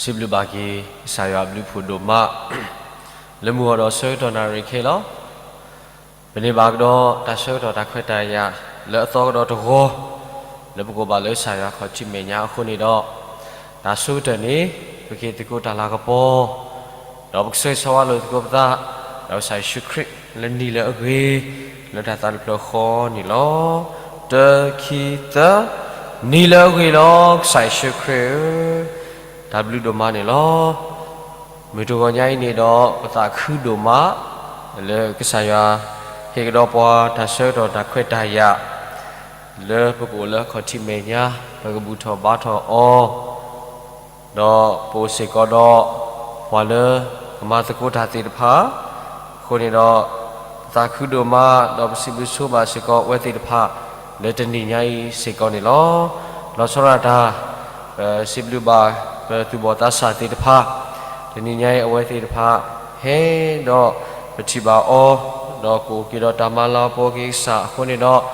စံးဘျုးဘၣ်က့ၤ ကစၢ်ယွၤအဘျုးအဖှိၣ်ဒိၣ်မး လၢမုၢ်ဂီၤဒီးဆၢကတီၢ်နၣ်ရံၣ်ခဲအံၤလီၤ. ပန့ၢ်ဘၣ်ကဒီးတၢ်ဆၢကတီၢ်တၢ်ခွဲးတၢ်ယာ် လၢအသီကဒီးတဂီၤ လၢပကအိၣ်ဘၣ်လၢကစၢ်ယွၤခီၣ်ထံးမဲာ်ညါအဃိန့ၣ်ဒီး, တၢ်ဆိကတၢၢ်န့ၣ် ပက့ၤသကိးတၢ်လၤကပီၤ ဒီးပကဆၢဂ့ၤဆၢဝါလိာ်သကိးပသး ဒီးကစၢ်ယ့ၣ်ၡူးခရံာ်လၢနံၤလၢအဂ့ၤ လၢတၢ်သးတဖျၢၣ်ဃီန့ၣ်လီၤ. တၢ ခံ သၢ, နံၤလၢအဂ့ၤလီၤ ကစၢ်ယ့ၣ်ၡူးခရံာ်ဧၢ, တၢ်ဘျုးဒိၣ်မးန့ၣ်လီၤ. မုၢ်တဂီၤညါအံၤန့ၣ်ဒီး ပသးခုဒိၣ်မး လၢကစၢ်ယွၤ ဟ့ၣ်ကဒီးပှၤတၢ်ဆၢကတီၢ်တၢ်ခွဲးတၢ်ယာ် လၢပကအိၣ်လၢအခီၣ်ထံးမဲာ်ညါ ပကဘူၣ်ထီၣ်ဘါထီၣ်အီၤ ဒီးပအိၣ်စ့ၢ်ကီးဒီး ပှၤလၢကမၤသကိးတၢ်သ့ၣ်တဖၣ် အဃိန့ၣ်ဒီး ပသးခုဒိၣ်မး ဒီးပစံးဘျုးဆိဘၣ်စ့ၢ်ကီးအဝဲသ့ၣ်တဖၣ် လၢတနံၤညါအံၤစ့ၢ်ကီးန့ၣ်လီၤ. လီၤဆီဒၣ်တၢ် ပစံးဘျုးဘၣ် ပသူၣ်ဘီၣ်သးစၢ်သ့ၣ်တဖၣ် တနံၤညါအံၤအဝဲသ့ၣ်တဖၣ် ဟဲဒီးပထံၣ်ဘၣ်အီၤ ဒီးကအိၣ်က့ၤဒီးတၢ်မၤလၤကပီၤက့ၤကစၢ်အဃိန့ၣ်ဒီး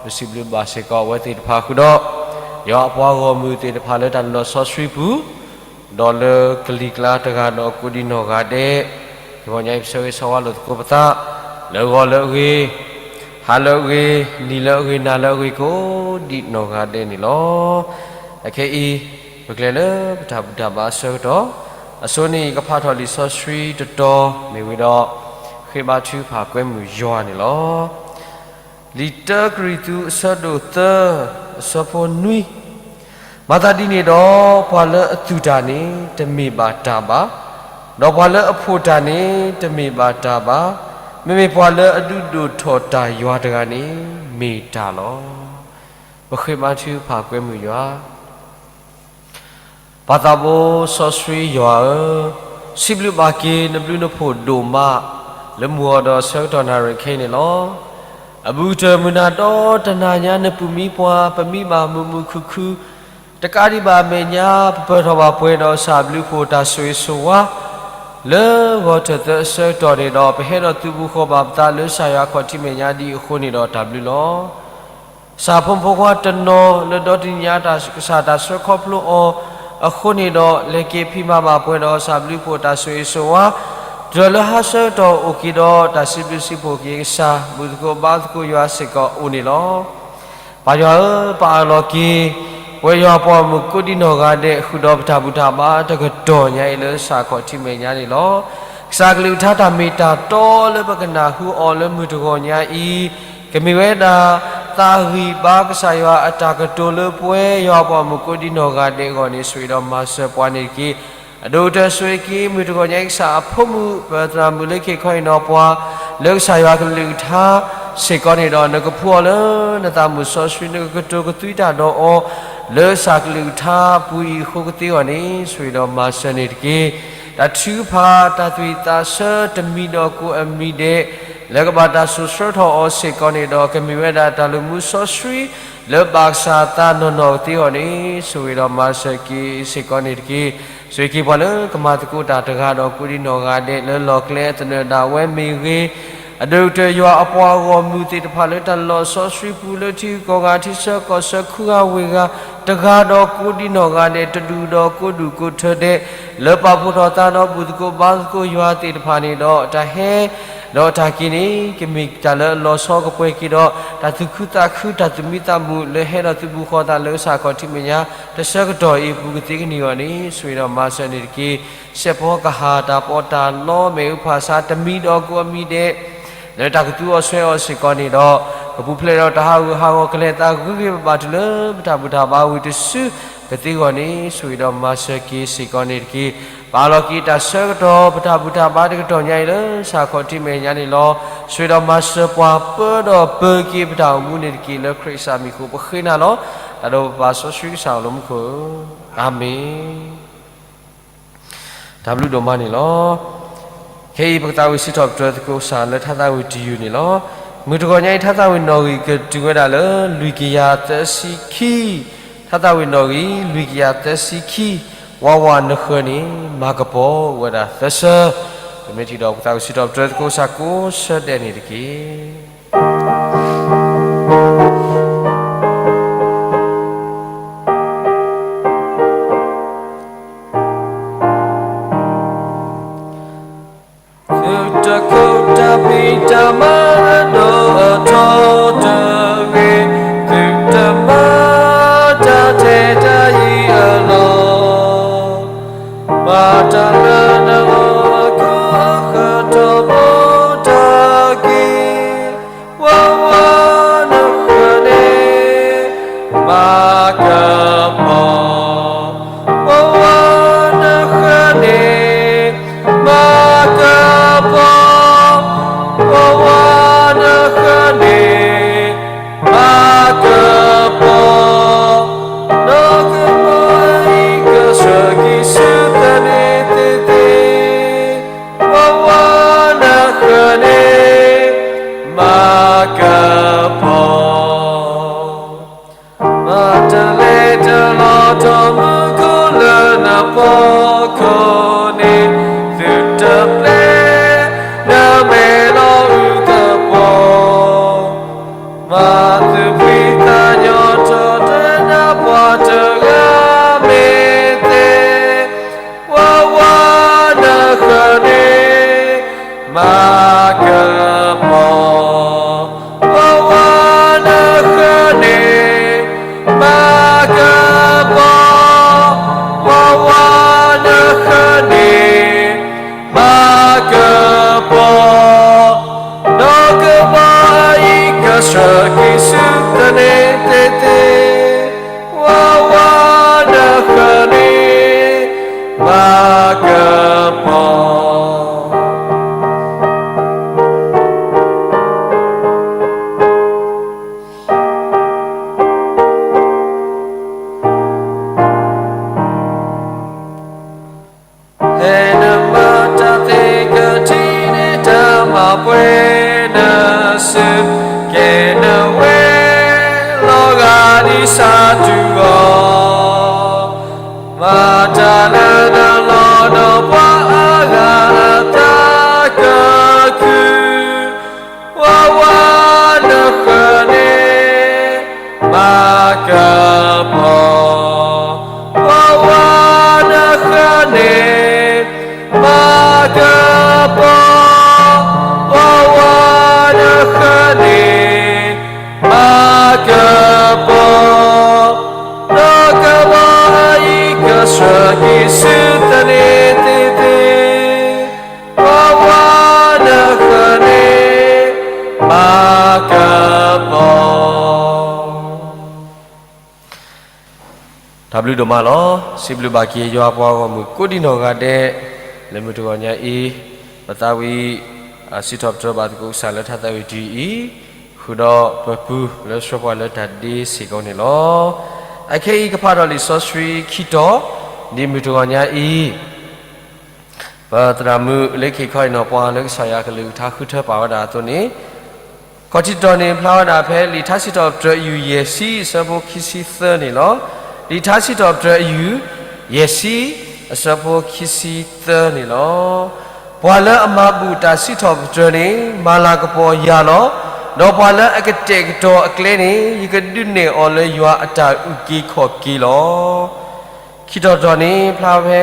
ပစံးဘျုးဘၣ်စ့ၢ်ကီးအဝဲသ့ၣ်တဖၣ်ဃုာ်ဒီး ယွၤအပှၤဂီၢ်မုၢ်သ့ၣ်တဖၣ်လၢတၢ်လီၤဆီဆှံပူၤ ဒီးလၢကလံၤကျါတဂၤဒီးကိးဒံနီၢ်ဂၤဒဲး, တဂီၤညါအံၤပဆၢဂ့ၤဆၢဝါလိာ်သကိးပသး လၢဂီၤလၢအဂ့ၤ, ဟါလၢအဂ့ၤ, နံၤလၢအဂ့ၤ, နၤလၢအဂ့ၤ ကိးဒံနီၢ်ဂၤဒဲးန့ၣ်လီၤ. အခဲအံၤ ပကျဲၤလၢပတၢ်ဘူၣ်တၢ်ဘါအဆၢကတီၢ်, အဆိန့ၣ် ကဖးထီၣ်လံာ်စီဆှံတတီၤ မ့ၢ်ဝံၤဒီး ဃ့ဘါထုကဖၣ်ကွဲမုာ်ယွၤန့ၣ်လီၤ. လံာ်တၢကရံၣ်သူး အဆၢဒိၣ်သၢ အဆၢဖိနွံ, မၤသးဒ်န့ၣ်ဒီး ပှၤလၢအသူၣ်တၢ်န့ၣ် တမ့ၢ်ဘၣ်တၢ်ဘၣ်, ဒီးပှၤလၢအဖှီၣ်တၢ်န့ၣ် တမ့ၢ်ဘၣ်တၢ်ဘၣ်, မ့မ့ၢ်ပှၤလၢအဒုးဒိၣ်ထီၣ်တၢ်ယွၤတဂၤန့ၣ် မ့ၢ်တၢ်လီၤ. ပဃ့ဘါထုကဖၣ်ကွဲမုာ်ယွၤ ပၢ်သးဘိစီဆှံယွၤဧၢ, စံးဘျုးဘၣ်က့ၤနဘျုးနဖှိၣ်ဒိၣ်မး လၢမုၢ်ဂီၤဒီးဆၢကတီၢ်နၣ်ရံၣ်ခဲအံၤန့ၣ်လီၤ. အဘူးကတၢၢ်မုၢ်နၤဒီတနၤညါ နပူၤမံပှၤ ပမံဘၣ်မုာ်မုာ်ခုၣ်ခုၣ်, တကးဒံးဘၣ်အမဲာ်ညါ ပပၢၢ်ထီၣ်ဘၣ်ပှဲၤဒီးကစၢ်အဘျုးအဖှိၣ်တၢ်ဆိၣ်ဂ့ၤဆိၣ်ဝါ လၢဂီၤထၢၣ်သၢအဆၢကတီၢ်န့ၣ်ဒီး ပဟဲဒီးသုးဘူးဃီၤဘၣ်ပသးလၢကစၢ်ယွၤခီၣ်ထံးမဲာ်ညါဒ်အံၤအဃိန့ၣ်ဒီးတၢ်ဘျုးလီၤ. ကစၢ်ဖိမုၣ်ဖိခွါတနီၤလၢဒီတနံၤညါ ကစၢ်တၢ်ဆှၢခီဖျိအီၤအဃိန့ၣ်ဒီး လဲၤက့ၤဖံးမၤဘၣ်ပှဲၤဒီးကစၢ်ဘျုးဖှိၣ်တၢ်ဆိၣ်ဂ့ၤဆိၣ်ဝါ, တုၤလၢဟါဆၢကတီၢ်အိၣ်က့ၤဒီး တၢ်စံးဘျုးစံးဖှိၣ်က့ၤကစၢ် ဘူၣ်သကိးဘါသကိးယွၤစ့ၢ်ကီးအိၣ်န့ၣ်လီၤ. ပၢ်ယွၤဧၢ, ပအၢၣ်လီၤက့ၤ ပဝဲယွၤပှၤဂီၢ်မုၢ်ကိးဒံနီၢ်ဂၤဒဲး ဃုာ်ဒီးပတၢ်ဘူၣ်တၢ်ဘါတကတီၢ်ညါအံၤလၢကစၢ်ခီၣ်ထံးမဲာ်ညါန့ၣ်လီၤ. ကစၢ်ကလုၢ်ကထါတၢ်မ့ၢ်တၢ်တီလၢပကနၢ်ဟူအီၤလၢမုၢ်တဂီၤညါအံၤ, ကမ့ၢ်ဝဲဒၣ် သးဂံၢ်ဘါကစၢ်ယွၤအတၢ်ကတိၤလၢပဝဲယွၤပှၤဂီၢ်မုၢ်ကိးဒံနီၢ်ဂၤဒဲးအဂီၢ်န့ၣ် ဆိၣ်ဂ့ၤဒီးမၤစၢၤပှၤန့ၣ်တက့ၢ်. အဒိၣ်ကတၢၢ်ဆိၣ်ဂ့ၤက့ၤ မုၢ်တဂီၤညါအံၤ ကစၢ်အဖိမုၣ် ပသရၣ်မုၣ်လၢခ့ၣ်ခီအံၤနီၤပှၤ လၢကစၢ်ယွၤကလုၢ်ကထါစ့ၢ်ကီးန့ၣ်ဒီး နကဖှူအီၤလၢနသးမုၣ်စီဆှံ နကကတိၤကသွံတၢ်ဒီးအီၤ လၢကစၢ်ကလုၢ်ကထါအပူၤအံၤအဃိကသ့အဂီၢ်န့ၣ် ဆိၣ်ဂ့ၤဒီးမၤစၢၤန့ၣ်တက့ၢ်. တၢ်ထုကဖၣ် တၢ်သွံၣ်သးဆၢတမံၤဒီးကိးအမံၤဒဲး လၢကဘၣ်တၢ်စိာ်ဆှၢထီၣ်အီၤစ့ၢ်ကီးန့ၣ်ဒီး ကမ့ၢ်ဝဲဒၣ်တၢ်လူၤမူစီဆှံ လၢဘၣ်ကစၢ်သးနီၢ်နီၢ်ကသ့အဂီၢ်န့ၣ် ဆိၣ်ဂ့ၤဒီးမၤစၢၤက့ၤစ့ၢ်ကီးန့ၣ်တက့ၢ်. ဆိၣ်ဂ့ၤက့ၤပှၤလၢကမၤသကိးတၢ်တဂၤဒီးကိးဒံနီၢ်ဂၤဒဲး လၢလီၢ်ကျဲအသနၢၣ်ဒၣ်ဝဲမ့ၢ်ဂ့ၤ, အဒိၣ်ကတၢၢ်ယွၤအပှၤဂီၢ်မုၢ်သ့ၣ်တဖၣ်လၢတၢ်လီၤဆီဆှံပူၤ လၢထံဂုၤကီၢ်ဂၤ ထံဆၢကီၢ်ဆၢ ခုဂၤဝ့ၢ်ဂၤ တဂၤဒီးကိးဒံနီၢ်ဂၤဒဲး တဒူၣ်ဒီးကိးဒူၣ်ကိးထၢဒဲး လၢပာ်ဖှိၣ်ထီၣ်သးဒီးဘူၣ်သကိးဘါသကိးယွၤသ့ၣ်တဖၣ်န့ၣ်ဒီး တၢ်ဟဲ ဒီးတၢ်က့ၤန့ၣ် ကမ့ၢ်တၢ်လၢအလီၤဆီကပှဲၤက့ၤဒီး တၢ်သူၣ်ခုသးခု တၢ်သူၣ်မံသးမုာ် လၢဟဲဒီးသုးဘူးဃီၤသးလၢကစၢ်ခီၣ်ထံးမဲာ်ညါ တဆၢကတီၢ်အံၤအပူၤကသ့ကန့ၢ်အဂီၢ်န့ၣ် ဆိၣ်ဂ့ၤဒီးမၤစၢၤန့ၣ်တက့ၢ်. စဲးဖီကဟၣ် တၢ်ပီးတၢ်လီ မ့ၣ်အူဖၣ်ဆါ တမံၤဒီးကိးအမံၤဒဲး လၢတၢ်ကသူအီၤဆွဲအီၤစ့ၢ်ကီးန့ၣ်ဒီး ကပူၤဖျဲးဒီးတၢ်ဟးဂူာ်ဟးဂီၤ ကလဲၤသးဂ့ၤဂ့ၤဘၣ်ဘၣ် တုၤလၢပတၢ်ဘူၣ်တၢ်ဘါဝံၤတစု ကသ့အဂီၢ်န့ၣ် ဆိၣ်ဂ့ၤဒီးမၤစၢၤက့ၤစ့ၢ်ကီးန့ၣ်တက့ၢ်. ပအၢၣ်လီၤက့ၤတၢ်ဆၢကတီၢ် ပတၢ်ဘူၣ်တၢ်ဘါတကတီၢ်ညါအံၤလၢ ကစၢ်ခီၣ်ထံးမဲာ်ညါန့ၣ်လီၤ. ဆိၣ်ဂ့ၤဒီးမၤစၢၤပှၤ ပၢဒီးပၢက့ၤပတၢ်အိၣ်မူန့ၣ်တက့ၢ်. လၢခရံာ်ကစၢ်မံၤအဃိ ပဃ့နၤလီၤ. တၢ်ဒိးပပာ်စီဆှံကစၢ်အိၣ်လၢမူခိၣ်ဧၢ, အၤမ့ၣ်. တၢ်ဘျုးဒိၣ်မးန့ၣ်လီၤ. ခဲအံၤပကသးဝံၣ်စံးထီၣ်ပတြၢၤသကိးကစၢ်လၢထါသးဝံၣ်တယုၢ်န့ၣ်လီၤ. မုၢ်တဂီၤညါအံၤ ထါသးဝံၣ်နီၣ်ဂံၢ်ကတုၤဝဲဒၣ်လၢ လွံၢ်ကယၤသၢဆံခံ, ထါသးဝံၣ်နီၣ်ဂံၢ် လွံၢ်ကယၤသၢဆံခံ, ဝးဝးနဃၢၤန့ၣ် မၤကပီၤဝဲဒၣ်သၢဆၢ. ပမ့ၢ်ထံၣ်ဒီးပကသးဝံၣ်စံးထီၣ်ပတြၢၤသကိးကစၢ်ကိးဆၢဒဲးန့ၣ်တက့ၢ်. သုတခိးတၢ်ဖံးတၢ်မၤလၢနီၢ်အထီတဂ့ၤ, သုတမၤတၢ်ထဲတၢ်ယံၤအလီၢ်, မၤတၢ်လၢနအီၣ်အခိၣ်အဃၢၤ ထီဘိတၢ်က့ၤ, ဝါဝါ နဃၢၤန့ၣ် မၤကပီၤ, ဝါဝါ နဃၢၤန့ၣ် မၤကပီၤ, ဝါဝါ နဃၢၤန့ၣ် မၤကပီၤ, နီၢ်ကမီၤအံၤ ကဆှၢက့ၤဆူသန့ၤသ့သ့, ဝါဝါ နဃၢၤန့ၣ် မၤကပီၤ, မၤတၢ်လဲၤတၢ်လီၤ ထီမူခိၣ်လၢနဖီခိၣ်န့ၣ်, သုတပျဲ နမဲာ်လီၤအုကပီၤ, မၤသုဖှံသးညီ ထီတနၢ်ပှၤတဂၤ မ့ၢ်သ့, ဝါဝါ နဃၢၤန့ၣ် မၤကပီၤ, ဝါဝါ နဃၢၤန့ၣ် မၤကပီၤ, ဝါဝါ နဃၢၤန့ၣ် မၤကပီၤ, နီၢ်ကမီၤအံၤ ကဆှၢက့ၤဆူသန့ၤသ့သ့, ဝါဝါ နဃၢၤန့ၣ် မၤကပီၤ. ဖဲနမၤတၢ်သ့ကထံၣ်န့ၢ်တၢ်မၤပှဲၤနစု, ကဲနဝဲလီၤဂာ်ဒ်စးထူအီၤ, မၤတၢ်လၢနလီၢ်ဒီးပှၤအါဂၤအသးကခု, ဝါဝါ နဃၢၤန့ၣ် မၤကပီၤ, ဝါဝါ နဃၢၤန့ၣ် မၤကပီၤ, ဝါဝါ နဃၢၤန့ၣ် မၤကပီၤ, နီၢ်ကမီၤအံၤ ကဆှၢက့ၤဆူသန့ၤသ့သ့, ဝါဝါ နဃၢၤန့ၣ် မၤကပီၤ. တၢ်ဘျုးဒိၣ်မးလီၤ. စံးဘျုးဘၣ်က့ၤယွၤပှၤဂီၢ်မုၢ်ကိးဒံးနီၢ်ဂၤဒဲး, လၢမုၢ်တဂီၤညါအံၤ, ပသးဝံၣ် စံးထီၣ်ပတြၢၤဘၣ်သကိးကစၢ်လၢတၢ်သးဝံၣ်တယုၢ်အံၤ, ဃုာ်ဒီးပပူၤလၢဆှၢပှၤလၢတၢ်ဒ့စ့ၢ်ကီးန့ၣ်လီၤ. အခဲအံၤကဖးဒီးလံာ်စီဆှံခံတီၤ, ဒ်မုၢ်တဂီၤညါအံၤ ပသရၣ်မုၣ်လၢခံခီအံၤနီၤ ပှၤလၢကစၢ်ယွၤကလုၢ်ကထါဃုထၢပာ်ဝဲဒၣ်အသိးန့ၣ်, ခီၣ်ထံးတီၤန့ၣ် ဖျါဝဲဒၣ်ဖဲလံာ်ထါစံးထီၣ်ပတြၢၤအယုၢ်ယဲၢ်ဆံအဆၢဖိခံဆံသၢန့ၣ်လီၤ. လံာ်ထါစံးထီၣ်ပတြၢၤအယုၢ်ယဲၢ်ဆံအဆၢဖိခံဆံသၢန့ၣ်လီၤ. ပှၤလၢအမၤဘူၣ်တၢ်စံးထီၣ်ပတြၢၤန့ၣ် မၤလၤကပီၤယၤလီၤ. ဒီးပှၤလၢအကတဲာ်ကတီၤအကျဲန့ၣ် ယကဒုးနဲၣ်အီၤလၢယွၤအတၢ်အုၣ်က့ၤခီၣ်က့ၤလီၤ. ခံတီၤတီၤန့ၣ် ဖျါဖဲ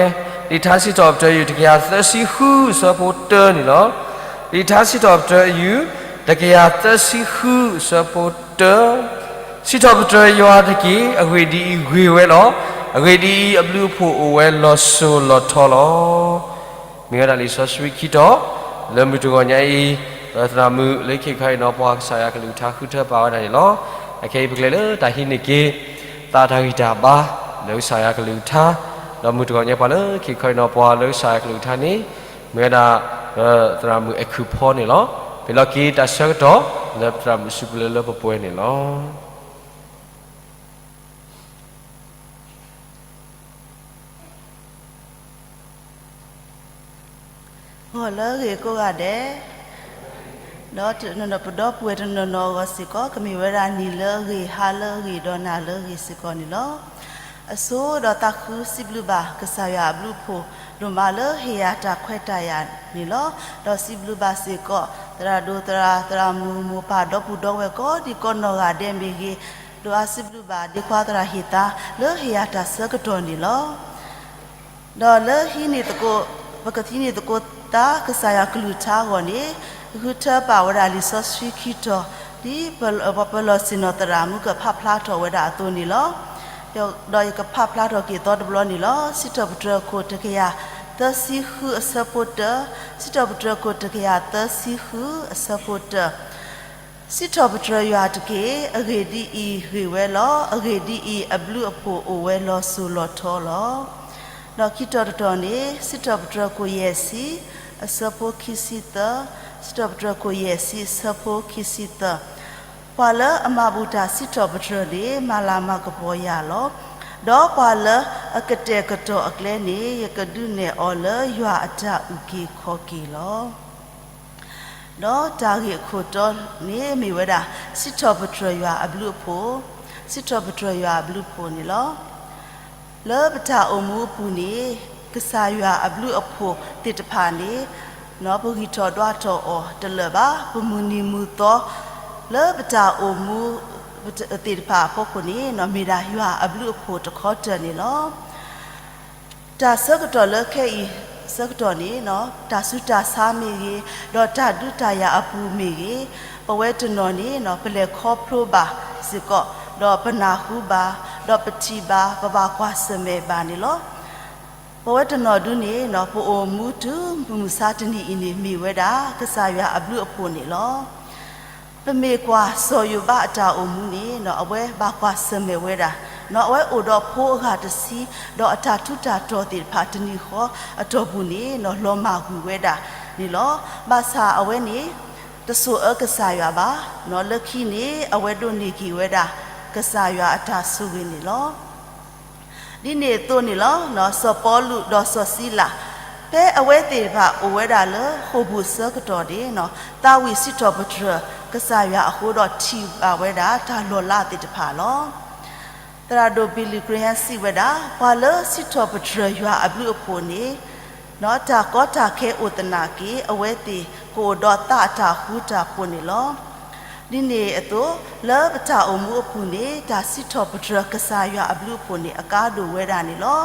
လံာ်ထါစံးထီၣ်ပတြၢၤအယုၢ်တကယၤသၢဆံဃုအဆၢဖိတၢန့ၣ်လီၤ. လံာ်ထါစံးထီၣ်ပတြၢၤအယုၢ် တကယၤသၢဆံဃုအဆၢဖိတၢ, စံးထီၣ်ပတြၢၤယွၤတက့ၢ်. အဂ့ၢ်ဒ်အံၤ, ဂ့ၤဝဲလီၤ. အဂ့ၢ်ဒ်အံၤ, အဘျုးအဖှိၣ်အိၣ်ဝဲလီၤစိၤလီၤထီလီၤ. မ့ၢ်ဝဲဒၣ်လံာ်စီဆှံခံတီၤ လၢမုၢ်တဂီၤညါအံၤ, ပသရၣ်မုၣ်လၢခံခီအံၤနီၤ ပှၤကစၢ်ယွၤကလုၢ်ကထါဃုထၢပာ်ဝဲဒၣ်န့ၣ်လီၤ. အခဲအံၤပကလဲၤလၢတၢ်ဟံးန့ၢ်က့ၤ သးတၢ်ဂံၢ်တၢ်ဘါ လၢကစၢ်ယွၤကလုၢ်ကထါ, ဒီးမုၢ်တဂီၤညါပှၤလၢခံခီအံၤနီၤ ပှၤလၢကစၢ်ယွၤကလုၢ်ကထါန့ၣ် မ့ၢ်ဝဲဒၣ် ပသရၣ်မုၣ်အဲၣ်ခုၣ်ဖီန့ၣ်လီၤ. ပလီၢ်က့ၤတၢ်ဆၢကတီၢ် လၢပသရၣ်မုၣ်စံးပူၤလၢလၢပှဲၤပှဲၤန့ၣ်လီၤ. ဂီၤလၢအဂ့ၤကိးဂၤဒဲး, ဒီးပဒီပုၢ်ဝဲၢ်တနီၤနီၤအဂီၢ်စ့ၢ်ကီး ကမ့ၢ်ဝဲဒၣ်နံၤလၢအဂ့ၤ ဟါလၢအဂ့ၤ ဒီးနၤလၢအဂ့ၤစ့ၢ်ကီးန့ၣ်လီၤ. အဆိဒီးသးခုစံးဘျုးဘၣ်ကစၢ်ယွၤအဘျုးအဖှိၣ်ဒိၣ်မးလၢဟ့ၣ်ယၤတၢ်ခွဲးတၢ်ယာ်န့ၣ်လီၤ. ဒီးစံးဘျုးဘၣ်စ့ၢ်ကီး သရၣ်ဒိၣ်သရၣ် သရၣ်မုၣ်မိၢ်ပၢ် ဒီပုၢ်ဒီဝဲၢ်ကိးဒံကိးနီၢ်ဂၤဒဲးမ့ၢ်ဂ့ၤ, ဒိၣ်အါစံးဘျုးဘၣ်ဒ့ခွါသရၣ်ဟ့ၣ်သါ လၢဟ့ၣ်ယၤတၢ်ဆၢကတီၢ်န့ၣ်လီၤ. ဒီးလၢဟံးန့ၢ်သကိး, ပကဟံးန့ၢ်သကိး တၢ်ကစၢ်ယွၤကလုၢ်ကထါအဂီၢ်န့ၣ် ဂုာ်ထၢပာ်ဝဲဒၣ်လံာ်စီဆှံခံတီၤ ဒ်ပှၤပၢၤလီၢ်ဆ့ၣ်နီၤသရၣ်မုၣ်ကဖးဖျါထီၣ်ဝဲဒၣ်အသိးန့ၣ်လီၤ. ဒီးယကဖးဖျါထီၣ်က့ၤသီတဘျီန့ၣ်လီၤ. စံးထီၣ်ပတြၢၤခိၣ်တကယၤသၢဆံဃုအဆၢဖိတၢ, စံးထီၣ်ပတြၢၤခိၣ်တကယၤသၢဆံဃုအဆၢဖိတၢ စံးထီၣ်ပတြၢၤယွၤတက့ၢ်. အဂ့ၢ်ဒ်အံၤ, ဂ့ၢ်ဝဲလီၤ. အဂ့ၢ်ဒ်အံၤ, အဘျုးအဖှိၣ်အိၣ်ဝဲလီၤစိၤလီၤထီလီၤ. ဒီးခံတီၤတတီၤန့ၣ် စံးထီၣ်ပတြၢၤခိၣ်ယဲၢ်ဆံ အဆၢဖိခံဆံသၢ, စံးထီၣ်ပတြၢၤခိၣ်ယဲၢ်ဆံ အဆၢဖိခံဆံသၢ, ပှၤလၢအမၤဘူၣ်တၢ်စံးထီၣ်ပတြၢၤန့ၣ် မၤလၤမၤကပီၤယၤလီၤ. ဒီးပှၤလၢအကတဲာ်ကတီၤအကျဲန့ၣ် ယကဒုးနဲၣ်အီၤလၢယွၤအတၢ်အုၣ်က့ၤခီၣ်က့ၤလီၤ. ဒီးတၢ်ဂ့ၢ်အခိၣ်တီန့ၣ် မ့ၢ်ဝဲဒၣ် စံးထီၣ်ပတြၢၤယွၤအဘျုးအဖှိၣ်, စံးထီၣ်ပတြၢၤယွၤအဘျုးအဖှိၣ်န့ၣ်လီၤ. လၢပတၢ်အိၣ်မူအပူၤန့ၣ် ကစၢ်ယွၤအဘျုးအဖှိၣ်သ့ၣ်တဖၣ်န့ၣ် ပဂံၢ်ထီၣ်ဒွးထီၣ်အီၤတလၢာ်ဘၣ်. ပမုၢ်နံၤမုၢ်သီ လၢပတၢ်အိၣ်မူသ့ၣ်တဖၣ်အဖီခိၣ်န့ၣ် မ့ၢ်ဒၣ်ယွၤအဘျုးအဖှိၣ်တခီတၢၢ်န့ၣ်လီၤ. တၢ်ဆၢကတီၢ်လၢခဲအံၤဆၢကတီၢ်န့ၣ် တၢ်ဆူးတၢ်ဆါမ့ၢ်ဂ့ၤ, ဒီးတၢ်ဒုးတၢ်ယၤအပူၤမ့ၢ်ဂ့ၤ, ပဝဲတနီၤန့ၣ် ပလဲၤခီဖျိဘၣ်စ့ၢ်ကီး, ဒီးပနၢ်ဟူဘၣ်, ဒီးပထံၣ်ဘၣ်, ပဘၣ်ကွၢ်ဆၢၣ်မဲာ်ဘၣ်န့ၣ်လီၤ. ပဝဲတနီၤဒုန့ၣ် ပအိၣ်မူတုၤမုၢ်မဆါတနံၤအံၤန့ၣ် မ့ၢ်ဝဲဒၣ် ကစၢ်ယွၤအဘျုးအဖှိၣ်န့ၣ်လီၤ. ပမ့ၢ်ကွၢ်စီၤယိၤဘးအတၢ်အိၣ်မူန့ၣ် အဝဲဘၣ်ကွၢ်ဆၢၣ်မဲာ်ဝဲဒၣ်, အဝဲအိၣ်ဒီးဖိအဂၤတဆံ, ဒီးအတၢ်ထူးတၢ်တီၤသ့ၣ်တဖၣ်တနံၤဃီအတီၢ်ပူၤန့ၣ် လီၤမၢ်ကွံာ်ဝဲဒၣ်န့ၣ်လီၤ. ဘၣ်ဆၣ်အဝဲန့ၣ် တစိာ်အၢကစၢ်ယွၤဘၣ်, လၢခံန့ၣ် အဝဲဒိးန့ၢ်က့ၤဝဲဒၣ် ကစၢ်ယွၤအတၢ်ဆိၣ်ဂ့ၤန့ၣ်လီၤ. ဒ်န့ၣ်အသိးန့ၣ်လီၤ. စီၤပီလူးဒီးစီၤစံလၤ ဖဲအဝဲသ့ၣ်တဖၣ်အိၣ်ဝဲဒၣ်လၢဃိာ်ပူၤအဆၢကတီၢ်န့ၣ် သးဝံၣ်စံးထီၣ်ပတြၢၤကစၢ်ယွၤအဃိဒီးထံၣ်ဘၣ်ဝဲဒၣ်တၢ်လီၤလးသ့ၣ်တဖၣ်လီၤ. သရၣ်ဒိၣ် Billy Graham စံးဝဲဒၣ် ပှၤလၢစံးထီၣ်ပတြၢၤယွၤအဘျုးအဖှိၣ်န့ၣ် တၢ်ကီတၢ်ခဲအိၣ်သနာ်က့ အဝဲသ့ၣ်ကအိၣ်ဒီးသးအတၢ်ဃူတၢ်ဖိးန့ၣ်လီၤ. ဒ်န့ၣ်အသိး လၢပတၢ်အိၣ်မူအပူၤန့ၣ် တၢ်စံးထီၣ်ပတြၢၤကစၢ်ယွၤအဘျုးအဖှိၣ်န့ၣ် အကါဒိၣ်ဝဲဒၣ်န့ၣ်လီၤ.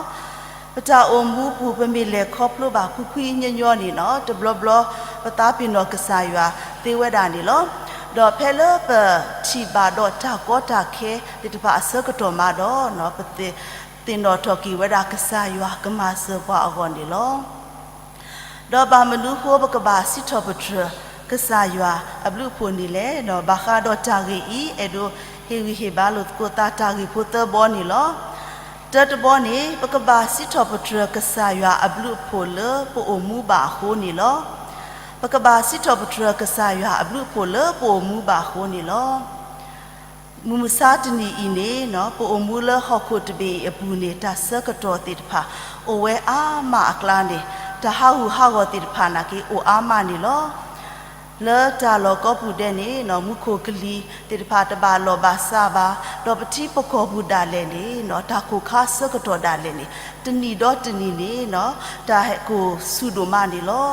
ပတၢ်အိၣ်မူပူၤ ပမ့ၢ်လဲၤခီဖျိဘၣ်ဖှံဖှံညီညီန့ၣ် တဘျီဘျီ ပသးပ့ၤနီၣ်ကစၢ်ယွၤသ့ဝဲဒၣ်န့ၣ်လီၤ. ဒီးဖဲလၢပထံၣ်ဘၣ်ဒီးတၢ်ကီတၢ်ခဲသ့ၣ်တဖၣ်အဆၢကတီၢ်မးဒီး ပသ့ၣ်နီၣ်ထီၣ်က့ၤဝဲဒၣ်ကစၢ်ယွၤကမၤစၢၤပှၤအဂီၢ်န့ၣ်လီၤ. ဒီးဘၣ်မနုၤအဃိပကဘၣ်စံးထီၣ်ပတြၢၤကစၢ်ယွၤအဘျုးအဖှိၣ်န့ၣ်လဲၣ်. ဘၣ်ဃးဒီးတၢ်ဂ့ၢ်အံၤ အဲၣ်ဒိးဟ့ၣ်ဂံၢ်ဟ့ၣ်ဘါလိာ်သကိးသးတၢ်ဂ့ၢ်ဖိသၢဘီန့ၣ်လီၤ. တၢတဘီန့ၣ် ပကဘၣ်စံးထီၣ်ပတြၢၤကစၢ်ယွၤအဘျုးအဖှိၣ်လၢပအိၣ်မူဘၣ်အဃိန့ၣ်လီၤ. ပကဘၣ်စံးထီၣ်ပတြၢၤကစၢ်ယွၤအဘျုးအဖှိၣ်လၢပအိၣ်မူဘၣ်အဃိန့ၣ်လီၤ. မုၢ်မဆါတနံၤအံၤန့ၣ် ပအိၣ်မူလၢဟီၣ်ခိၣ်တဘ့ၣ်အံၤအပူၤန့ၣ် တၢ်ဆၢကတီၢ်သ့ၣ်တဖၣ် အိၣ်ဝဲအါမးအကျါန့ၣ် တၢ်ဟးဂူာ်ဟးဂီၤသ့ၣ်တဖၣ်နာ်က့ အိၣ်အါမးန့ၣ်လီၤ. လၢတၢ်လီၢ်ကိးပူၤဒဲးန့ၣ် မူခိၣ်ကလံၤသ့ၣ်တဖၣ်တဘၣ်လီၢ်ဘၣ်စးဘၣ်, ဒီးပထံပကီၢ်ပူၤဒၣ်လဲာ်န့ၣ် တၢ်ခိၣ်ခါဆၢကတီၢ်ဒၣ်လဲာ်န့ၣ် တနံၤဒီးတနံၤန့ၣ် တၢ်ကိၢ်ဆူၣ်ဒိၣ်မးန့ၣ်လီၤ.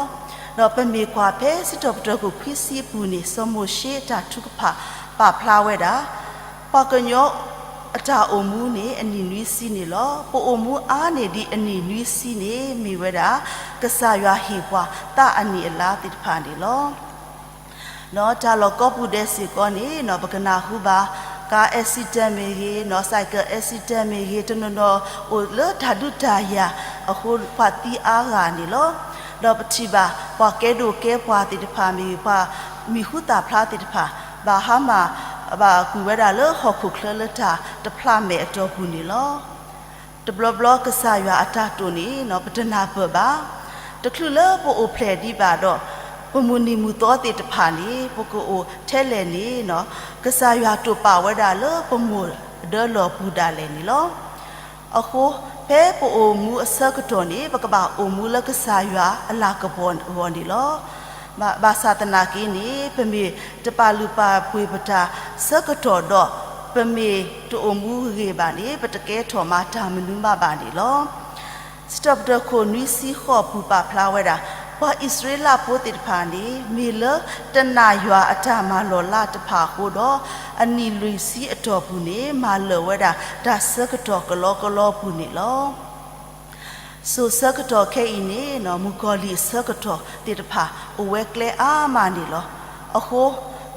ဒီးပမ့ၢ်ကွၢ်ဖဲစံးထီၣ်ပတြၢၤခိၣ်ခွံဆံအပူၤန့ၣ် စီၤမိၤၡ့အတၢ်ထုကဖၣ်ပာ်ဖျါဝဲဒၣ် ပှၤကညီအတၢ်အိၣ်မူန့ၣ် အနံၣ်နွံဆံန့ၣ်လီၤ. ပအိၣ်မူအါန့ၢ်ဒံးအနံၣ်နွံဆံန့ၣ် မ့ၢ်ဝဲဒၣ် ကစၢ်ယွၤဟ့ၣ်ပှၤသးအနံၣ်အလါသ့ၣ်တဖၣ်န့ၣ်လီၤ. ဒီးတၢ်လီၢ်ကိးပူၤဒဲးစ့ၢ်ကီးန့ၣ် ပကနၢ်ဟူဘၣ် car accident မ့ၢ်ဂ့ၤ, နီၢ် cycle accident မ့ၢ်ဂ့ၤ, တနီၤနီၤအိၣ်လၢတၢ်ဒုးတၢ်ယၤအဃိ ပှၤသံအါဂၤန့ၣ်လီၤ. ဒီးပထံၣ်ဘၣ် ပှၤကဲဒိၣ်ကဲပှၤသ့ၣ်တဖၣ်မ့ၢ်ဂ့ၤ, ပှၤမံၤဟူသၣ်ဖျါသ့ၣ်တဖၣ် ဘၣ်ဟါမၢ် ဘၣ်ကွံာ်ဝဲဒၣ်လၢဟီၣ်ခိၣ်ချၢလၢတၢ်တဖျးမဲာ်အတီၢ်ပူၤန့ၣ်လီၤ. တဘျီဘျီကစၢ်ယွၤအတၢ်တိာ်န့ၣ် ပတနၢ်ပၢၢ်ဘၣ်. တချုးလၢပအိၣ်ဖျဲၣ်ဒံးဘၣ်ဒီး ပမုၢ်နံၤမုၢ်သီသ့ၣ်တဖၣ်န့ၣ် ပကအိၣ်ထဲလဲၣ်န့ၣ် ကစၢ်ယွၤတိာ်ပာ်ဝဲဒၣ်လၢပမိၢ်ဒၢလီၢ်ပူၤဒၣ်လဲာ်န့ၣ်လီၤ. အဃိ ဖဲပအိၣ်မူအဆၢကတီၢ်န့ၣ် ပကဘၣ်အိၣ်မူလၢကစၢ်ယွၤအလၤကပီၤအဂီၢ်န့ၣ်လီၤ. ဘၣ်ဆၣ်သနာ်က့န့ၣ် ပမ့ၢ်တပာ်လုၢ်ပာ်ပှ့ၤပတၢ်ဆၢကတီၢ်ဒီး ပမ့ၢ်တအိၣ်မူဂ့ၤဂ့ၤဘၣ်န့ၣ် ပတကဲထီၣ်မၤတၢ်မနုၤမးဘၣ်န့ၣ်လီၤ. စံးထီၣ်ပတြၢၤခိၣ်နွံဆံဃိးပူၤပာ်ဖျါဝဲဒၣ် ပှၤအံၣ်စရ့လးဖိသ့ၣ်တဖၣ်န့ၣ် မ့ၢ်လၢတနာ်ယွၤအတၢ်မၤလီၤလးတဖၣ်အဃိဒီး အနံၣ်လွံၢ်ဆံအတီၢ်ပူၤန့ၣ် မၤလၢာ်ဝဲဒၣ်တၢ်ဆၢကတီၢ်ကလီကလီပူၤန့ၣ်လီၤ. စိၤဆၢကတီၢ်ခဲအံၤန့ၣ် မုၣ်ကီၤလံၢ်အဆၢကတီၢ်သ့ၣ်တဖၣ် အိၣ်ဝဲကျဲအါမးန့ၣ်လီၤ. အဃိ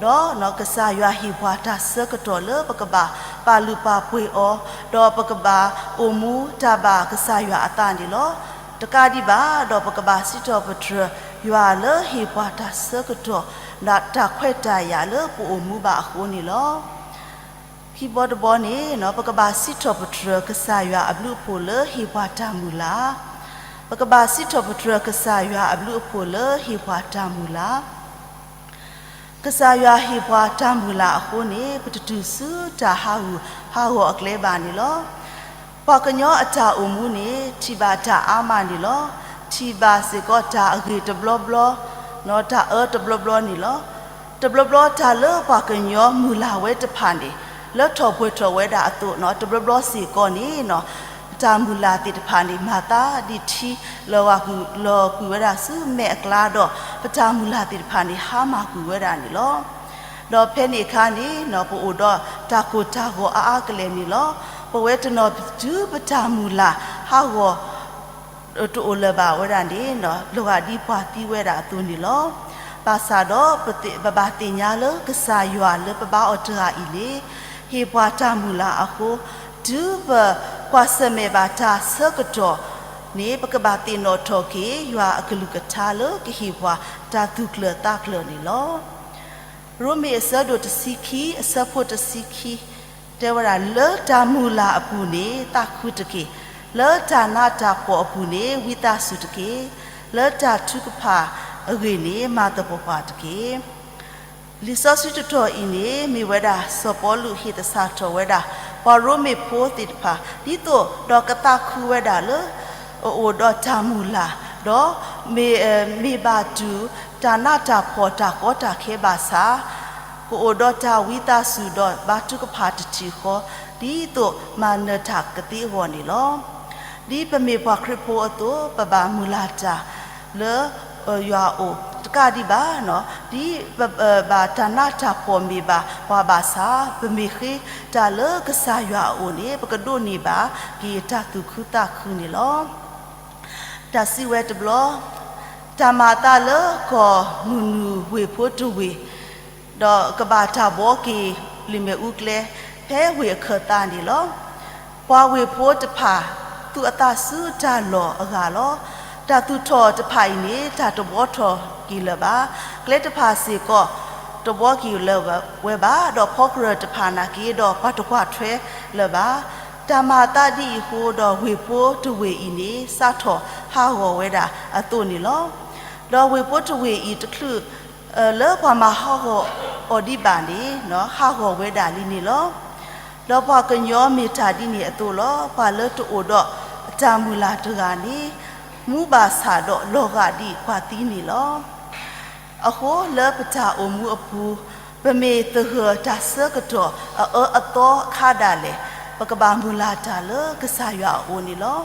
ဒီး ကစၢ်ယွၤဟ့ၣ်ပှၤတၢ်ဆၢကတီၢ်လၢပကဘၣ်ပာ်လုၢ်ပာ်ပှ့ၤအီၤ, ဒီးပကဘၣ်အိၣ်မူတၢ်ဘၣ်ကစၢ်ယွၤအသးန့ၣ်လီၤ. တကးဒံးဘၣ်ဒီး ပကဘၣ်စံးထီၣ်ပတြၢၤ ယွၤလၢဟ့ၣ်ပှၤတၢ်ဆၢကတီၢ် ဒီးတၢ်ခွဲးတၢ်ယာ်လၢပအိၣ်မူဘၣ်အဃိန့ၣ်လီၤ. ခံဘီတဘီန့ၣ် ပကဘၣ်စံးထီၣ်ပတြၢၤ ကစၢ်ယွၤအဘျုးအဖှိၣ်လၢဟ့ၣ်ပှၤတၢ်မုၢ်လၢ်. ပကဘၣ်စံးထီၣ်ပတြၢၤ ကစၢ်ယွၤအဘျုးအဖှိၣ်လၢဟ့ၣ်ပှၤတၢ်မုၢ်လၢ်. ကစၢ်ယွၤဟ့ၣ်ပှၤတၢ်မုၢ်လၢ်အဃိန့ၣ် ပတတုၤဆူတၢ်ဟးဂူာ်ဟးဂီၤအကျဲဘၣ်န့ၣ်လီၤ. ပှၤကညီအတၢ်အိၣ်မူန့ၣ် ထံၣ်ဘၣ်တၢ်အါမးန့ၣ်လီၤ. ထံၣ်ဘၣ်စ့ၢ်ကီးတၢ်အဂ့ၤတဘျီဘျီ, တၢ်အၢတဘျီဘျီန့ၣ်လီၤ. တဘျီဘျီတၢ်လၢပှၤကညီမုၢ်လၢ်ဝဲတဖၣ်န့ၣ် လၢထီၣ်ပှဲၤထီၣ်ဝဲဒၣ်အသိး, တဘျီဘျီစ့ၢ်ကီးန့ၣ် ပတၢ်မုၢ်လၢ်သ့ၣ်တဖၣ်န့ၣ် မၤသးဒ်ထံလီၤဂာ်ကွံာ်လီၤကွံာ်ဝဲဒၣ်ဆူမဲာ်အကျါဒီး ပတၢ်မုၢ်လၢ်သ့ၣ်တဖၣ်န့ၣ် ဟါမၢ်ကွံာ်ဝဲဒၣ်န့ၣ်လီၤ. ဒီးဖဲန့ၣ်အခါန့ၣ် ပအိၣ်ဒီးတၢ်ကိၢ်တၢ်ဂီၤအါအါကလဲာ်န့ၣ်လီၤ. ပဝဲတနီၤတုၤပတၢ်မုၢ်လၢ်ဟးဂီၤ တအိၣ်လၢၤဘၣ်ဝဲဒၣ်န့ၣ် လီၤဂာ်ဒ်ပှၤသံဝဲဒၣ်အသိးန့ၣ်လီၤ. ဘၣ်ဆၣ်ဒီး ပဘၣ်သ့ၣ်ညါလၢကစၢ်ယွၤလၢပဘါအီၤတဂၤအံၤန့ၣ် ဟ့ၣ်ပှၤတၢ်မုၢ်လၢ်အဃိ, တုၤပကွၢ်ဆၢၣ်မဲာ်ဘၣ်တၢ်ဆၢကတီၢ်န့ၣ် ပကဘၣ်သ့ၣ်နီၣ်ထီၣ်က့ၤ ယွၤအကလုၢ်ကထါလၢကဟ့ၣ်ပှၤတၢ်သူၣ်ကျၢၤသးကျၢၤန့ၣ်လီၤ. ရိမ့ၤအဆၢဒိၣ်တဆံခံ အဆၢဖိတဆံခံ တဲဝဲဒၣ်, လၢတၢ်မုၢ်လၢ်အပူၤန့ၣ် သးခုတက့ၢ်. လၢတၢ်နးတၢ်ဖှီၣ်အပူၤန့ၣ် ဝံသးစူၤတက့ၢ်. လၢတၢ်ထုကဖၣ်အဂ့ၢ်န့ၣ် မၤသပှၢ်ပှၢ်တက့ၢ်. လံာ်စီဆှံတတီၤအံၤန့ၣ် မ့ၢ်ဝဲဒၣ်စီၤပီလူးဟ့ၣ်သဆၣ်ထီၣ်ဝဲဒၣ် ပှၤရိမ့ၤဖိသ့ၣ်တဖၣ် ဒ်သိးဒီးကသးခုဝဲဒၣ်လၢ အအိၣ်ဒီးတၢ်မုၢ်လၢ်, ဒီးမ့ၢ်ဘၣ်တုၤတၢ်နးတၢ်ဖှီၣ်တၢ်ကီတၢ်ခဲဘၣ်ဆၣ် ကအိၣ်ဒီးတၢ်ဝံသးစူၤဒီးဘါထုကဖၣ်တထံၣ်ဃီ ဒ်သိးမၤနၢၤတၢ်ကသ့အဂီၢ်န့ၣ်လီၤ. ဒ်ပမ့ၢ်ပှၤခရံာ်ဖိအသိး ပဘၣ်မုၢ်လၢ်တၢ်လၢယွၤအအိၣ်တကးဒံးဘၣ်, ဒ်ပဘၣ်တၢ်နးတၢ်ဖှီၣ်မ့ၢ်ဘၣ်ပှၤဘၣ်ဆၣ် ပမ့ၢ်ဃ့တၢ်လၢကစၢ်ယွၤအအိၣ်န့ၣ် ပကဒိးန့ၢ်ဘၣ်က့ၤတၢ်သူၣ်ခုသးခုန့ၣ်လီၤ. တၢ်စံးဝဲတဘျီ, တၢ်မၤအသးလၢကီၢ်မုၢ်နုာ်ဝ့ၢ်ဖိတဝ့ၢ် ဒီးကဘၣ်တၢ်ဘှီက့ၤလံာ်မ့ၣ်အူကျဲ ဖဲဝ့ၢ်အခၢၣ်သးန့ၣ်လီၤ. ပှၤဝ့ၢ်ဖိတဖၣ် သူအသးဆူတၢ်လီၢ်အဂၤလီၤ. တၢ်သူၣ်ထီၣ်တဖၣ်အံၤန့ၣ် တၢ်တဘှီထီၣ်က့ၤလၢၤဘၣ်. ကျဲတဖၣ်စ့ၢ်ကီး တဘှီက့ၤလၢၤဝဲဘၣ်, ဒီးဖီကရၢၢ်တဖၣ်နာ်က့ဒီး ပှၤတကွၢ်ထွဲလၢၤဘၣ်. တၢ်မၤအသးဒ်အံၤအဃိဒီး ဝ့ၢ်ဖိတဝ့ၢ်အံၤန့ၣ် စးထီၣ်ဟးဂီၤဝဲဒၣ်အသိးန့ၣ်လီၤ. ဒီးဝ့ၢ်ဖိတဝ့ၢ်အံၤတချုး လၢပှၤမၤဟးဂီၤအီၤဒံးဘၣ်န့ၣ် ဟးဂီၤဝဲဒၣ်လံန့ၣ်လီၤ. ဒီးပှၤကညီမ့ၢ်တၢ်ဒ်န့ၣ်အသိးလီၤ. ပှၤလၢတအိၣ်ဒီးတၢ်မုၢ်လၢ်တဂၤန့ၣ် မူဘၣ်ဆၣ်ဒီးလီၤဂာ်ဒ်ပှၤသံန့ၣ်လီၤ. အဃိလၢပတၢ်အိၣ်မူအပူၤ ပမ့ၢ်သဂၢၢ်တၢ်ဆၢကတီၢ်အအၢအသီအခါဒၣ်လဲာ် ပကဘၣ်မုၢ်လၢ်တၢ်လၢကစၢ်ယွၤအအိၣ်န့ၣ်လီၤ.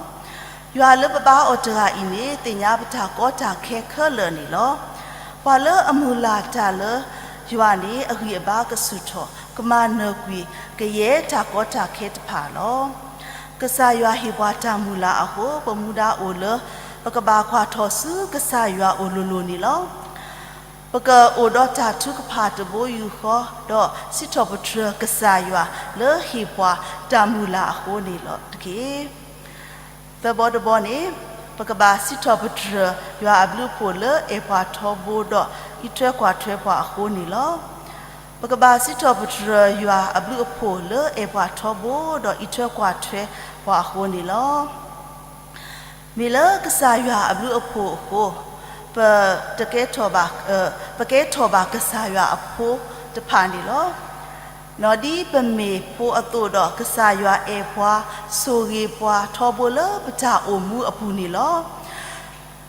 ယွၤလၢပဘါအီၤတဂၤအံၤန့ၣ် သ့ၣ်ညါပတၢ်ကီတၢ်ခဲခဲလၢာ်န့ၣ်လီၤ. ပှၤလၢအမုၢ်လၢ်တၢ်လၢယွၤန့ၣ် အဂံၢ်အဘါကဆူၣ်ထီၣ်, ကမၤနၢၤကွံာ် ကယဲၢ်တၢ်ကီတၢ်ခဲတဖၣ်လီၤ. ကစၢ်ယွၤဟ့ၣ်ပှၤတၢ်မုၢ်လၢ်အဃိ ပမူဒါအိၣ်လၢ ပကဘၣ်ကွၢ်ထီၣ်ဆူကစၢ်ယွၤအအိၣ်လိၤလိၤန့ၣ်လီၤ. ပကအိၣ်ဒီးတၢ်ထုကဖၣ်တဘိယူၢ်ဃီ ဒီးစံးထီၣ်ပတြၢၤကစၢ်ယွၤလၢဟ့ၣ်ပှၤတၢ်မုၢ်လၢ်အဃိန့ၣ်လီၤတက့ၢ်. သၢဘီတဘီန့ၣ် ပကဘၣ်စံးထီၣ်ပတြၢၤယွၤအဘျုးအဖှိၣ်လၢအဲၣ်ပှၤထီဘိဒီးအံးထွဲကွၢ်ထွဲပှၤအဃိန့ၣ်လီၤ. ပကဘၣ်စံးထီၣ်ပတြၢၤယွၤအဘျုးအဖှိၣ်လၢအဲၣ်ပှၤထီဘိဒီးအံးထွဲကွၢ်ထွဲပှၤအဃိန့ၣ်လီၤ. မ့ၢ်လၢကစၢ်ယွၤအဘျုးအဖှိၣ်အဃိ ပတကဲထီၣ်ဘၣ်, ပကဲထီၣ်ဘၣ်ကစၢ်ယွၤအဖိတဖၣ်န့ၣ်လီၤ. ဒ်ပမ့ၢ်ဖိအသိးဒီး ကစၢ်ယွၤအဲၣ်ပှၤ ဆိၣ်ဂ့ၤပှၤထီဘိလၢပတၢ်အိၣ်မူအပူၤန့ၣ်လီၤ.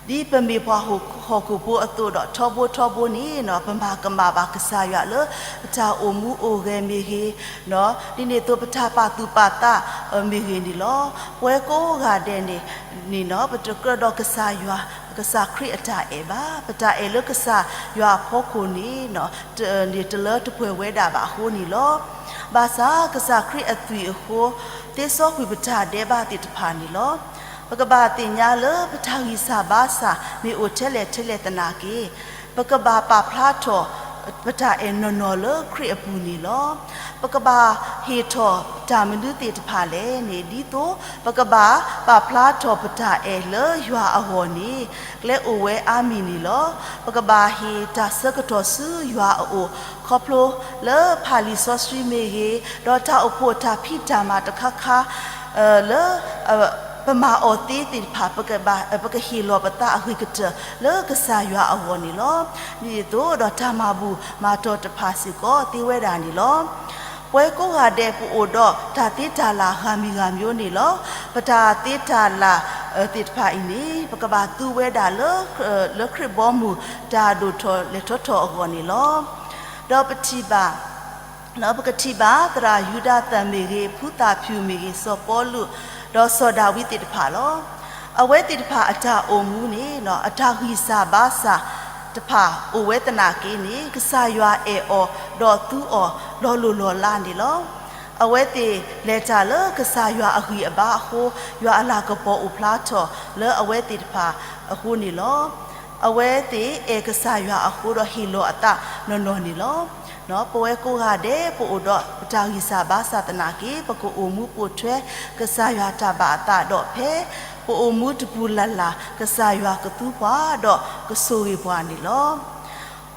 ဒ်ပမ့ၢ်ပှၤဟီၣ်ခိၣ်ဖိအသိးဒီး ထီဘိထီဘိန့ၣ် ပမၤကမၣ်ဘၣ်ကစၢ်ယွၤလၢပတၢ်အိၣ်မူအိၣ်ဂဲၤမ့ၢ်ဂ့ၤ, ဒ်န့ၣ်အသိးပတၢ်ပာ်သူၣ်ပာ်သးမ့ၢ်ဂ့ၤန့ၣ်လီၤ. ပဝဲကိးဂၤဒဲးန့ၣ် န့ၣ် ပတကြၢးဒီးကစၢ်ယွၤ, ကစၢ်ခရံာ်အတၢ်အဲၣ်ဘၣ်. ပတၢ်အဲၣ်လၢကစၢ်ယွၤအဖီခိၣ်န့ၣ် န့ၣ်တလၢတပှဲၤဝဲဒၣ်ဘၣ်အဃိန့ၣ်လီၤ. ဘၣ်ဆၣ်ကစၢ်ခရံာ်အသွံၣ်အဃိ သ့စီကွံာ်ပတၢ်ဒဲးဘးသ့ၣ်တဖၣ်န့ၣ်လီၤ. ပကဘၣ်သ့ၣ်ညါလၢပတၢ်ဂံၢ်စၢ်ဘါစၢ်မ့ၢ်အိၣ်ထဲလဲၣ်ထဲလဲၣ်သနာ်က့ ပကဘၣ်ပာ်ဖျါထီၣ်ပတၢ်အဲၣ်နီၢ်နီၢ်လၢခရံာ်အပူၤန့ၣ်လီၤ. ပကဘၣ်ဟ့ၣ်ထီၣ်တၢ်မနုၤသ့ၣ်တဖၣ်လဲၣ်န့ၣ် ဒ်သိးပကဘၣ်ပာ်ဖျါထီၣ်ပတၢ်အဲၣ်လၢယွၤအဂီၢ်န့ၣ် ကျဲအိၣ်ဝဲအါမံၤန့ၣ်လီၤ. ပကဘၣ်ဟ့ၣ်တၢ်ဆၢကတီၢ်ဆူယွၤအအိၣ် ခီဖျိလၢဖးလံာ်စီဆှံမ့ၢ်ဂ့ၤ, ဒီးတၢ်အိၣ်ဖှိၣ်တၢ်ဖံးတၢ်မၤတခါခါ လၢ ပမၤအီၤသ့သ့ၣ်တဖၣ် ပကဟ့ၣ်လီၤပသးအဂ့ၤကတၢၢ်လၢကစၢ်ယွၤအဂီၢ်န့ၣ်လီၤ. ဒ်သိးဒီးတၢ်မၤဘူၣ်မၤတီၤတဖၣ်စ့ၢ်ကီးသ့ဝဲဒၣ်န့ၣ်လီၤ. ပဝဲကိးဂၤဒဲးပအိၣ်ဒီးတၢ်သ့တၢ်လၢ်ဂၤမံၤဂၤမံၤန့ၣ်လီၤ. ပတၢ်သ့တၢ်လၢ်သ့ၣ်တဖၣ်အံၤန့ၣ် ပကဘၣ်သူဝဲဒၣ်လၢ လၢခရံာ်ဘီမုၢ်တၢ်ဒိၣ်ထီၣ်လဲၤထီၣ်ထီၣ်အဂီၢ်န့ၣ်လီၤ. ဒီးပထံၣ်ဘၣ် ဒီးပကထံၣ်ဘၣ်သရၣ်ယူဒၤသၢၣ်မ့ၢ်ဂ့ၤ, ဖုသးဖၠူၣ်မ့ၢ်ဂ့ၤ, စီၤပီလူးဒီးစီၤဒၤဝံးသ့ၣ်တဖၣ်လီၤ. အဝဲသ့ၣ်တဖၣ်အတၢ်အိၣ်မူန့ၣ် အတၢ်ဂံၢ်စၢ်ဘါစၢ်တဖၣ်အိၣ်ဝဲသနာ်က့န့ၣ် ကစၢ်ယွၤအဲၣ်အီၤဒီးသူအီၤလီၤလိၤလီၤလးန့ၣ်လီၤ. အဝဲသ့ၣ်လဲၤတၢ်လၢကစၢ်ယွၤအဂံၢ်အဘါအဃိ ယွၤအလၤကပီၤအိၣ်ဖျါထီၣ်လၢအဝဲသ့ၣ်တဖၣ်အဃိန့ၣ်လီၤ. အဝဲသ့ၣ်အဲၣ်ကစၢ်ယွၤအဃိဒီးဟ့ၣ်လီၤအသးနီၢ်နီၢ်န့ၣ်လီၤ. ပဝဲကိးဂၤဒဲး ပအိၣ်ဒီးပတၢ်ဂံၢ်စၢ်ဘါစၢ်သနာ်က့ ပကအိၣ်မူပိာ်ထွဲကစၢ်ယွၤတၢ်ဘၣ်အသးဒီး ဖဲပအိၣ်မူတပူၤလၢ်လၢ် ကစၢ်ယွၤကသူပှၤဒီးကဆိၣ်ဂ့ၤပှၤန့ၣ်လီၤ.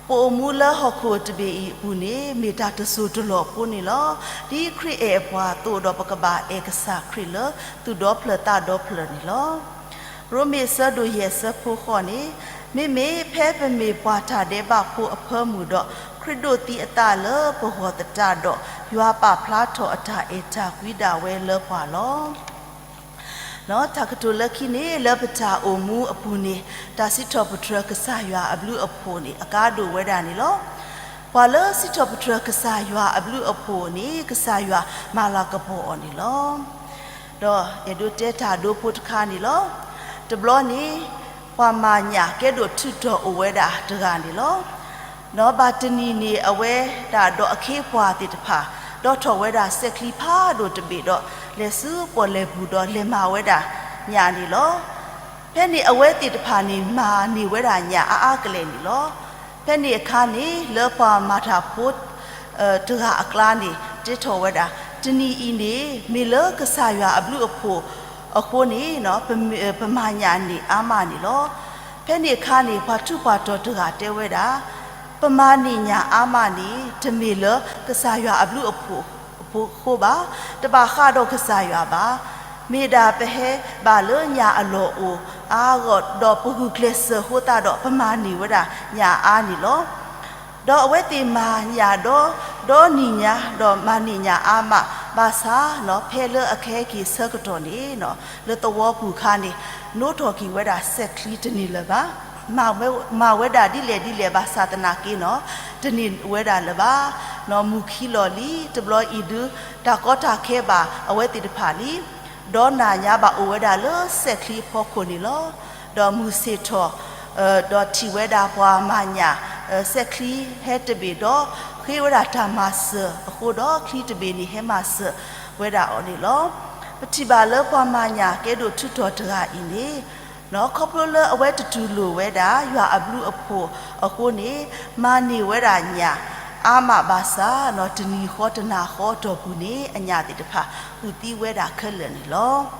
ပအိၣ်မူလၢဟီၣ်ခိၣ်တဘ့ၣ်အံၤအပူၤန့ၣ် မ့ၢ်တၢ်တစိၢ်တလီၢ်ဖိန့ၣ်လီၤ. ဒ်ခရံာ်အဲၣ်ပှၤအသိးဒီး ပကဘၣ်အဲၣ်ကစၢ်ခရံာ်လၢသူၣ်ဒီဖျၢၣ်သးဒီဖျၢၣ်န့ၣ်လီၤ. ရိမ့ၤဆၢဒိၣ်ယဲၢ်ဆၢဖိဃိးန့ၣ်, မ့မ့ၢ်ဖဲပမ့ၢ်ပှၤတၢ်ဒဲးဘးဖိအဖၢမုၢ်ဒီး ခရံာ်ဒိးသံအသးလၢပဂီၢ်သတးဒီး ယွၤပာ်ဖျါထီၣ်အတၢ်အဲၣ်တၢ်ကွံဒၣ်ဝဲလၢပှၤလီၤ. တၢ်ကတိၤလၢခံန့ၣ် လၢပတၢ်အိၣ်မူအပူၤန့ၣ် တၢ်စံးထီၣ်ပတြၢၤကစၢ်ယွၤအဘျုးအဖှိၣ်န့ၣ် အကါဒိၣ်ဝဲဒၣ်န့ၣ်လီၤ. ပှၤလၢစံးထီၣ်ပတြၢၤကစၢ်ယွၤအဘျုးအဖှိၣ်န့ၣ် ကစၢ်ယွၤမၤလၤကပီၤအီၤန့ၣ်လီၤ. ဒီးအဲၣ်ဒိးတဲတၢ်ဒိဖိတခါန့ၣ်လီၤ. တဘျီန့ၣ် ပှၤမၤညၣ်ကဲဒိၣ်ထုးထီၣ်အိၣ်ဝဲဒၣ်တဂၤန့ၣ်လီၤ. ဒီးဘၣ်တနံၤန့ၣ် အဝဲဒၣ်ဒီးအခ့အပှၤသ့ၣ်တဖၣ် ဒီးထီၣ်ဝဲဒၣ်စဲးချံဖးဒိၣ်တဘ့ၣ်ဒီး လဲၤဆူပီၣ်လဲၣ်ပူၤဒီးလဲၤမၤဝဲဒၣ်ညၣ်န့ၣ်လီၤ. ဖဲန့ၣ်အဝဲသ့ၣ်တဖၣ်န့ၣ် မၤန့ၢ်ဝဲဒၣ်ညၣ်အါအါကလဲာ်န့ၣ်လီၤ. ဖဲန့ၣ်အခါန့ၣ် လၢပှၤမၤတၢ်ဖိ တဂၤအကျါန့ၣ် တဲထီၣ်ဝဲဒၣ်, တနံၤအံၤန့ၣ် မ့ၢ်လၢကစၢ်ယွၤအဘျုးအဖှိၣ်အဃိန့ၣ် ပမၤညၣ်န့ၢ်အါမးန့ၣ်လီၤ. ဖဲန့ၣ်အခါန့ၣ် ပှၤထူးပှၤတီၤတဂၤတဲဝဲဒၣ်, ပမၤန့ၢ်ညၣ်အါမးန့ၣ် တမ့ၢ်လၢကစၢ်ယွၤအဘျုးအဖှိၣ်အဃိဘၣ်, တဘၣ်ဃးဒီးကစၢ်ယွၤဘၣ်. မ့ၢ်ဒၣ်ပဟဲဘၣ်လၢညၣ်အလီၢ်အိၣ်အါအဂီၢ် ဒီးပဂုာ်ကျဲးစၢးအဃိသတးဒီး ပမၤန့ၢ်ဝဲဒၣ်ညၣ်အါန့ၣ်လီၤ. ဒီးအဝဲသ့ၣ်မၤညၣ်ဒီး ဒီနံၤညါ ဒီးမၤန့ၢ်ညၣ်အါမး ဘၣ်ဆၣ် ဖဲလၢအကဟဲက့ၤဆၢကတီၢ်န့ၣ် လၢသဝီပူၤအခါန့ၣ် နိးထီၣ်က့ၤဝဲဒၣ်စဲးချံတန့ၢ်လၢၤဘၣ်. မၤဝဲဒၣ်ဒ်လဲၣ်ဒ်လဲၣ်ဘၣ်ဆၣ်သနာ်က့န့ၣ် တန့ၢ်ဝဲဒၣ်လၢၤဘၣ်. မုၢ်ခံလီၤလံ, တဘျီအံၤဒုး တၢ်ကီတၢ်ခဲဘၣ်အဝဲသ့ၣ်တဖၣ်လံ. ဒီနၤညါဘၣ်အိၣ်ဝဲဒၣ်လၢစဲးချံအဖီခိၣ်န့ၣ်လီၤ. ဒီးမုၢ်ဆ့ၣ်ထီၣ် ဒီးထံၣ်ဝဲဒၣ်ပှၤမၤညၣ် စဲးချံဟဲတဘ့ၣ်ဒီး ဃ့ဝဲဒၣ်တၢ်မၤစၢၤအဃိဒီး ချံတဘ့ၣ်န့ၣ်ဟဲမၤစၢၤဝဲဒၣ်အီၤန့ၣ်လီၤ. ပထံၣ်ဘၣ်လၢပှၤမၤညၣ်ကဲဒိၣ်ထုးထီၣ်တဂၤအံၤန့ၣ် ခီဖျိလၢအဝဲတတူၢ်လိာ်ဝဲဒၣ် ယွၤအဘျုးအဖှိၣ်အဃိန့ၣ် မၤန့ၢ်ဝဲဒၣ်ညၣ်အါမးဘၣ်ဆၣ် တနံၤဃီတနၤဃီအတီၢ်ပူၤန့ၣ် အညၣ်သ့ၣ်တဖၣ် အူသံဝဲဒၣ်ခဲလၢာ်န့ၣ်လီၤ.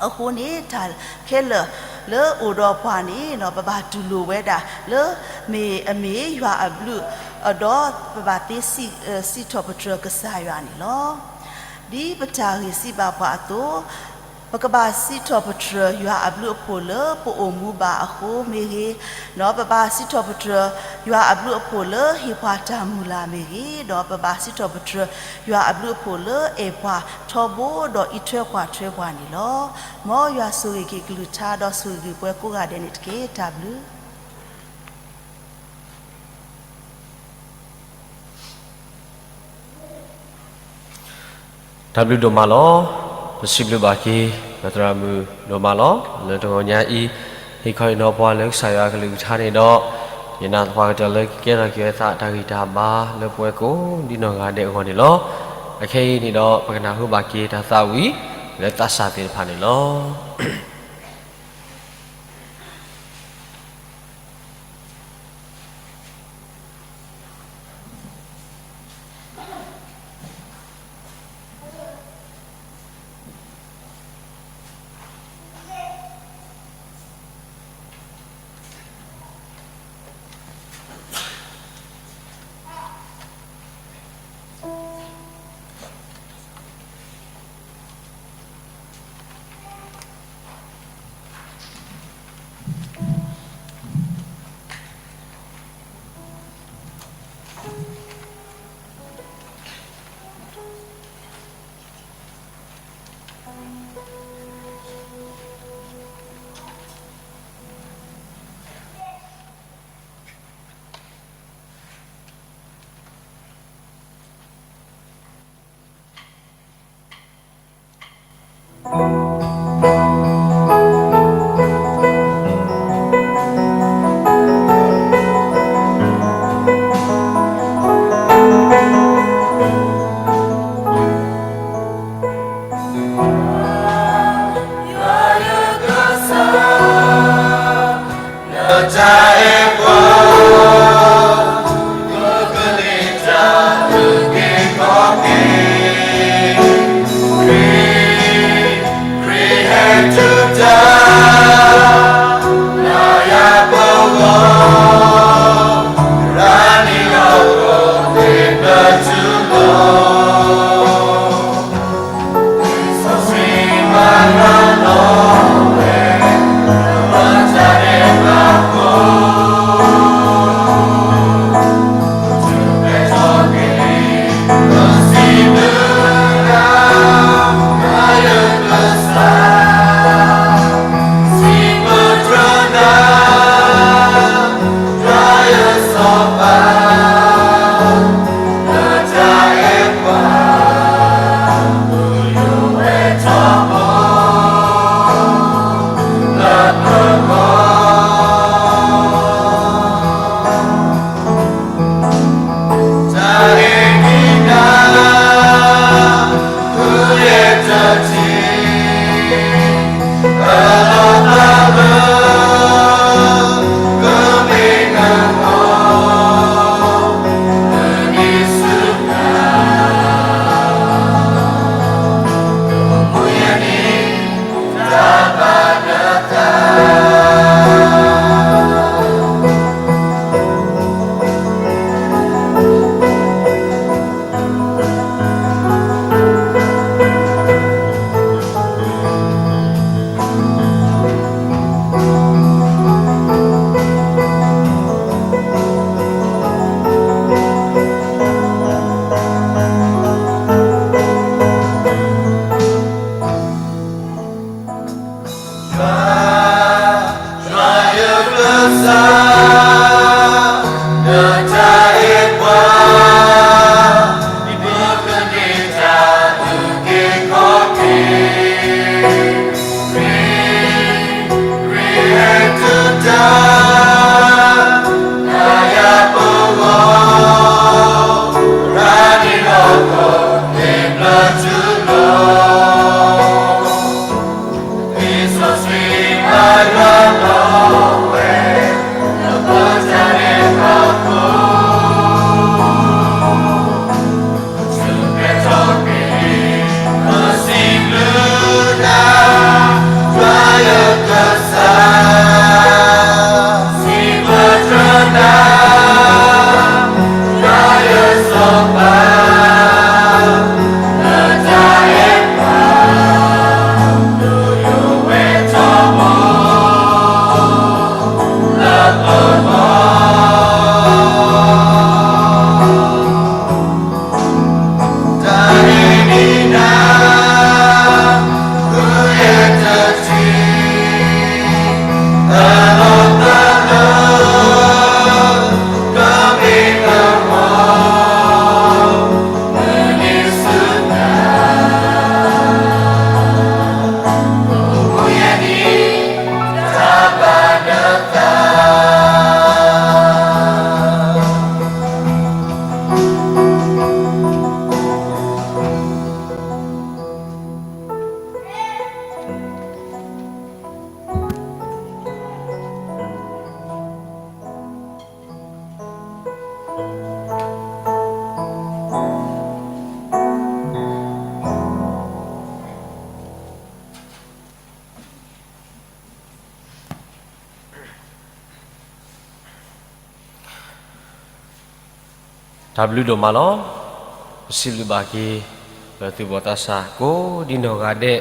အဃိန့ၣ် တၢ်ခဲလၢာ်လၢအိၣ်ဒီးပှၤန့ၣ် ပဘၣ်တူၢ်လိာ်ဝဲဒၣ်လၢ မ့ၢ်အမ့ၢ်ယွၤအဘျုး ဒီးပဘၣ်သ့စံးထီၣ်ပတြၢၤကစၢ်ယွၤန့ၣ်လီၤ. ဒ်ပတၢ်ဂ့ၢ်စံးဘၣ်ပှၤအသိး ပကဘၣ်စံးထီၣ်ပတြၢၤယွၤအဘျုးအဖှိၣ်လၢပအိၣ်မူဘၣ်အဃိမ့ၢ်ဂ့ၤ, ဒီးပဘၣ်စံးထီၣ်ပတြၢၤယွၤအဘျုးအဖှိၣ်လၢဟ့ၣ်ပှၤတၢ်မုၢ်လၢ်မ့ၢ်ဂ့ၤ, ဒီးပဘၣ်စံးထီၣ်ပတြၢၤယွၤအဘျုးအဖှိၣ်လၢအဲၣ်ပှၤထီဘိဒီးအံးထွဲကွၢ်ထွဲပှၤန့ၣ်လီၤ. မ်ယွၤဆိၣ်ဂ့ၤက့ၤကလုၢ်ကထါဒီးဆိၣ်ဂ့ၤက့ၤပှၤကိးဂၤဒဲးန့ၣ်တက့ၢ်. တၢ်ဘျုး တၢ်ဘျုးဒိၣ်မးလီၤ. ပစံးဘျုးဘၣ်က့ၤ ပသရၣ်မုၣ်ဒိၣ်မးလီၤ. လၢတဂီၤညါအံၤ ဟ့ၣ်ခီဟ့ၣ်နီၤပှၤလၢကစၢ်ယွၤအကလုၢ်ကထါန့ၣ်ဒီး ယနာ်သပှၢ်ကတၢၢ်လၢကကဲထီၣ်က့ၤဝဲသးတၢ်ဂံၢ်တၢ်ဘါလၢပဝဲကိးဒ်နီၢ်ဂၤဒဲးအဂီၢ်န့ၣ်လီၤ. အခဲအံၤန့ၣ်ဒီး ပကနၢ်ဟူဘၣ်က့ၤတၢ်သးဝံၣ်လၢသးစၢ်သ့ၣ်တဖၣ်န့ၣ်လီၤ. တၢ်ဘျုးဒိၣ်မးလီၤ. ပစံးဘျုးဘၣ်က့ၤ ပသူၣ်ဘီၣ်သးစၢ်ကိးဒံနီၢ်ဂၤဒဲး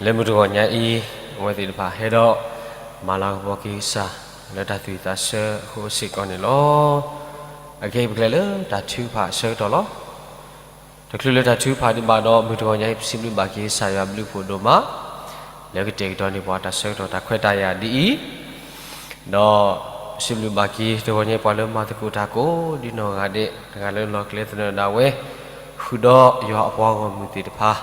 လၢမုၢ်တဂီၤညါအံၤ အဝဲသ့ၣ်တဖၣ်ဟဲဒီး မၤလၤကပီၤက့ၤကစၢ် လၢတၢ်သူၣ်ဝံၣ်သးဆၢအဃိစ့ၢ်ကီးန့ၣ်လီၤ. အခဲအံၤပကလဲၤလၢတၢ်ထုကဖၣ်အဆၢကတီၢ်လီၤ. တချုးလၢတၢ်ထုကဖၣ်ဒံးဘၣ်ဒီး မုၢ်တဂီၤညါအံၤ ပစံးဘျုးဘၣ်က့ၤကစၢ်ယွၤဘျုးဖှိၣ်ဒိၣ်မး လၢကတဲာ်ကတီၤန့ၢ်ပှၤတၢ်ဆၢကတီၢ်တၢ်ခွဲးတၢ်ယာ်ဒ်အံၤ, ဒီးပစံးဘျုးဘၣ်က့ၤတဂီၤညါအံၤ ပှၤလၢမၤသကိးတၢ်ကိးဒံနီၢ်ဂၤဒဲး တဂၤလၢလီၢ်ကျဲသနၢၣ်ဒၣ်ဝဲ ဃုာ်ဒီးယွၤအပှၤဂီၢ်မုၢ်သ့ၣ်တဖၣ်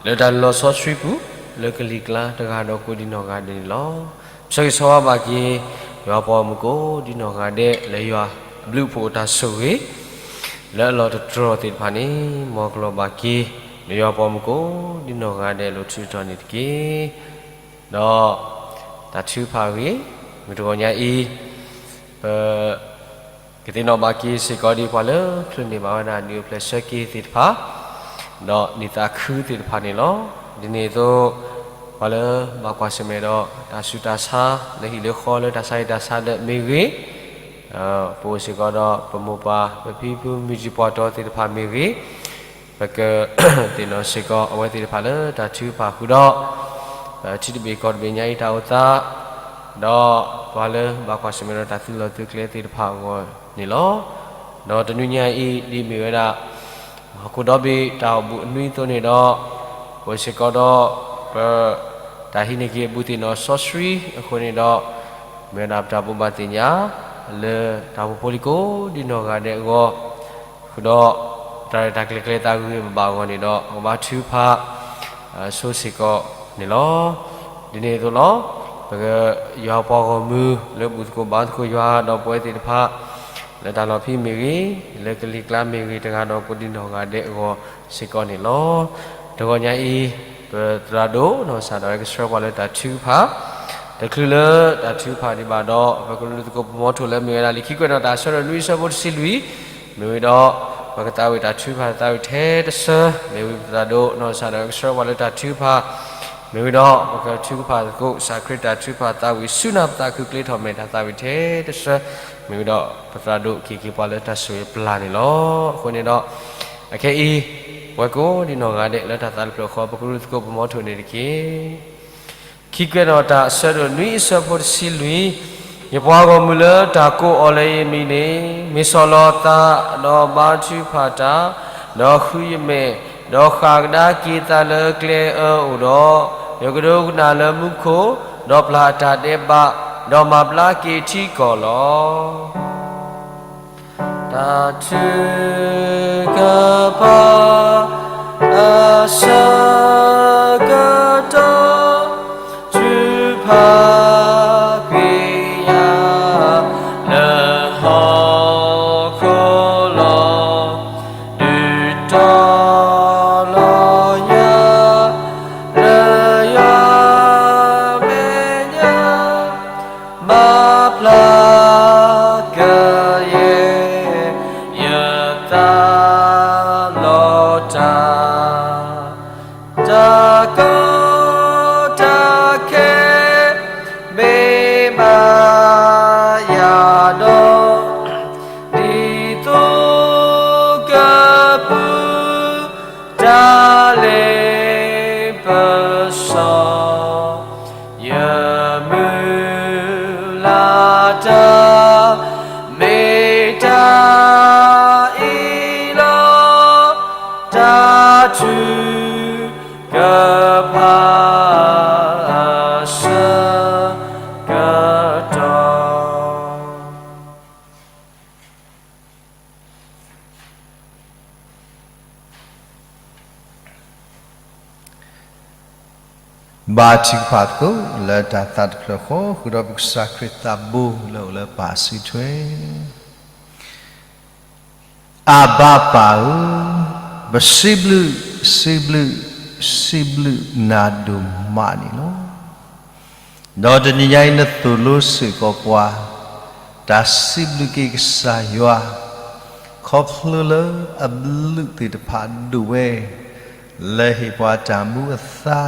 လၢတၢ်လီၤဆီဆှံပူၤ လၢကလံၤကျါတဂၤဒီးကိးဒံနီၢ်ဂၤဒဲးန့ၣ်လီၤ. ပဆၢဂ့ၤဆၢဝါဘၣ်က့ၤ ယွၤပှၤဂီၢ်မုၢ်ကိးဒံနီၢ်ဂၤဒဲး လၢယွၤဘျုးဖှိၣ်တၢ်ဆိၣ်ဂ့ၤ လၢအလီၢ်တတြီၢ်သ့ၣ်တဖၣ်န့ၣ် မ်ကလီၤဘၣ်က့ၤ လၢယွၤပှၤဂီၢ်မုၢ်ကိးဒံနီၢ်ဂၤဒဲး လိၤထူးတီၤန့ၣ်တက့ၢ်. ဒီးတၢ်ထုကဖၣ်အဂ့ၢ် မုၢ်တဂီၤညါအံၤ ပ ကသ့ၣ်နီၣ်ဘၣ်က့ၤစ့ၢ်ကီးဒ်ပှၤလၢချုးန့ၢ်ဘၣ်ဝဲဒၣ် ဒုးအိၣ်ဖျဲၣ်ဆၢက့ၤသ့ၣ်တဖၣ် ဒီးနံၣ်သးခုသ့ၣ်တဖၣ်န့ၣ်လီၤ. ဒ်န့ၣ်အသိး ပှၤလၢဘၣ်ကွၢ်ဆၢၣ်မဲာ်ဒီးတၢ်ဆူးတၢ်ဆါ လၢဟံၣ်လၢဃီလၢတၢ်ဆါဟံၣ်တၢ်ဆါဒၢးမ့ၢ်ဂ့ၤ, ပအိၣ်စ့ၢ်ကီးဒီးပမိၢ်ပၢ် ပဖံပဖု မုၢ်တံၢ်ပှၢ်တီၤသ့ၣ်တဖၣ်မ့ၢ်ဂ့ၤ, ပကသ့ၣ်နီၣ်စ့ၢ်ကီးအဝဲသ့ၣ်တဖၣ်လၢတၢ်ထုကဖၣ်ဃုာ်ဒီး ထံတဘ့ၣ်ကီၢ်တဘ့ၣ်ညါအံၤတၢ်အိၣ်သး ဒီးပှၤလၢဘၣ်ကွၢ်ဆၢၣ်မဲာ်ဒီးတၢ်သုးလီၢ်သုးကျဲသ့ၣ်တဖၣ်အဂီၢ်န့ၣ်လီၤ. ဒီးတနွံညါအံၤ ဒ်မ့ၢ်ဝဲဒၣ် ဟီၣ်ခိၣ်ဒီဘ့ၣ်တၢ်အိၣ်ဘူးအနွံအသိးန့ၣ်ဒီး ပအိၣ်စ့ၢ်ကီးဒီး ပ တၢ်ဟံးန့ၢ်က့ၤအဘူးသ့ၣ်နီၣ်စီဆှံအဃိန့ၣ်ဒီး မ့ၢ်ဝဲဒၣ်ပတၢ်ဘိးဘၣ်သ့ၣ်ညါ လၢတၢ်အိၣ်ဖှိၣ်ဖိလံၤကိးဒံနီၢ်ဂၤဒဲးအဂီၢ် ဃုာ်ဒီး တၢ်ရဲၣ်တၢ်ကျဲၤကျဲသးဂ့ၤဂ့ၤဘၣ်ဘၣ်အဂီၢ်န့ၣ်ဒီး ကဘါထုကဖၣ် ဆိစ့ၢ်ကီးန့ၣ်လီၤ. ဒ်န့ၣ်အသိးလီၤ. ပ ယွၤပှၤဂီၢ်မုၢ် လၢဘူၣ်သကိးဘါသကိးယွၤဒီးပဝဲသ့ၣ်တဖၣ် လၢတၢ်လီၢ်ဖံးမ့ၢ်ဂ့ၤ, လၢကလံၤကျါမ့ၢ်ဂ့ၤ တဂၤဒီးကိးဒံနီၢ်ဂၤဒဲးအဂီၢ်စ့ၢ်ကီးန့ၣ်လီၤ. တဂီၤညါအံၤ ပသရၣ်ဒိၣ်နီၢ်ကစၢ်ဒၣ်ဝဲကဆှၢပှၤလၢတၢ်ထုကဖၣ် တချုးလၢတၢ်ထုကဖၣ်ဒံးဘၣ်ဒီး ပကရူၢ်သကိးပမီထိၣ်လၢမ့ၢ်ဝဲဒၣ်လံာ်ခံကွဲးနီၣ်တၢ်အဆၢဒိၣ်နွံအဆၢဖိတဆံလွံၢ် မ့ၢ်ဝံၤဒီး ပကသးဝံၣ်တၢ်ထုကဖၣ်သးဝံၣ်ထဲတဆၢ မ့ၢ်ဝံၤပသရၣ်ဒိၣ်နီၢ်ကစၢ်ဒၣ်ဝဲကဆှၢပှၤလၢတၢ်ထုကဖၣ် မ့ၢ်ဝံၤဒီး ပကထုကဖၣ်သကိးကစၢ်ခရံာ်တၢ်ထုကဖၣ်သးဝံၣ်ဆူနၢ်ပသးခုကျဲထီၣ်မဲာ်တၢ်သးဝံၣ်ထဲတဆၢ မ့ၢ်ဝံၤဒီး ပသရၣ်ဒိၣ်က့ၤက့ၤပှၤလၢတၢ်ဆိၣ်ဂ့ၤပျၢ်န့ၣ်လီၤ. အဃိန့ၣ်ဒီး အခဲအံၤ ပဝဲကိးဒံနီၢ်ဂၤဒဲးလၢတၢ်သးတဖျၢၣ်ဃီ ပကရူၢ်သကိးပမီထိၣ်န့ၣ်တက့ၢ်. ခံကွဲးနီၣ်တၢ်အဆၢဒိၣ်နွံအဆၢဖိတဆံလွံၢ်, ယပှၤဂီၢ်မုၢ်လၢတၢ်ကိးအီၤလၢယမံၤန့ၣ် မ့ၢ်ဆီၣ်လီၤသး, ဒီးဘါထုကဖၣ်တၢ်, ဒီးဃုယမဲာ်, ဒီးဃၣ်ကဒါက့ၤသးလၢကျဲအၢအိၣ်ဒီး, ယကဒိကနၣ်လၢမူခိၣ်, ဒီးပျၢ်အတၢ်ဒဲးဘး, ဒီးမၤဘျါက့ၤထံကီၢ်လီၤ. တၢ်ထုကဖၣ် အဆၢကတီၢ် ထုကဖၣ်ကွံာ်ယၤ လၢဟီၣ်ခိၣ်လီၤ. ဒုးတီလီၤယၤ လၢယွၤမဲာ်ညါ မၤဖျါကယဲၢ် ယသးလီၤတၢ် တၢ်ကီတၢ်ခဲ မ့ၢ်ဘၣ်ယၤဒီး ဒ်သိးကပူၤ တၢ်လ့ပစီ ယမုၢ်လၢ်တၢ် မ့ၢ်တၢ်အံၤလီၤ. တၢ်ထုကဖၣ် အဆၢကတီၢ် ဘါထုကဖၣ်သကိးလၢတၢ်သးတဖျၢၣ်ဃီ ဃုာ်ဒီးပကစၢ်ခရံာ်သးဘိလၢအိၣ်လၢပၢ်စုထွဲ အဘၤပၢ်ဧၢ, ပစံးဘျုး, စံးဘျုး, စံးဘျုးနၤဒိၣ်မးန့ၣ်လီၤ. ဒီးတနံၤညါအံၤနသိၣ်လိစ့ၢ်ကီးပှၤ တၢ်စံးဘျုးက့ၤကစၢ်ယွၤ ခီဖျိလၢအဘျုးသ့ၣ်တဖၣ်ဒိၣ်ဝဲ လၢအဟ့ၣ်ပှၤတၢ်မူအသါ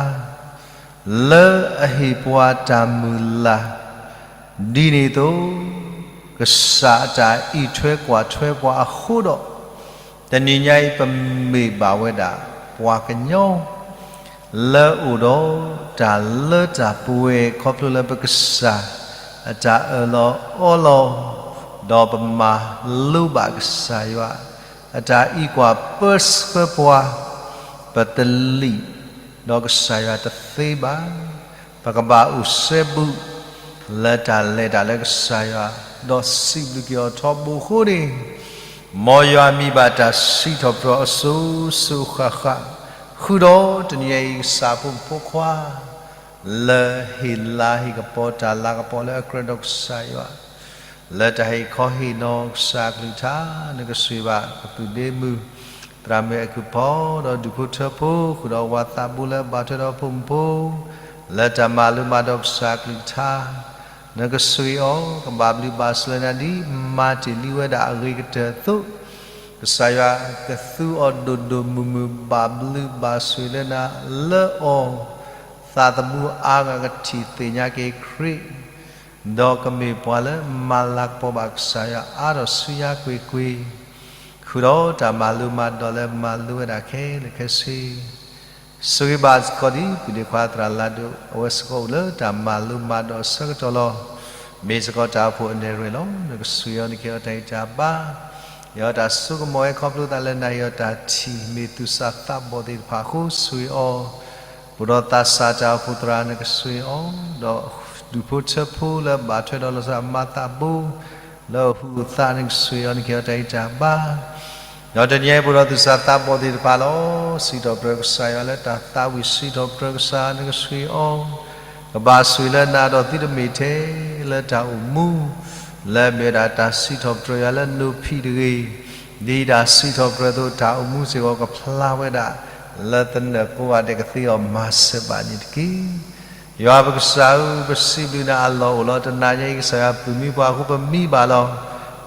လၢအဟ့ၣ်ပှၤတၢ်မုၢ်လၢ် ဒ်န့ၣ်အသိး ကစၢ်အတၢ်အံးထွဲကွၢ်ထွဲပှၤအဃိဒီး တနံၤညါအံၤပမ့ၢ်ဘၣ်ဝဲဒၣ်ပှၤကညီ လၢအိၣ်ဒီးတၢ်လၢတၢ်ပှဲၤ ခီဖျိလၢပကစၢ်အတၢ်အၢၣ်လီၤအီလီၤ ဒီးပမၤလိဘၣ်ကစၢ်ယွၤ အတၢ်အံးကွၢ်ပၢဆှၢပှၤ ပတလံၣ်ဒီးကစၢ်ယွၤတသ့ဘၣ်. ပကဘၣ်အိၣ်စဲဘူး လၢတၢ်လဲၤတၢ်လၢကစၢ်ယွၤ ဒီးစံးဘျုးက့ၤအီၤထီဘိအဃိန့ၣ် မ်ယွၤမံၤဘၣ်တၢ်စံးထီၣ်ပတြၢၤအစိၤစိၤဃၣ်ဃၣ် ဃုာ်ဒီးတနံၤအံၤ ကစၢ်အဖိမုၣ်ဖိခွါ လၢဟ့ၣ်လၤဟ့ၣ်ကပီၤတၢ်လၤကပီၤလၢအကြၢးဒီးကစၢ်ယွၤ, လၢတၢ်ဟ့ၣ်ခီဟ့ၣ်နီၤကစၢ်အကလုၢ်ကထါ, နကဆိၣ်ဂ့ၤဘၣ်ပပုၢ်ဒ့မုၣ် သရၣ်မုၣ်အဲၤကူၣ်ဖီ ဒီးဒူၣ်ဖိထၢဖိ ဃုာ်ဒီးဝၤသးဘိလၢဘၣ်ထွဲဒီးဖိမုၣ်ဖိ လၢတၢ်မၤလိမၤဒိးကစၢ်အကလုၢ်ကထါ, နကဆိၣ်ဂ့ၤအီၤ ကဘၣ်ဘျုးဘၣ်ဆိၣ်လၢနၤဒ်မၤတ့ၢ်လံဝဲဒၣ်အဂ့ၤကတၢၢ်အသိး, ကစၢ်ယွၤကသူအီၤဒိၣ်ဒိၣ်မုၢ်မုၢ် ဘၣ်ဘျုးဘၣ်ဆိၣ်လၢနၤလၢအီၤ, သးသမူအါဂၤကထံၣ်သ့ၣ်ညါက့ၤခရံာ်, ဒီးကမ့ၢ်ပှၤလၢမၤလၤကပီၤဘၣ်ကစၢ်ယွၤအါထီၣ်ဆူညါကွ့ၢ်ကွ့ၢ်, ဃုာ်ဒီးတၢ်မၤလိမၤဒိးလၢမၤလိဝဲဒၣ်ခဲလၢာ်ခဲဆ့ ဆိၣ်ဂ့ၤဘၣ်စ့ၢ်ကီးဒ်ပုၢ်ဒ့ခွါသရၣ်လၤဒိၣ် အဝဲစ့ၢ်ကီးအိၣ်လၢတၢ်မၤလိမၤဒိးအဆၢကတီၢ်လီၤ. မ့ၢ်စ့ၢ်ကီးတၢ်အိၣ်ဖှိၣ်အနဲၣ်ရွဲၣ်လီၤ. နကဆိၣ်ဂ့ၤအီၤ နကဟ့ၣ်အီၤတၢ်ဂံၢ်တၢ်ဘါ, ဟ့ၣ်အီၤတၢ်စိကမီၤဝဲခီဖျိသးလၢနၤဟ့ၣ်အီၤတၢ်ထံၣ် မ့ၢ်သူၣ်စၢ်သးဘီၣ်သ့ၣ်တဖၣ်အဃိ ဆိၣ်ဂ့ၤအီၤ, ပအိၣ်ဒီးသးစၢ်တၢ်အိၣ်ဖှိၣ်သရၣ် နကဆိၣ်ဂ့ၤအီၤ, ဒီးဒူၣ်ဖိထၢဖိလၢဘၣ်ထွဲဒီးလီၤဆီဒၣ်မၤသးဘိ လၢအဟူးအသး နကဆိၣ်ဂ့ၤအီၤ နကဟ့ၣ်အီၤတၢ်ဂံၢ်တၢ်ဘါ ဒီးတနံၤအံၤ ပအိၣ်ဒီးသူၣ်စၢ်သးဘီၣ်သ့ၣ်တဖၣ်လီၤ. စံးထီၣ်ပတြၢၤကစၢ်ယွၤလၢတၢ်သးဝံၣ် စံးထီၣ်ပတြၢၤကစၢ် နကဆိၣ်ဂ့ၤအီၤ, ကဘၣ်ဆိၣ်ဂ့ၤလၢနၤဒီးသုတမ့ၢ်ထဲလၢတၢ်အိၣ်မူ, လၢအမ့ၢ်ဝဲဒၣ်တၢ်စံးထီၣ်ပတြၢၤယွၤလၢနိဖံးတဂ့ၤ, ဒ်တၢ်စံးထီၣ်ပတြၢၤအသိး တၢ်အိၣ်မူစ့ၢ်ကီးကဖျါဝဲဒၣ် လၢသနၢၣ်ကိးဂၤဒဲးကသ့အီၤမၤစၢၤဘၣ်န့ၣ်တက့ၢ်. ယွၤပကစၢ်ဧၢ, ပစံးဘျုးနၤအလီၢ်အိၣ်လီၤ. တနၤညါအံၤ ကစၢ်ယွၤပုၢ်မံပှၤအဃိ ပမံဘၣ်လီၤ.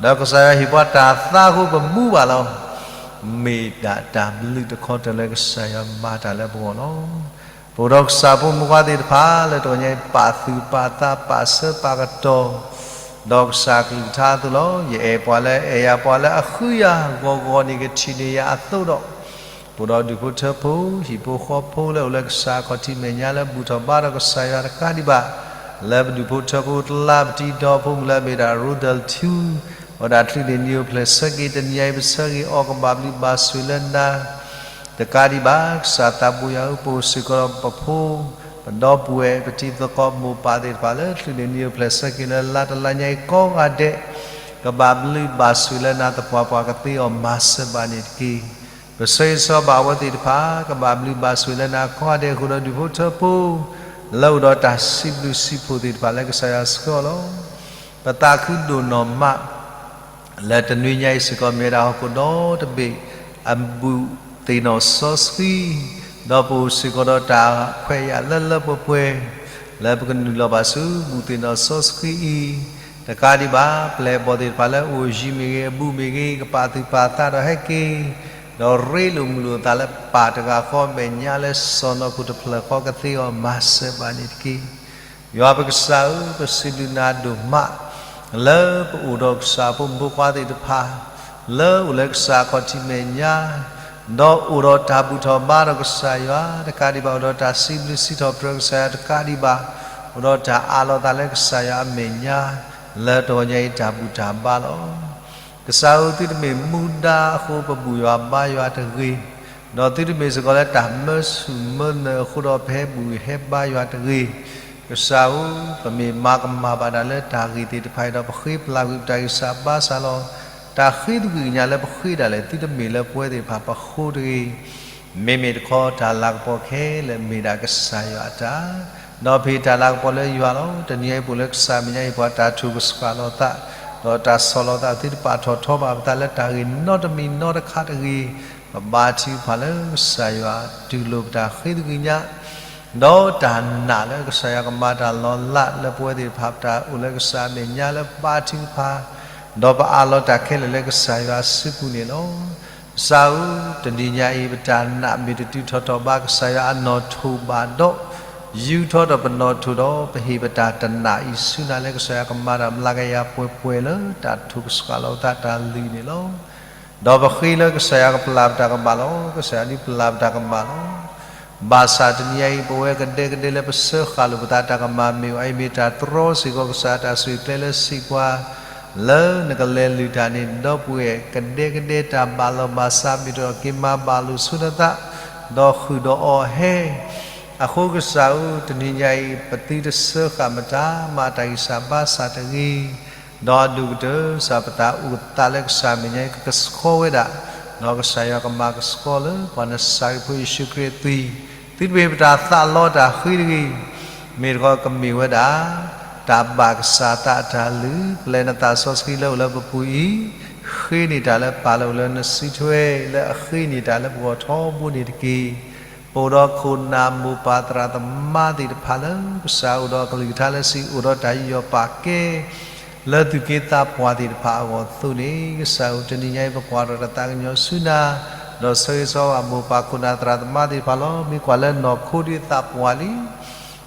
ဒီးကစၢ်ယွၤဟ့ၣ်ပှၤတၢ်သါအဃိ ပမူဘၣ်လီၤ. မ့ၢ်ဒၣ်တၢ်ဘျုးတခီတၢၤလၢကစၢ်ယွၤမၤတၢ်လၢပဂီၢ်လီၤ. ပအိၣ်ဒီးကစၢ်ဖိမုၣ်ဖိခွါသ့ၣ်တဖၣ် လၢတဂီၤညါအံၤ ပာ်သူၣ်ပာ်သးပာ်ဆၢပာ်ကတီၢ် ဒီးကစၢ်အကလုၢ်ကထါအသိးလီၤ. ယအဲၣ်ပှၤလၢအအဲၣ်ယၤ, ပှၤလၢအဃုယၤဂီၢ်ဂီၢ်န့ၣ် ကထံၣ်န့ၢ်ယၤအသိးဒီး ပအိၣ်ဒီးဒူၣ်ဖိထၢဖိ ဟံၣ်ဖိဃီဖိလၢအိၣ်လၢကစၢ်အခီၣ်ထံးမဲာ်ညါ လၢဘူၣ်ထီၣ်ဘါထီၣ်ကစၢ်ယွၤတကးဒံးဘၣ်, လၢပဒူၣ်ဖိထၢဖိတလါပတံဒီဖိမုၣ်လၢအမ့ၢ်ဒၣ် ရိဒၢၣ်ထူ, အဝဲဒၣ်ချုးန့ၢ်နံၤအိၣ်ဖျဲၣ်ဆၢက့ၤ တနံၤအံၤ ပဆၢဂ့ၤအီၤ ကဘၣ်ဘျုးဘၣ်ဆိၣ်လၢနၤ တကးဒံးဘၣ် ကစၢ်သးဘိယွၤဧၢ, ပအိၣ်စ့ၢ်ကီးဒီးပဖိ ပဒီပုၢ်ဝဲၢ် ပတံၤသကိးမိၢ်ပၢ်သ့ၣ်တဖၣ်လၢ ချုးန့ၢ်နံၤအိၣ်ဖျဲၣ်ဆၢက့ၤလၢလါတလါညါအံၤကိးဂၤဒဲး ကဘၣ်ဘျုးဘၣ်ဆိၣ်လၢနၤသပှၢ်ပှၢ်ကသ့အီၤမၤစၢၤဘၣ်န့ၣ်တက့ၢ်. ပဆၢဂ့ၤဆၢဝါဘၣ်အဝဲသ့ၣ်တဖၣ် ကဘၣ်ဘျုးဘၣ်ဆိၣ်လၢနၤကိးဂၤဒဲးအဃိဒီး ဒူၣ်ဖိထၢဖိ လၢအိၣ်ဒီးတၢ်စံးဘျုးစံးဖှိၣ်သ့ၣ်တဖၣ်လၢကစၢ်ယွၤဆှၢအီၤလီၤ. ပသးခုဒိၣ်နီၢ်မး လၢတနွံညါအံၤစ့ၢ်ကီး မ့ၢ်ဝဲဒၣ်ဟီၣ်ခိၣ်ဒီတဘ့ၣ် အဘူးသ့ၣ်နီၣ်စီဆှံ, ဒီးပအိၣ်စ့ၢ်ကီးဒီးတၢ်ခွဲးယာ်လၢလၢပှဲၤပှဲၤ လၢပကနုာ်လီၤဘၣ်ဆူဘူးသ့ၣ်နီၣ်စီဆှံအံၤ, တကးဒံးဘၣ် ပျဲၢ်အဘီၣ်သ့ၣ်တဖၣ်လၢအိၣ်ယံၤမ့ၢ်ဂ့ၤ အဘူးမ့ၢ်ဂ့ၤ ကပာ်သူၣ်ပာ်သးဒီးဟဲက့ၤ ဒီးရ့လိာ်မုာ်လိာ်သးလၢပၢ်တဂၤဃီ မဲာ်ညါလၢစီၢ်နီၤခိၣ်တဖျၢၣ်ဃီ ကသ့အီၤမၤစၢၤဘၣ်န့ၣ်တက့ၢ်. ယွၤပကစၢ်ဧၢ, ပစံးဘျုးနၤဒိၣ်မး လၢပအိၣ်ဒီးကစၢ်ဖိမုၣ်ဖိခွါသ့ၣ်တဖၣ် လၢအိၣ်လၢကစၢ်အခီၣ်ထံးမဲာ်ညါ, ဒီးအိၣ်ဒီးတၢ်ဘူၣ်ထီၣ်ဘါထီၣ်ကစၢ်ယွၤတကးဒံးဘၣ်, အိၣ်ဒီးတၢ်စံးဘျုးစံးထီၣ်ပတြၢၤကစၢ်ယွၤတကးဒံးဘၣ်, အိၣ်ဒီးတၢ်အးလီၤသးလၢကစၢ်ယွၤအမဲာ်ညါ, လၢတဂီၤညါအံၤတၢ်ဘူၣ်တၢ်ဘါလီၤ. ကစၢ်ဧၢ, သုတမ့ၢ်မူဒါအဃိ ပဘူၣ်ယွၤဘါယွၤတဂ့ၤ, ဒီးသုတမ့ၢ်စ့ၢ်ကီးလၢတၢ်မၢဆူၣ်မၢနၢၤအဃိဒီး ပဟဲဘူၣ်ဟဲဘါယွၤတဂ့ၤ. ကစၢ်ဧၢ, ပမ့ၢ်မၤကမၣ်ဘၣ်တၢ်လၢတၢ်ဂ့ၢ်သ့ၣ်တဖၣ်အံၤဒီး ပဃ့ပလၢ်ကွံာ်ပတၢ်ဂံၢ်စၢ်ဘါစၢ်လီၤ. တၢ်ဃ့သကွံာ်ကညးလၢပဃ့ဒၣ်လဲာ် သုတမ့ၢ်လၢပဝဲသ့ၣ်တဖၣ်ပဃိတဂ့ၤ. မ့မ့ၢ်တခီ တၢ်လၤကပီၤခဲလၢာ်မ့ၢ်ဒၣ်ကစၢ်ယွၤအတၢ်, ဒီးပဟ့ၣ်တၢ်လၤကပီၤလၢယွၤလီၤ. တနံၤအံၤပအိၣ်လၢကစၢ်အမဲာ်ညါအံၤ ပှၤတၢ်ထုးကဆှၣ်လိာ်သး, ဒီးတၢ်ဆီၣ်လီၤသး သုတပာ်ထီၣ်ထီဘၣ်ပသးလၢတၢ်ဂ့ၢ်နီတမံၤနီတခါတဂ့ၤ, ပဘါထုကဖၣ်လၢကစၢ်ယွၤတူၢ်လိာ်ပတၢ်ဃ့သကွံာ်ကညး ဒီးတၢ်နာ်လၢကစၢ်ယွၤကမၤတၢ်လီၤလးလၢပဝဲသ့ၣ်တဖၣ် ပတၢ်အိၣ်လၢကစၢ်အမဲာ်ညါလၢဘါထုကဖၣ်, ဒီးပအးလီၤတၢ်ခဲလၢာ်လၢကစၢ်ယွၤအစုပူၤန့ၣ်လီၤ. ကစၢ်ဧၢ, တနံၤညါအံၤ ပတၢ်နာ်မ့ၢ်တတုၤထီၣ်ထီၣ်ဘၣ် ကစၢ်ယွၤအနီၣ်ထိးဘၣ်ဒီး ယူၤထီၣ်ဒီးပနီၣ်ထိးဒီး ပဟ့ၣ်ပတၢ်တနာ်အံၤဆူနၤလၢကစၢ်ယွၤကမၤတၢ်မျးကယၤပှဲၤပှဲၤလၢတၢ်ထုးကဆှၣ်လိာ်သးတၢ်လုၢ်န့ၣ်လီၤ. ဒီးပဃ့လၢကစၢ်ယွၤကပျၢ်ပတၢ်ကမၣ်လီၤ. ကစၢ်ယွၤဒုးပျၢ်ပတၢ်ကမၣ်လီၤ. ဘၣ်ဆၣ်တနံၤအံၤ ပဝဲကဒဲကဒဲလၢပစၢဃာ်လိာ်ပသးတၢ်ကမၣ်မ့ၢ်အိၣ်အံၤ မ့ၢ်တၢ်တြီစ့ၢ်ကီးကစၢ်တၢ်ဆိၣ်ဂ့ၤကျဲလၢစံးပှၤ လၢနကလဲၤလုၢ်တၢ်န့ၣ် ဒီပုၢ်ဝဲၢ်ကဒဲကဒဲတၢ်ဘၣ်လီၢ်ဘၣ်စးမ့ၢ်တအိၣ်က့ၤမၤဘၣ်လိာ်ဆိနသး ဒီးဃုာ်ဒီးအီၤဟဲ အဃိကစၢ်ဧၢ, တနံၤညါအံၤ ပသုတစၢဃာ်မတၤမၤတၢ်ဂံၢ်စၢ်ဘါစၢ်တဂ့ၤ, ဒီးအဒိၣ်ကတၢၢ် ကစၢ်ပသးအိၣ်သးလၢကစၢ်မဲာ်ညါအံၤ ကကဆှီဝဲဒၣ် ဒီးကစၢ်ယွၤကမၤကဆှီလၢပှၤနစၤရ့းဖိယ့ၣ်ၡူးခရံာ်အသွံၣ်, သုတမ့ၢ်ပတၢ်သးလီတၢ်ဃ့တဂ့ၤ, မ့ၢ်တခီကမ့ၢ်ဝဲဒၣ် တၢ်ဘၣ်ကစၢ်သးအတၢ်လုၢ်, ပျဲနသးစီဆှံလၢအိၣ်လၢပပူၤအံၤ, ဃ့န့ၢ်တၢ်လၢပၢ်လၢအိၣ်လၢနစုထွဲ, လၢအဃ့န့ၢ်တၢ်လၢပဂီၢ်ထီဘိန့ၣ်တက့ၢ်. ပအိၣ်ဒီးခိၣ်နၢ်မိၢ်ပၢ်သရၣ်သမါသ့ၣ်တဖၣ်လၢ ကစၢ်အိၣ်ဒီးအကလုၢ်ကထါလၢစံးအိၣ်ဒီးတၢ်ယူးယီၣ်ပာ်ကဲ လၢသူၣ်က့သးပှၢ်သ့ၣ်တဖၣ်အဂီၢ်အသိးန့ၣ်, ကစၢ်ဧၢ တနံၤညါအံၤ ပကွၢ်ထီၣ်တၢ်သးကညီၤဆူနၤ, ဒီးဆၢဂ့ၤဆၢဝါမိၢ်ပၢ်ခိၣ်နၢ်သရၣ်သမါသ့ၣ်တဖၣ်လီၤ. မ့ၢ်ကွၢ်လၢနီၢ်ခိဒုးသးပှၢ်လံ,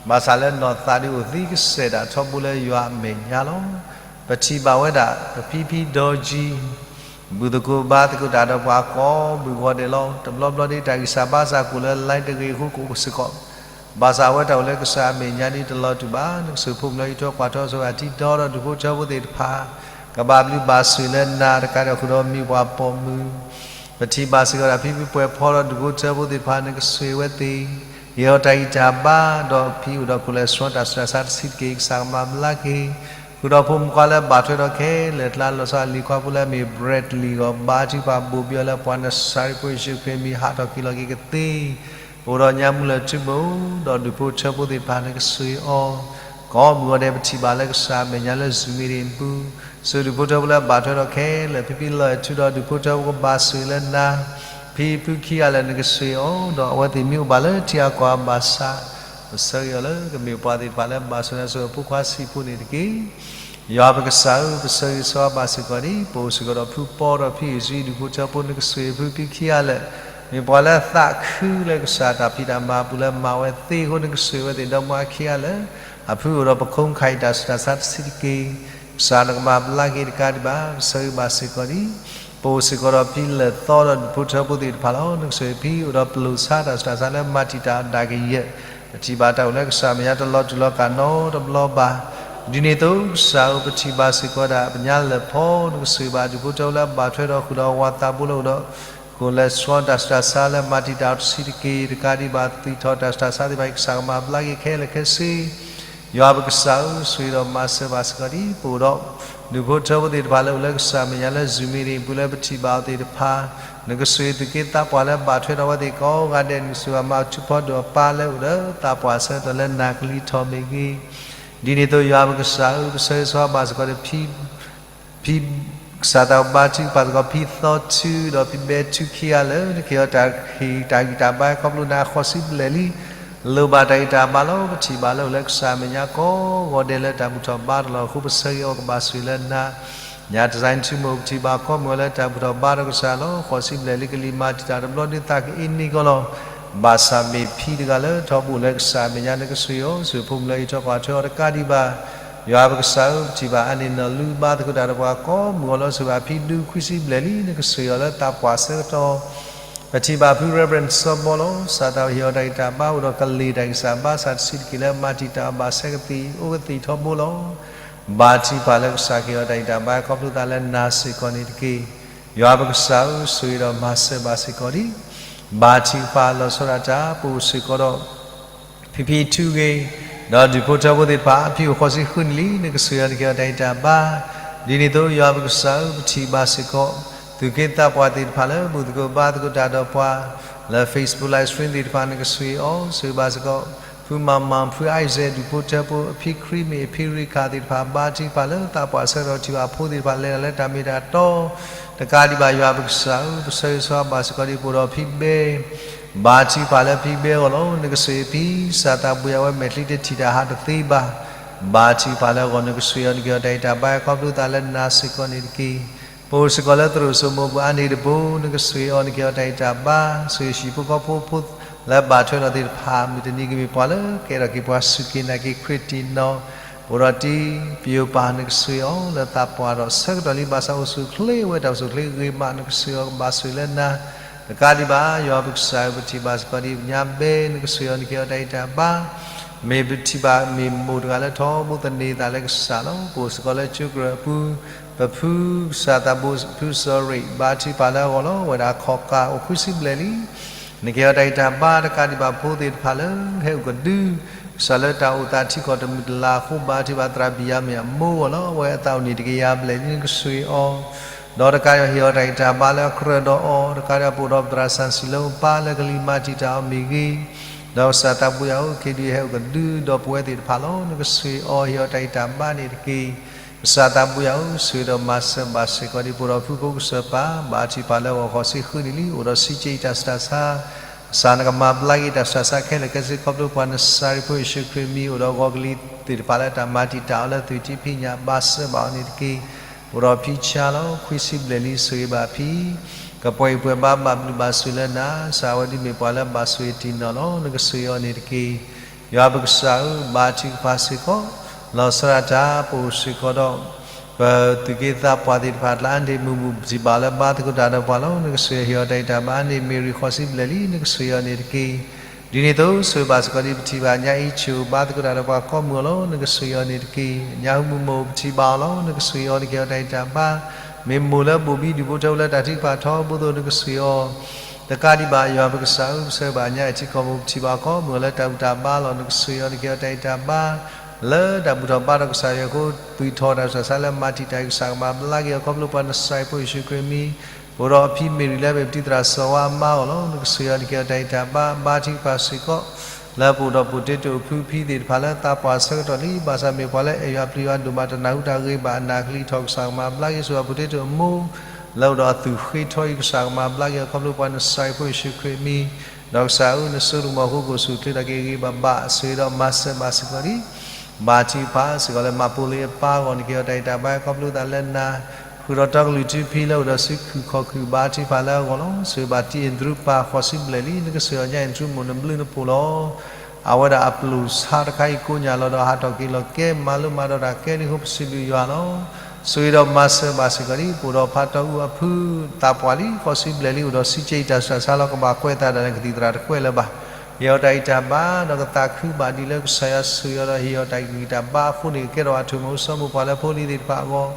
ဘၣ်ဆၣ်လၢနီၢ်သးဒုးအိၣ်သံကစဲးဒၣ်ထီဘိလၢယွၤအမဲာ်ညါလီၤ. ပထံၣ်ဘၣ်ဝဲဒၣ် ပဖံဖံဒီကၠံ ဘူၣ်သကိးဘါသကိးတၢ်ဒီးပှၤကိးမုၢ်ဂီၤဒဲးလီၤ. တဘျီဘျီဒ်တၢ်ဂံၢ်စၢ်ဘါစၢ်ကအိၣ်လၢ line တဂ့ၤအဃိကအိၣ်စ့ၢ်ကီး, ဘၣ်ဆၣ်အဝဲတၢ်အိၣ်လၢကစၢ်အမဲာ်ညါဒ်တလီၤတူာ်ဘၣ်. နကစၢ်ဖိမုၣ်လၢယွၤထီၣ်ကွၢ်ထီၣ်ဆိၣ်ဂ့ၤထံဒီဒီးဒူၣ်ဖိထၢဖိသ့ၣ်တဖၣ်, ကဘၣ်ဘျုးဘၣ်ဆိၣ်ဂ့ၤလၢနၤတကးဒံးဃုာ်ဒီးမ့ၢ်ပှၤပိာ်မုၣ် ပထံၣ်ဘၣ်စ့ၢ်ကီးဒၣ်ဖံဖံပှဲၤဖီဒီးဒူၣ်ဖိထၢဖိသ့ၣ်တဖၣ် နကစၢ်ဝဲသ့ၣ်, ဟ့ၣ်အီၤတၢ်ဂံၢ်တၢ်ဘါ, ဒီးဖံအိၣ်ဒီးခိၣ်လဲၤဆှီတၢ်ဆူးတၢ်ဆါတဆံးတက့ၢ်. ကစၢ်ကမၤဘျါက့ၤ, ဃုာ်ဒီးဖိမုၣ်ခွါလၢဘၣ်ထွဲဒီးခဲလၢာ်ကျါ လီၤဆီအလံၤခွါဖိလၢအမ့ၢ် Bradley ဂီၢ် ဘါထုကဖၣ်ဘိၣ်ဘံအီၤလၢပှၤနစၤရ့းဖိယ့ၣ်ၡူးခရံာ်အမံၤ ဟးထီၣ်က့ၤလီၤက့ၤကသ့ အိၣ်ဒီးညါမူလၢာ်ထူမိၣ်, ဒီးဒူၣ်ဖိထၢဖိသ့ၣ်တဖၣ် နကစၢ်အီၤ, ကိးမုၢ်ဂီၤဒဲး ပထံၣ်ဘၣ်လၢကစၢ်အမဲာ်ညါလၢ Zoom meeting အပူၤ, ဆူဒူၣ်ဖိထၢဖိလၢဘၣ်ထွဲဒီးခဲလၢာ် ဖံဖံလီၤအဲၣ်ထူဒီးဒူၣ်ဖိထၢဖိ ကဘၣ်ဆိၣ်ဂ့ၤလၢနၤ, ဖံဖုခံဂၤလၢာ် နကစၢ်အီၤ, ဒီးအဝဲသ့ၣ်မ့ၢ်အိၣ်ဘၣ်လၢထံအကီၢ်အဘၣ်ဆၣ်, ပဆၢဂ့ၤအီၤလၢကမ့ၢ်ပှၤသ့ၣ်တဖၣ်လၢဘၣ်ဆိၣ်ဂ့ၤနၤဆိၣ်ဂ့ၤအဖိခွါဆံးဖိန့ၣ်တက့ၢ်. ယွၤပကစၢ်ဧၢ, ပဆၢဂ့ၤဆၢဝါဘၣ်စ့ၢ်ကီးဒ် ပအိၣ်စ့ၢ်ကီးဒီးဖုပီဒီးဖံအ့ၣ်စံဒူၣ်ဖိထၢဖိ နကစၢ်အီၤ ဖံဖံခံဂၤလၢာ်, မ့ၢ်ပှၤလၢအသးခုလၢကစၢ်တၢ်ဖံးတၢ်မၤအပူၤလၢမၤဝဲသ့အဃိ နကစၢ်ဝဲသ့ၣ်ဒီးမါခံဂၤလၢာ်, အဖုအိၣ်ဒီးပခိၣ်ခးအံၤတၢ်ဆူးတၢ်ဆါတဆံးတက့ၢ်. ကစၢ်နကမၤဘျါက့ၤတကးဒံးဘၣ်. ပဆၢဂ့ၤဘၣ်စ့ၢ်ကီးဒ် ပအိၣ်စ့ၢ်ကီးဒီးဖံလၢာ်သီဒီးဒူၣ်ဖိထၢဖိသ့ၣ်တဖၣ်လီၤ. နကစၢ်အီၤ ဖံအိၣ်ဒီးပလိာ်ဆါတၢ်ဆူးတၢ်ဆါလၢမၤတံာ်တာ်အီၤဒၣ်ကယဲၢ်, ပထံၣ်ဘၣ်တၢ်အိၣ်လၢကစၢ်အမဲာ်ညါတလီၤတူာ်လီၤကာ်နီတဘျီဘၣ်. ဒ်န့ၣ်အသိး ကစၢ်ဧၢ ပထံၣ်ဘၣ်စ့ၢ်ကီးဒၣ်ပညါလၢာ်ဖီ, နကစၢ်ဘၣ်ဒူၣ်ဖိထၢဖိလၢဘၣ်ထွဲဒီးဃုာ်ဒီးဝၤသးဘိလၢအိၣ်ဒီး ကိၣ်လဲၤဆှီတၢ်ဆူးတၢ်ဆါလၢမၤတံာ်တာ်အီၤတဆံးတက့ၢ်. တကးဒံးဘၣ် သံၣ်ထီၣ်တၢ်ဆူးတၢ်ဆါသ့ၣ်တဖၣ်အံၤ ကစၢ်ကမၤဘျါက့ၤခဲလၢာ်ခဲဆ့ ယွၤပကစၢ်ဧၢ, ဆိၣ်ဂ့ၤဒီးမၤစၢၤဘၣ်စ့ၢ်ကီးဒ် ပအိၣ်ဒီးဒူၣ်ဖိထၢဖိသ့ၣ်တဖၣ်လၢအိၣ်လၢကစၢ်အမဲာ်ညါလၢ Zoom meeting အပူၤလၢပထံၣ်ဘၣ်အီၤသ့ၣ်တဖၣ်, နကစၢ်အီၤ သူၣ်က့သးပှၢ်လၢဘၣ်ထွဲဒီးအဝဲသ့ၣ်ကိးဂၤဒဲး, နကစၢ်ဘၣ်မၤထူးဖီဒိၣ်အပၢ်လၢအိၣ်ဒီးသးပှၢ်ဆၢကတီၢ်လၢနၢ်ကလံၤထီၣ်မ့ၢ်ဂ့ၤ. ဒ်န့ၣ်အသိး ယွၤပကစၢ်ဧၢ, ပဆၢဂ့ၤဆၢဝါဘၣ်စ့ၢ်ကီးဒီး ဖံ ဖံ ကစၢ်သးဘါထုကဖၣ်စ့ၢ်ကီး ဖံသီထူဒီးဖံဘဲထူခံဂၤလၢာ်, နကဟ့ၣ်အီၤတၢ်ဟ့ၣ်တၢ်ဂံၢ်တၢ်ဘါခီဖျိနၤအဃိ ဃိးဆံဘျဲၣ်လံ. လိၣ်ဘၣ်တၢ်ဂံၢ်တၢ်ဘါလီၤ. ပထံၣ်ဘၣ်လၢအိၣ်လၢကစၢ်အမဲာ်ညါကိးဂီၤဒဲးလၢတၢ်ဘူၣ်ထီၣ်ဘါတၢ်လီၤ. အဃိပဆၢဂ့ၤအီၤကဘၣ်ဆိၣ်ဂ့ၤလၢနၤ, ညါတစဲးထူမိၢ် ပထံၣ်ဘၣ်ကိးမုၢ်ဂီၤလၢတၢ်ဘူၣ်ထီၣ်ဘါဒီးကစၢ်လီၤ. ဃိးဆံဘျဲၣ်လံ ကလံၤမၤတံာ်တာ်တဘျီဒုးသးကအ့န့ၢ်ကီးလီၤ. ဘၣ်ဆၣ်မ့ၢ်ဖံတဂၤလၢထီဘိလၢကစၢ်အမဲာ်ညါ နကစၢ်အီၤ, ဆိၣ်ဂ့ၤဖိမုၣ်လၢယွၤထီၣ်ကွၢ်ထွဲအီၤတကးဒံးဘၣ်. ယွၤပကစၢ်ဧၢ, ပထံၣ်ဘၣ်အါန့ၢ်နီၢ်လူဘါသကိးတၢ်ဒီးပှၤကိးမုၢ်ဂီၤလီၤ. ဆိၣ်ဂ့ၤဘၣ်ဖံဒူခွံဆံဘျဲၣ်လံ နကစၢ်အီၤလၢသးပှၢ်ဆၢကတီၢ်. ပထံၣ်ဘၣ်ဖု Reverend စီၤဘီလီၤ. စးထီၣ်ဟ့ၣ်အီၤတၢ်ဂံၢ်တၢ်ဘါအိၣ်ဒီးကလ့ၢ်တၢ်ဂံၢ်စၢ်ဘါစၢ်တဆံးတက့ၢ်လၢမၤတံာ်တာ်အီၤဘၣ်ဆၢကသံၣ်အိၣ်ကသံၣ်ထီဘိလီၤ. ဘါထုကဖၣ်လၢကစၢ်ကဟ့ၣ်အီၤတၢ်ဂံၢ်တၢ်ဘါခီဖျိသးလၢနၤစ့ၢ်ကီးန့ၣ်တက့ၢ်. ယွၤပကစၢ်ဧၢ, ဆိၣ်ဂ့ၤဒီးမၤစၢၤဘၣ်စ့ၢ်ကီးဒံး ဘါထုကဖၣ်လီၤဆီဒၣ်တၢ် ပအိၣ်စ့ၢ်ကီးဒီး ဖံဖံထူဂ့ၤ, ဒီးဒူၣ်ဖိထၢဖိသ့ၣ်တဖၣ် ဖံအိၣ်ဃိးဆံဃုနံၣ်လံ နကစၢ်အီၤ နကဟ့ၣ်အီၤတၢ်ဂံၢ်တၢ်ဘါ. ဒ်န့ၣ်အသိး ယွၤပကစၢ်ဧၢ, ပထံၣ်ဘၣ်စ့ၢ်ကီး သူၣ်က့သးပှၢ်သ့ၣ်တဖၣ်လၢ ဘူၣ်သကိးဘါသကိးတၢ်ဒီးပှၤ လၢ Facebook live stream သ့ၣ်တဖၣ် နကစၢ်အီၤ, ဆိၣ်ဂ့ၤဘၣ်စ့ၢ်ကီး ဖုမၤမၤ ဖု Isaac ဒူၣ်ဖိထၢဖိ ဖံခရံမ့ၢ် ဖံရံခၣ်သ့ၣ်တဖၣ် ဘါထုကဖၣ်လၢသးပှၢ်ဆၢကတီၢ် ထံၣ်ဘၣ်ဖိသ့ၣ်တဖၣ်လဲၤတၢ်လၢတၢ်မ့ၢ်တၢ်တီ တကးဒံးဘၣ် ယွၤပကစၢ်ဧၢ, ပဆၢဂ့ၤဆၢဝါဘၣ်စ့ၢ်ကီးဒံး ပအိၣ်ဒီးဖံဘဲ ဘါထုကဖၣ်လၢဖံဘဲအဂီၢ်လီၤ. နကစၢ်အီၤ ဖံစၢ်သးဘှံးအဝဲမဲာ်ချံတထံၣ်တၢ်ဟးတသ့ဘၣ်. ဘါထုကဖၣ်လၢအဂီၢ် နကစၢ်အီၤ နကဟ့ၣ်အီၤတၢ်ဂံၢ်တၢ်ဘါခီဖျိသးလၢနၤစ့ၢ်ကီးန့ၣ်တက့ၢ်. ပအိၣ်စ့ၢ်ကီးလၢသရိာ်စိမိၤပူၤအါန့ၢ်တဘိ နကစၢ်အီၤ နကဟ့ၣ်အီၤတၢ်ဂံၢ်တၢ်ဘါ, ဆိၣ်ဂ့ၤဟံၣ်ဖိဃီဖိဖိလၢဘၣ်ထွဲဒီးသ့ၣ်တဖၣ် မုၢ်တနံၤကမ့ၢ်ပှၤလၢကအဲၣ်ဒိးက့ၤပှၤစူၢ်က့ၤနာ်က့ၤခရံာ်တံၢ်နီၢ်, ပအိၣ်ဒီးတံၤပယိၤပၢ် နကစၢ်အီၤ လၢသးပှၢ်ဒီးဆၢကတီၢ်လံ ဘၣ်ဆၣ်အိၣ်ဆူၣ်အိၣ်ချ့ဝဲ တၢ်အိၣ်ဆူၣ်အိၣ်ချ့ဂ့ၤမး နကစၢ်အီၤ ကဘၣ်ဆိၣ်ဂ့ၤလၢနၤ တကးဒံးဘၣ် ယွၤပကစၢ်ဧၢ, ပထံၣ်ဘၣ်စ့ၢ်ကီးဒံး ပညါဘဲ နကစၢ်အီၤ နကဟ့ၣ်အီၤတၢ်ဂံၢ်တၢ်ဘါ, မ့ၢ်ပထံၣ်ဘၣ်မ့ၢ်မိၢ်တဂၤလၢထီဘိသန့ၤသးလၢကစၢ်လီၤ. ပအိၣ်စ့ၢ်ကီးလၢကၠိကရၢၢ်အပူၤ, ပဖုကစၢ်သးဘိ ဖုစီၤရံး ဘါထုကဖၣ်လၢအဂီၢ်လီၤ. အဝဲဒၣ်ခီၣ်ကၢ်အိၣ်ဃုဆံဘျဲၣ်လံ နကဟ့ၣ်အီၤတၢ်ဂံၢ်တၢ်ဘါ တကးဒံးဘၣ် ဖိသ့ၣ်တဖၣ်လၢဟဲအိၣ်ကဒု ကစၢ်လၢတၢ်အိၣ်သးထံကီၢ်တမုာ်တလၤအဃိ ဘါထုကဖၣ်သရၣ်ဘံၣ်ယၤမ့ၣ်အမိၢ်အဂီၢ်လီၤ. အဝဲအသးအိၣ်န့ၢ်တကယၤဘျဲၣ်လံ နကစၢ်အီၤ ဒီးတကးဒံးဟ့ၣ်အီၤတၢ်ဂံၢ်တၢ်ဘါလၢအကြၢးဒီးအီၤ, တကးဒံးပအိၣ်ဒီးပသရၣ်စီဆှံလၢအပၢ်လၢကလံၤမၤတံာ်တာ်အီၤမ့ၢ်ဂ့ၤ, ဒီးကစၢ်သးဘိယွၤဧၢ, ခ့ဒုးဟဲအိၣ်ကဒုဒီးပဝဲသ့ၣ်တဖၣ်လီၤ. နကဆိၣ်ဂ့ၤအီၤဟ့ၣ်အီၤတၢ်ဂံၢ်တၢ်ဘါန့ၣ်တက့ၢ်. ကစၢ်သးဘိယွၤဧၢ, ဆိၣ်ဂ့ၤဒီးမၤစၢၤဘၣ်စ့ၢ်ကီးဒံးပအိၣ်ဒီးဖုဖိကစၢၢ်ပၢ်, ဘါထုကဖၣ်လၢအဂီၢ်ဃီစ့ၢ်ဃုနံၣ်လံ, အိၣ်ဒီးဆံးကဲအံၤတၢ်ဆူးတၢ်ဆါ ကစၢ်နကမၤဘျါက့ၤတၢ်ဆူးတၢ်ဆါခဲလၢာ်ခဲဆ့ ခီဖျိပှၤနစၤရ့းဖိယ့ၣ်ၡူးခရံာ်မံၤ, အိၣ်ဒီးဂီၤကလံၤသ့ၣ်တဖၣ်လၢတၢ်မၤတံာ်တာ်အီၤလၢသွံၣ်ထံဖံးညၣ် ဘၣ်စၢၤဘၣ်အီၤန့ၣ်တက့ၢ်. အိၣ်ဒီးဖံဆါလီၤ, ခွံဆံဘျဲၣ်လံ, ဆိၣ်ဂ့ၤဘၣ်ဖံ, ကပှဲၤအံၤပှဲၤဘါ ဘၣ်ဘျုးဘၣ်ဆိၣ်လၢနၤ, ကစၢ်ဝဲဒ်မ့ၢ်ပှၤလၢဘၣ်ဆိၣ်ဂ့ၤတံၢ်နီၢ်လီၤ. နကဆိၣ်ဂ့ၤအီၤန့ၣ်တက့ၢ်. ယွၤပကစၢ်ဧၢ, ဘါထုကဖၣ်စ့ၢ်ကီး, လီၤဆီဒၣ်တၢ် ပအိၣ်စ့ၢ်ကီးဒီး ပသူၣ်က့သးပှၢ်သ့ၣ်တဖၣ် ကျါအါန့ၢ်မုၢ်မုၢ်ပထံၣ်ဘၣ်လၢဘါသကိးတၢ်ဒီးပှၤလီၤ. နကဆိၣ်ဂ့ၤအီၤဟ့ၣ်အီၤတၢ်ဂံၢ်တၢ်ဘါန့ၣ်, မ့ၢ်ရံဃီစံးဘျဲၣ်လံ, နကဆိၣ်ဂ့ၤအီၤန့ၣ်တက့ၢ်. ဒ်န့ၣ်အသိး ဆိၣ်ဂ့ၤဘၣ်စ့ၢ်ကီးဒံးပထံၣ်ဘၣ်ညါအံၤ ဆူၣ်ဘါသကိးတၢ်ဒီးပှၤကိးမုၢ်အီၤလီၤ. နကဆိၣ်ဂ့ၤအီၤန့ၣ်တက့ၢ်. ညၣ်ဟူမုၢ်မိၢ်ပထံၣ်ဘၣ်အီၤလီၤ. နကဆိၣ်ဂ့ၤအီၤ နကဟ့ၣ်အီၤတၢ်ဂံၢ်တၢ်ဘါ, မ့ၢ်မိၢ်လၢဘိၣ်ဘံဒုၣ်ဖိထၢဖိလၢတၢ်ထုကဖၣ်ထီဘိသိး နကဆိၣ်ဂ့ၤအီၤ တကးဒံးဘၣ် ယွၤပကစၢ်ဧၢ, ပဆၢဂ့ၤဘၣ်ညါအံၤထံကီၢ်မိၢ်ပထံၣ်ဘၣ်အီၤကိးမုၢ်အီၤလၢတၢ်ဘူၣ်တၢ်ဘါလီၤ. နကဆိၣ်ဂ့ၤအီၤ နကဟ့ၣ်အီၤတၢ်ဂံၢ်တၢ်ဘါ လၢတၢ်ဘူၣ်ထီၣ်ဘါထီၣ်ကစၢ်ယွၤအဃိ, သွံၣ်ထီၣ်တၢ်ဆူးတၢ်ဆါလၢမၤတံာ်တာ်အံၤ ကစၢ်ကမၤဘျါက့ၤအီၤ ခီဖျိပှၤနစၤရ့းဖိယ့ၣ်ၡူးခရံာ်မံၤ, ပအိၣ်ဒီးအဖံမ့ၢ်ရံလၢအမ့ၢ်ပတံၤသရၣ်စီၤဝါအမါအဂီၢ်လီၤ. နကဆိၣ်ဂ့ၤအီၤ နကဟ့ၣ်အီၤတၢ်ဂံၢ်တၢ်ဘါ, ဘါထုကဖၣ်စ့ၢ်ကီး လၢပအိၣ်ဒီး potato အဖုဖံသ့ၣ်တဖၣ်လၢသးပှၢ်အဆၢကတီၢ်လံ, ဘၣ်ဆၣ်မ့ၢ်ပှၤလၢအဲၣ်ယွၤပျံၤယွၤဒိၣ်မး တနၢ်ဟူတၢ်ဂ့ၤဘၣ်အနၢ်ကလံၤထီၣ် ကစၢ်ကမၤဘျါက့ၤ ဆိၣ်ဂ့ၤဘၣ် potato အမိၢ် လၢအိၣ်ဒီးအသူၣ်ဃ့ထီအံၤ ကစၢ်ကမၤဘျါက့ၤအီၤ ခီဖျိပှၤနစၤရ့းဖိယ့ၣ်ၡူးခရံာ်မံၤ, ဒီးကစၢ်ဧၢ နစိကမီၤအဃိ ကအိၣ်ဆူၣ်အိၣ်ချ့ထီၣ်က့ၤအဂ့ၤအဘၣ်ဘၣ်, ဆိၣ်ဂ့ၤဒီးမၤစၢၤဘၣ်စ့ၢ်ကီးဒံး ဘါထုကဖၣ်စ့ၢ်ကီးလၢမၤပိလ့အပၢ်အဂီၢ် နကဟ့ၣ်အီၤတၢ်ဂံၢ်တၢ်ဘါ ခီဖျိသးလၢနၤ, ဃုာ်ဒီးတီကလုၢ်ထူဖံလၢအိၣ်ဒီးစုခုၣ်ခီၣ်ခုၣ် ဘါထုကဖၣ်လၢအဂီၢ်လီၤ. ဆိၣ်ဂ့ၤဘၣ်တံၢ်အ့ၣ်တြူပၢ် ဃီၤဆံဘျဲၣ်လံ, နကဆိၣ်ဂ့ၤအီၤညါအ့ၣ်တြူမိၢ် နဘျုးနဖှိၣ်လီၤ. အဝဲဒၣ်အပျိၢ်ဆါတခါအံၤကိးညၣ်လီၤဒီးဟးထီၣ်က့ၤလီၤကဲ မၤလိမၤဒိးတၢ်ကဲန့ၣ်အဃိ ပစံးဘျုးယွၤလီၤ. ဆိၣ်ဂ့ၤဒီးမၤစၢၤဘၣ်စ့ၢ်ကီးဒံး ပအိၣ်ဒီးဖးတီၢ်အူအဖု သးပှၢ်လံ ဃီၤဆံဘျဲၣ်လံ အိၣ်ဒီးဆံးကဲအံၤတၢ်ဆူးတၢ်ဆါလီၤ ကဘၣ်ကွဲးသးဒၣ်လဲာ် ကသံၣ်သရၣ်တကွဲးလၢၤဘၣ်. ဟ့ၣ်အီၤတၢ်ဂံၢ်တၢ်ဘါ ဒီးကသးခုဘၣ်ဒံးလၢကစၢ်ယွၤဆိၣ်ဂ့ၤအီၤဒီး ဟ့ၣ်အီၤတၢ်ဂံၢ်တၢ်ဘါအဃိန့ၣ် ကကဲထီၣ်အထူၣ်မုၢ်စီၤမိၢ်ပှၢ်လၢဖိလံၤသ့ၣ်တဖၣ်အဂီၢ်,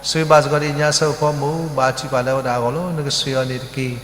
ဆိၣ်ဂ့ၤဘၣ်စ့ၢ်ကီးဒံးညါဆၢဖိမိၢ် ဘါထုကဖၣ်လၢအဝဲဒၣ်အဂီၢ်လီၤ. နကဆိၣ်ဂ့ၤအီၤန့ၣ်တက့ၢ်.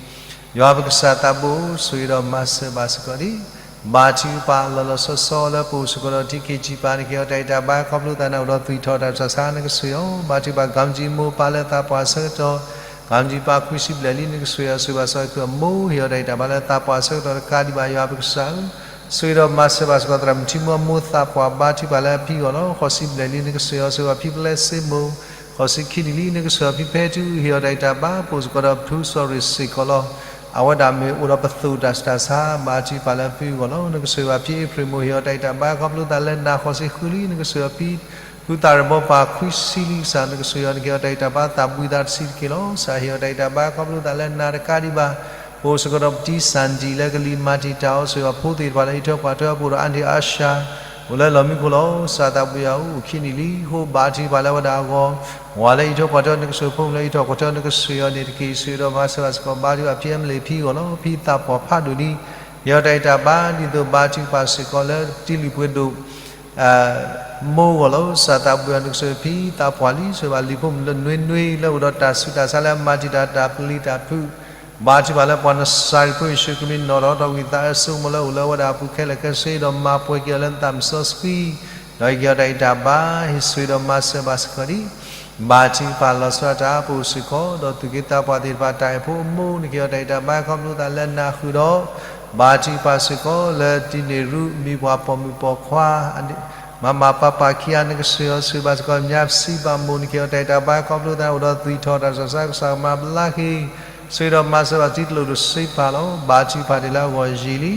ယွၤပကစၢ်သးဘိ ဆိၣ်ဂ့ၤဒီးမၤစၢၤဘၣ်စ့ၢ်ကီးဒံး ဘါထုကဖၣ်လီၤလီၤဆီဆီလၢပအိၣ်စ့ၢ်ကီးဒီးထံခံဆံပၤ နကဟ့ၣ်အီၤတၢ်ဂံၢ်တၢ်ဘါ ခီဖျိသးန့ၣ်အိၣ်ဒီးသွံၣ်ထီၣ်တၢ်ဆူးတၢ်ဆါ နကဆိၣ်ဂ့ၤအီၤ, ဘါထုကဖၣ် ကၣ်မုၢ်ကၠံမိၢ်ပၢ်လၢသးပှၢ်အဆၢကတီၢ်, ကၣ်မုၢ်ကၠံပၢ်ခွံဆံဘျဲၣ်လံ နကဆိၣ်ဂ့ၤအီၤ ဆိၣ်ဂ့ၤဘၣ်စ့ၢ်ကီးအမိၢ် ဟ့ၣ်အီၤတၢ်ဂံၢ်တၢ်ဘါလၢသးပှၢ်အဆၢကတီၢ်တကးဒံးဘၣ် ယွၤပကစၢ်ဧၢ, ဆိၣ်ဂ့ၤဒီးမၤစၢၤဘၣ်စ့ၢ်ကီးသရၣ်မုၣ်ထံမိၢ်အမိၢ်သးပှၢ် ဘါထုကဖၣ်လၢအဖံအဂီၢ်လီၤ. ဃိးဆံဘျဲၣ်လံ နကဆိၣ်ဂ့ၤအီၤ ဆိၣ်ဂ့ၤဘၣ်ဖံပလဲစ့မိၢ်, ဃိးဆံခံနံၣ်လံ နကဆိၣ်ဂ့ၤအီၤဖံဖဲထူ ဟ့ၣ်အီၤတၢ်ဂံၢ်တၢ်ဘါ ပအိၣ်စ့ၢ်ကီးဒီးဖုစီၤရ့ၣ်စ့ၢ်ကီးလီၤ. အဝဲဒၣ်မ့ၢ်အိၣ်ဒီးပသိၣ်တၢ်ဆူးတၢ်ဆါ ဘါထုကဖၣ်လၢအဖံအဂီၢ်လီၤ. နကဆိၣ်ဂ့ၤဘၣ်ဖံအ့ဖြ့ၣ်မိၢ် ဟ့ၣ်အီၤတၢ်ဂံၢ်တၢ်ဘါ ခီဖျိသးလၢနၤ ဃိးဆံဃုလံ နကဆိၣ်ဂ့ၤအီၤဖံ ဖုသးရၢၣ်ဘီပၢ်ခွံဆံလံ ကစၢ် နကဆိၣ်ဂ့ၤအီၤ နကဟ့ၣ်အီၤတၢ်ဂံၢ်တၢ်ဘါ သးဘှံးသးတဆံတက့ၢ်လီၤ. ကစၢ်ဟ့ၣ်အီၤတၢ်ဂံၢ်တၢ်ဘါ ခီဖျိသးလၢနၤတကးဒံးဘၣ် ပအိၣ်စ့ၢ်ကီးဒီးပတံၤစၣ်ဒံၣ်လၢကလံၤမၤတံာ်တာ်အီၤ ဆိၣ်ဂ့ၤဘၣ်ဖိသ့ၣ်တဖၣ်လၢဟံးထၢၣ်ကွၢ်ထၢၣ်အပူၤဒီး အါန့ၢ်အါစှၤ အိၣ်လၢလီၢ်မံခိၣ်လီၤ. ကစၢ်သးဘှံးအအိၣ်ခံနံၣ်လံ ဃိဘါထုကဖၣ်လၢအဝဲဒၣ်အဂီၢ် ဝၤလၢဟံးထၢၣ်ကွၢ်ထၢၣ် နကဆိၣ်ဂ့ၤဖိမုၣ်လၢဟံးထၢၣ်ကွၢ်ထၢၣ် နကဆိၣ်ဂ့ၤအီၤန့ၣ်တက့ၢ်. ဆိၣ်ဂ့ၤဒီးမၤစၢၤဘၣ်စ့ၢ်ကီး ဘါထုကဖၣ်ဖံအမလ့ၣ်ဖံအဂီၢ်လီၤ. ဖံသးပှၢ်ဖးဒိၣ်လံ ဟ့ၣ်အီၤတၢ်ဂံၢ်တၢ်ဘါ ဒ်သိးဘါထုကဖၣ်စ့ၢ်ကီးလၢတံၤလုၢ်ပှ့ၤဒိၣ် မိၢ်အဂီၢ်လီၤ. ကစၢ်သးဘှံးအီၤ နကဆိၣ်ဂ့ၤဖံသးပှၢ်လံ ဆိၣ်ဂ့ၤဘၣ်လံၤဖိမုၣ်လၢနွ့နွ့ လၢအိၣ်ဒီးတၢ်ဆူးတၢ်ဆါလၢအမၤတံာ်တာ်တၢ်ပျံၤတၢ်ဖုး ဘါထုကဖၣ်လၢပှၤနစၤရ့းဖိယ့ၣ်ၡူးခရံာ်မံၤ နီၢ်ထီၣ်ထီၣ်ဝံသးအၢစိကမီၤလၢအိၣ်လၢအဝဲဒၣ်အပူၤခဲလၢာ်ခဲဆ့ ဒီးမၤပှဲၤက့ၤအီၤလၢနသးမုၢ်စီဆှံ ဒီးဟ့ၣ်က့ၤအီၤတၢ်ဂံၢ်တၢ်ဘါ ဟ့ၣ်ဆိၣ်ဂ့ၤဒီးမၤစၢၤဘၣ်စ့ၢ်ကီးဒံး ဘါထုကဖၣ်လီၤဆီဒၣ်တၢ် ပအိၣ်စ့ၢ်ကီး ဒီးသူၣ်က့သးပှၢ်သ့ၣ်တဖၣ် တၢ်အဲၣ်ဖိအမိၢ် နကဟ့ၣ်အီၤတၢ်ဂံၢ်တၢ်ဘါ ခီဖျိသးလၢနၤဃုာ်ဒီး ဘါထုကဖၣ်စ့ၢ်ကီးလၢတံၤန့ၢ်ရူ မံၤပှၤပိာ်မုၣ်ပိာ်ခွါ မၤမၤပၤပၤခံဂၤ နကဆိၣ်ဂ့ၤအီၤ ဆိၣ်ဂ့ၤဘၣ်စ့ၢ်ကီး မၠါပစံးဘၣ်မိၢ် နကဟ့ၣ်အီၤတၢ်ဂံၢ်တၢ်ဘါ ခီဖျိသးန့ၣ်အိၣ်ဒီးသွံၣ်ထီၣ် တၢ်ဆူးတၢ်ဆါ ကစၢ်ကမၤဘျါက့ၤ ဆိၣ်ဂ့ၤဒီးမၤစၢၤဘၣ်တံၤကျိၤတစ့ပာ်လီၤ. ဘါထုကဖၣ်ဒံးလၢအဂီၢ်ယံာ်လံ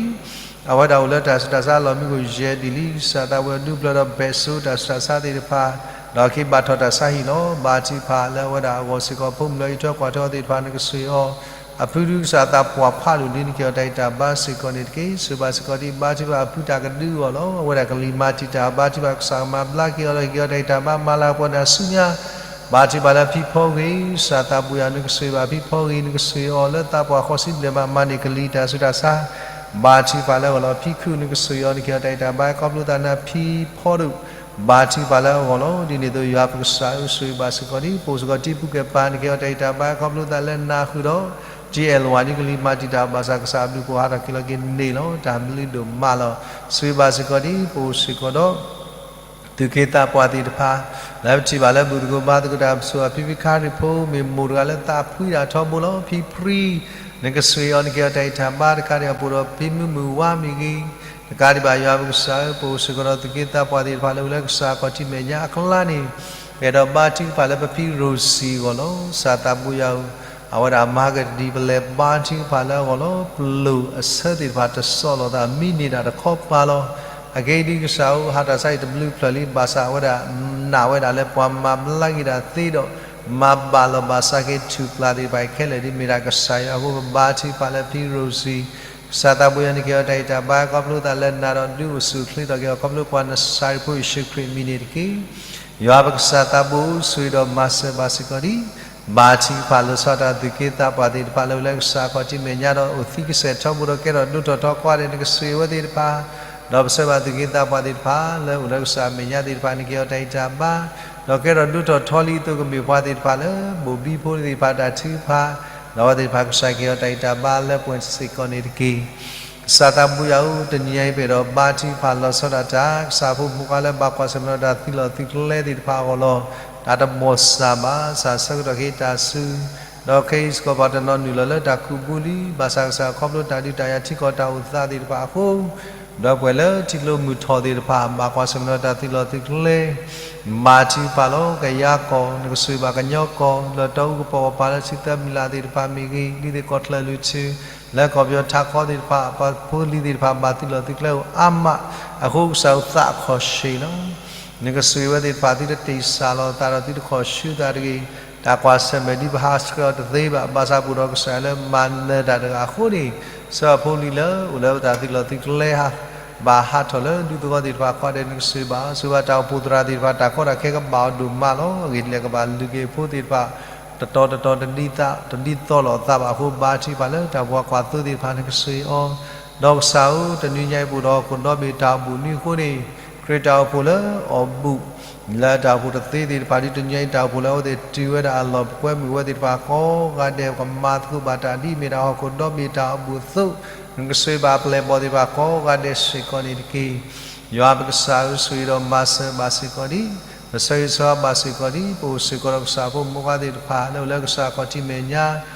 အဝဲဒၣ်အိၣ်လၢတၢ်ဆူးတၢ်ဆါလီၢ်မံခိၣ်ယဲၢ်ဒံးလံ ကစၢ်သးဘှံးအီၤဒုးဘျၢဒီးဘဲးစိတၢ်ဆူးတၢ်ဆါသ့ၣ်တဖၣ် ဒီးက့ၤဘၣ်ထီၣ်တၢ်ဆါဟံၣ်လီၤ. ဘါထုကဖၣ်လၢအဝဲဒၣ်အဂီၢ်စ့ၢ်ကီး ဖိမုၣ်လၢဟံးထၢၣ်ကွၢ်ထၢၣ်အီၤသ့ၣ်တဖၣ် နကဆိၣ်ဂ့ၤအီၤ အဖုဒုကစၢ်သးပှၢ်ဖးဒိၣ်လံ နကဟ့ၣ်အီၤတၢ်ဂံၢ်တၢ်ဘါစ့ၢ်ကီးန့ၣ်တက့ၢ်. ဆိၣ်ဂ့ၤဘၣ်စ့ၢ်ကီးဒံး ဘါထုကဖၣ်အဖုတၢ်ကဒုအဂီၢ်လီၤ. အဝဲဒၣ်ကလံၤမၤတံာ်တာ် ဘါထုကဖၣ်ကစၢ်ကမၤဘျါက့ၤအီၤဒီး ဟ့ၣ်က့ၤအီၤတၢ်ဂံၢ်တၢ်ဘါ မၤလၤကပီၤန့ၢ်အစုညါ ဘါထုကဖၣ်လၢအဖံဖီဂ့ၤ ကစၢ်သးဘှံးအီၤ နကဆိၣ်ဂ့ၤဘၣ်ဖံဖီဂ့ၤ နကဆိၣ်ဂ့ၤအီၤလၢသးပှၢ်ဃိးဆံဘျဲၣ်မး မၤန့ၢ်ကလံၤတၢ်ဆူးတၢ်ဆါ ဘါထုကဖၣ်လၢအဂီၢ်လီၤ. ဖံခုၣ် နကဆိၣ်ဂ့ၤအီၤ နကဟ့ၣ်အီၤတၢ်ဂံၢ်တၢ်ဘါ ခီဖျိသးန့ၣ် ဖံဖီဒိၣ် ဘါထုကဖၣ်လၢအဂီၢ်လီၤ. ဒ်န့ၣ်အသိး ယွၤပကစၢ်ဧၢ ဆိၣ်ဂ့ၤဘၣ်စ့ၢ်ကီးဒံး ပအိၣ်စ့ၢ်ကီးတံၤပူၤကဲပၤ နကဟ့ၣ်အီၤတၢ်ဂံၢ်တၢ်ဘါ ခီဖျိသးလၢနၤဃုာ်ဒီး တံၤအဲၣ်လဝါ ဒ်ကလံၤမၤတံာ်တာ်ဘၣ်ဆၣ် ကစၢ်အဘျုးအဖှိၣ်ဟးထီၣ်က့ၤလီၤက့ၤန့ၣ်လီၤ. တၢ်ဘျုးဒိၣ်မးလီၤ. ဆိၣ်ဂ့ၤဘၣ်စ့ၢ်ကီးဒံး ပအိၣ်စ့ၢ်ကီးဒီး သုးက့သးပှၢ်သ့ၣ်တဖၣ် လၢပထံၣ်ဘၣ်လၢဘူၣ်တကိးဘါသကိးတၢ်ပစိာ်အဖံဖံခါရံၣ်ဖိ မ့ၢ်မိၢ်တဂၤလၢသးဖှံတၢ်ထီဘိလီၤ. ဖံဖှံ, နကဆှ့အီၤ နကဲအီၤတၢ်အံၣ်တၢ်ဘါတကးဒံးအပူၤဒီး ဖံမုၢ်မုၢ်ဝါမ့ၢ်ဂ့ၤ, တကးဒံးဘၣ်ယွၤပကစၢ်ဧၢ, ပအိၣ်စ့ၢ်ကီးဒီးသုးက့သးပှၢ်သ့ၣ်တဖၣ်လၢအိၣ်လၢကစၢ်ခီၣ်ထံးမဲာ်ညါအကျါန့ၣ်, ပအဲၣ်ဒိးဘါထုကဖၣ်လၢပဖံရိၣ်စံၣ်အဂီၢ်လီၤ. ကစၢ်သးဘိယွၤဧၢ, အဝဲဒၣ်မၤကတၢၢ်ဒ်ပလဲၤဘါထုကဖၣ်လၢအဂီၢ်လီၤ. ပလိာ်အဆၢသ့ၣ်တဖၣ်တစိၢ်လိာ်သး မံန့ၢ်ဒၣ်တခီပၤလီၤ. အဂ့ၢ်ဒ်အံၤ, ကစၢ်ဧၢ, ဟးတၢ်ဆါအံၤတဘျုးဖျၢၣ်လံ, ဘၣ်ဆၣ်အဝဲဒၣ်နာ်ဝဲဒၣ်လၢပှၤမၤဘျါက့ၤတၢ်သ့ဒီး မၤဘၣ်လီၤဘၣ်စးက့ၤထူၣ်ပျၢ်သ့ၣ်တဖၣ်အံၤခဲလၢာ် ဒ်မ့ၢ်ဒၣ်ကစၢ်ယွၤအဃိ ပဘါထုကဖၣ်လၢဖံရိၣ်စံၣ်, ကစၢ်သးဘိယွၤ နကဲအီၤတၢ်အံၣ်တၢ်ဘါ ခီဖျိသးလၢနၤဒီး ဒုးအိၣ်ဆူၣ်အိၣ်ချ့ထီၣ်က့ၤအီၤ ခီဖျိပှၤနစၤရ့းဖိယ့ၣ်ၡူးခရံာ်အမံၤန့ၣ်တက့ၢ်. ယွၤပကစၢ်သးဘိဧၢ, ဆိၣ်ဂ့ၤဒီးမၤစၢၤဘၣ်စ့ၢ်ကီးဒံး, ဘါထုကဖၣ်လီၤဆီဒၣ်တၢ်သုးက့သးပှၢ်သ့ၣ်တဖၣ်လၢအိၣ်လၢကစၢ်ခီၣ်ထံးမဲာ်ညါဒီး အိၣ်သံကစဲာ်ထီဘိဒီး ကဲထီၣ်ဒိၣ်ထီၣ်ထီကိးဂၤဒဲး နကဆှ့အဝဲသ့ၣ်တဖၣ်, ဒီးပဆၢဘၣ်သုးက့သးပှၢ်သ့ၣ်တဖၣ်လၢအိၣ်လၢကစၢ်မဲာ်ညါသ့ၣ်တဖၣ် နကဲအီၤတၢ်အံၣ်တၢ်ဘါ, ဒီးကဲထီၣ်ဒိၣ်ထီၣ်ထီလံအသိး ကမ့ၢ်ပှၤသ့ၣ်တဖၣ်လၢ ဘိၣ်ဘံဖိသ့ၣ်တဖၣ်တၢ်ထုကဖၣ်, ဒီးအဝဲသ့ၣ်တဖၣ်ကစၢ်ကဲအီၤတၢ်အံၣ်တၢ်ဘါလၢပှဲၤစ့ၢ်ကီးန့ၣ်တက့ၢ်. ကစၢ်သးဘိယွၤဧၢ, တနံၤညါအံၤ ပအဲၣ်ဒိးဘါထုကဖၣ်လီၤဆီဒၣ်တၢ် ကစၢ်ဖိမုၣ်ဖိခွါလၢဘၣ်ကွၢ်ဆၢၣ်မဲာ်ဒီးတၢ်သုးလီၢ်သုးကျဲသ့ၣ်တဖၣ်အဂီၢ်လီၤ. တၢ်တဘီၣ်စၢ်ဘၣ်, စၢ်ဆၢကတီၢ်က့ၤတၢ်စု, ဒီးခဲအံၤစ့ၢ်ကီးပှၤတနီၤနုာ်လီၤလၢတၢ်ခူၣ်ဘုလံ, ဘၣ်ဆၣ်ကစၢ်ခီဖျိတၢ်ဒုးတၢ်ယၤထံကီၢ်တၢ်အိၣ်သးသ့ၣ်တဖၣ်အဃိ ဒီးပှဲၤလၢထံကျိမုၢ်ထီၣ်သ့ၣ်တဖၣ် ဘၣ်ကွၢ်ဆၢၣ်မဲာ်ဒီးတၢ်သုးလီၢ်သုးကျဲ, ဘါထုကဖၣ်လီၤ. ကယၤကီၢ် နကဆှ့ဘၣ်ကညီကီၢ် လၢတီအူကပီၤကပၤလၢထံသၢမံၤလၢ်သ့ၣ်တဖၣ်မ့ၢ်ဂ့ၤ, ဒ်သိးကီၢ်ချၢၣ်လွံၢ်ထူၣ် လၢကီၢ်ပယီၤထးခီသ့ၣ်တဖၣ် ပှၤဖိလံၤသ့ၣ်တဖၣ် ဘၣ်သုးလီၢ်သုးကျဲအိၣ်အါမး, အဃိကစၢ်ဧၢ သးအခီၣ်ဆှ့လီၤ. နကဆှ့ဝဲသ့ၣ်တဖၣ် သုတတ့ၢ်စၢ်လီၤသးဒီးသုတခီၣ်ဆူသးတဂ့ၤ, တၢ်ကွၢ်ဆၢၣ်မဲာ်ဒ်ပဟးဆှဲးအီၤတသ့ဘၣ်, ဘၣ်ဆၣ်ပအိၣ်ဒီးကစၢ်လၢမၤနၢၤတၢ်တဂၤအဃိန့ၣ်, ဆၢဖိလံၤလၢအိၣ်လၢပတၢ်သုးလီၢ်သုးကျဲ ဘၣ်ဟးထီၣ်လၢဒူသဝီသ့ၣ်တဖၣ်ကိးဂၤဒဲး နကဆှ့ဘၣ်, ဆှ့ဘၣ်တၢ်အိၣ်ဖှိၣ်သရၣ်သ့ၣ်တဖၣ် တၢ်ကီတၢ်ခဲကဘၣ်အီၤဒိၣ်မးလီၤ. အဂ့ၢ်ဒ်လဲၣ် ကဘၣ်လုၢ်က့ၤအဖိသ့ၣ်တဖၣ် တတီၤတတီၤ တဒ်သီလိာ်အသးဘၣ်အဃိ ဘါထုကဖၣ်လၢတၢ်အိၣ်ဖှိၣ်ကွၢ်သိသ့ၣ်တဖၣ် နကဆှ့အီၤ, ဒီးကစၢ်ဧၢ တနွံညါအံၤ ပအိၣ်ဒီးဟီၣ်ခိၣ်ဒီဘ့ၣ်တၢ်အိၣ်ဘူၣ်နွံအဃိန့ၣ်, ခရံာ်တၢ်အိၣ်ဖှိၣ်လၢအီၣ်ဘူၣ် လၢတၢ်အိၣ်ဖှိၣ်တသ့သ့ၣ်တဖၣ် ဒ်တနွံညါအံၤ တၢ်အိၣ်ဖှိၣ်လၢအဝဲသ့ၣ်တုၤဝဲဒၣ်အလီၢ် ပကွဲမုာ်ဝဲသ့ၣ်တဖၣ်ကိးဂၤဒဲး ကမၤသကိးဘၣ်တၢ်ဒ်အမ့ၢ်ဒၣ်ဟီၣ်ခိၣ်ဒီဘ့ၣ်တၢ်အိၣ်ဘူၣ်အသိး, နကဆှ့ဘၣ်အပျဲၢ်အဘီၣ်သ့ၣ်တဖၣ်ကိးဂၤဒဲးစ့ၢ်ကီးန့ၣ်တက့ၢ်. ယွၤပကစၢ်ဧၢ ဆိၣ်ဂ့ၤဒီးမၤစၢၤဘၣ်စ့ၢ်ကီးဒံး, ပဆၢဂ့ၤဆၢဝါဘၣ်စ့ၢ်ကီးဒံး, ပအိၣ်စ့ၢ်ကီးဒီးကစၢ်ဖိမုၣ်ဖိခွါသ့ၣ်တဖၣ် လၢအိၣ်လၢကစၢ်ခီၣ်ထံးမဲာ်ညါ,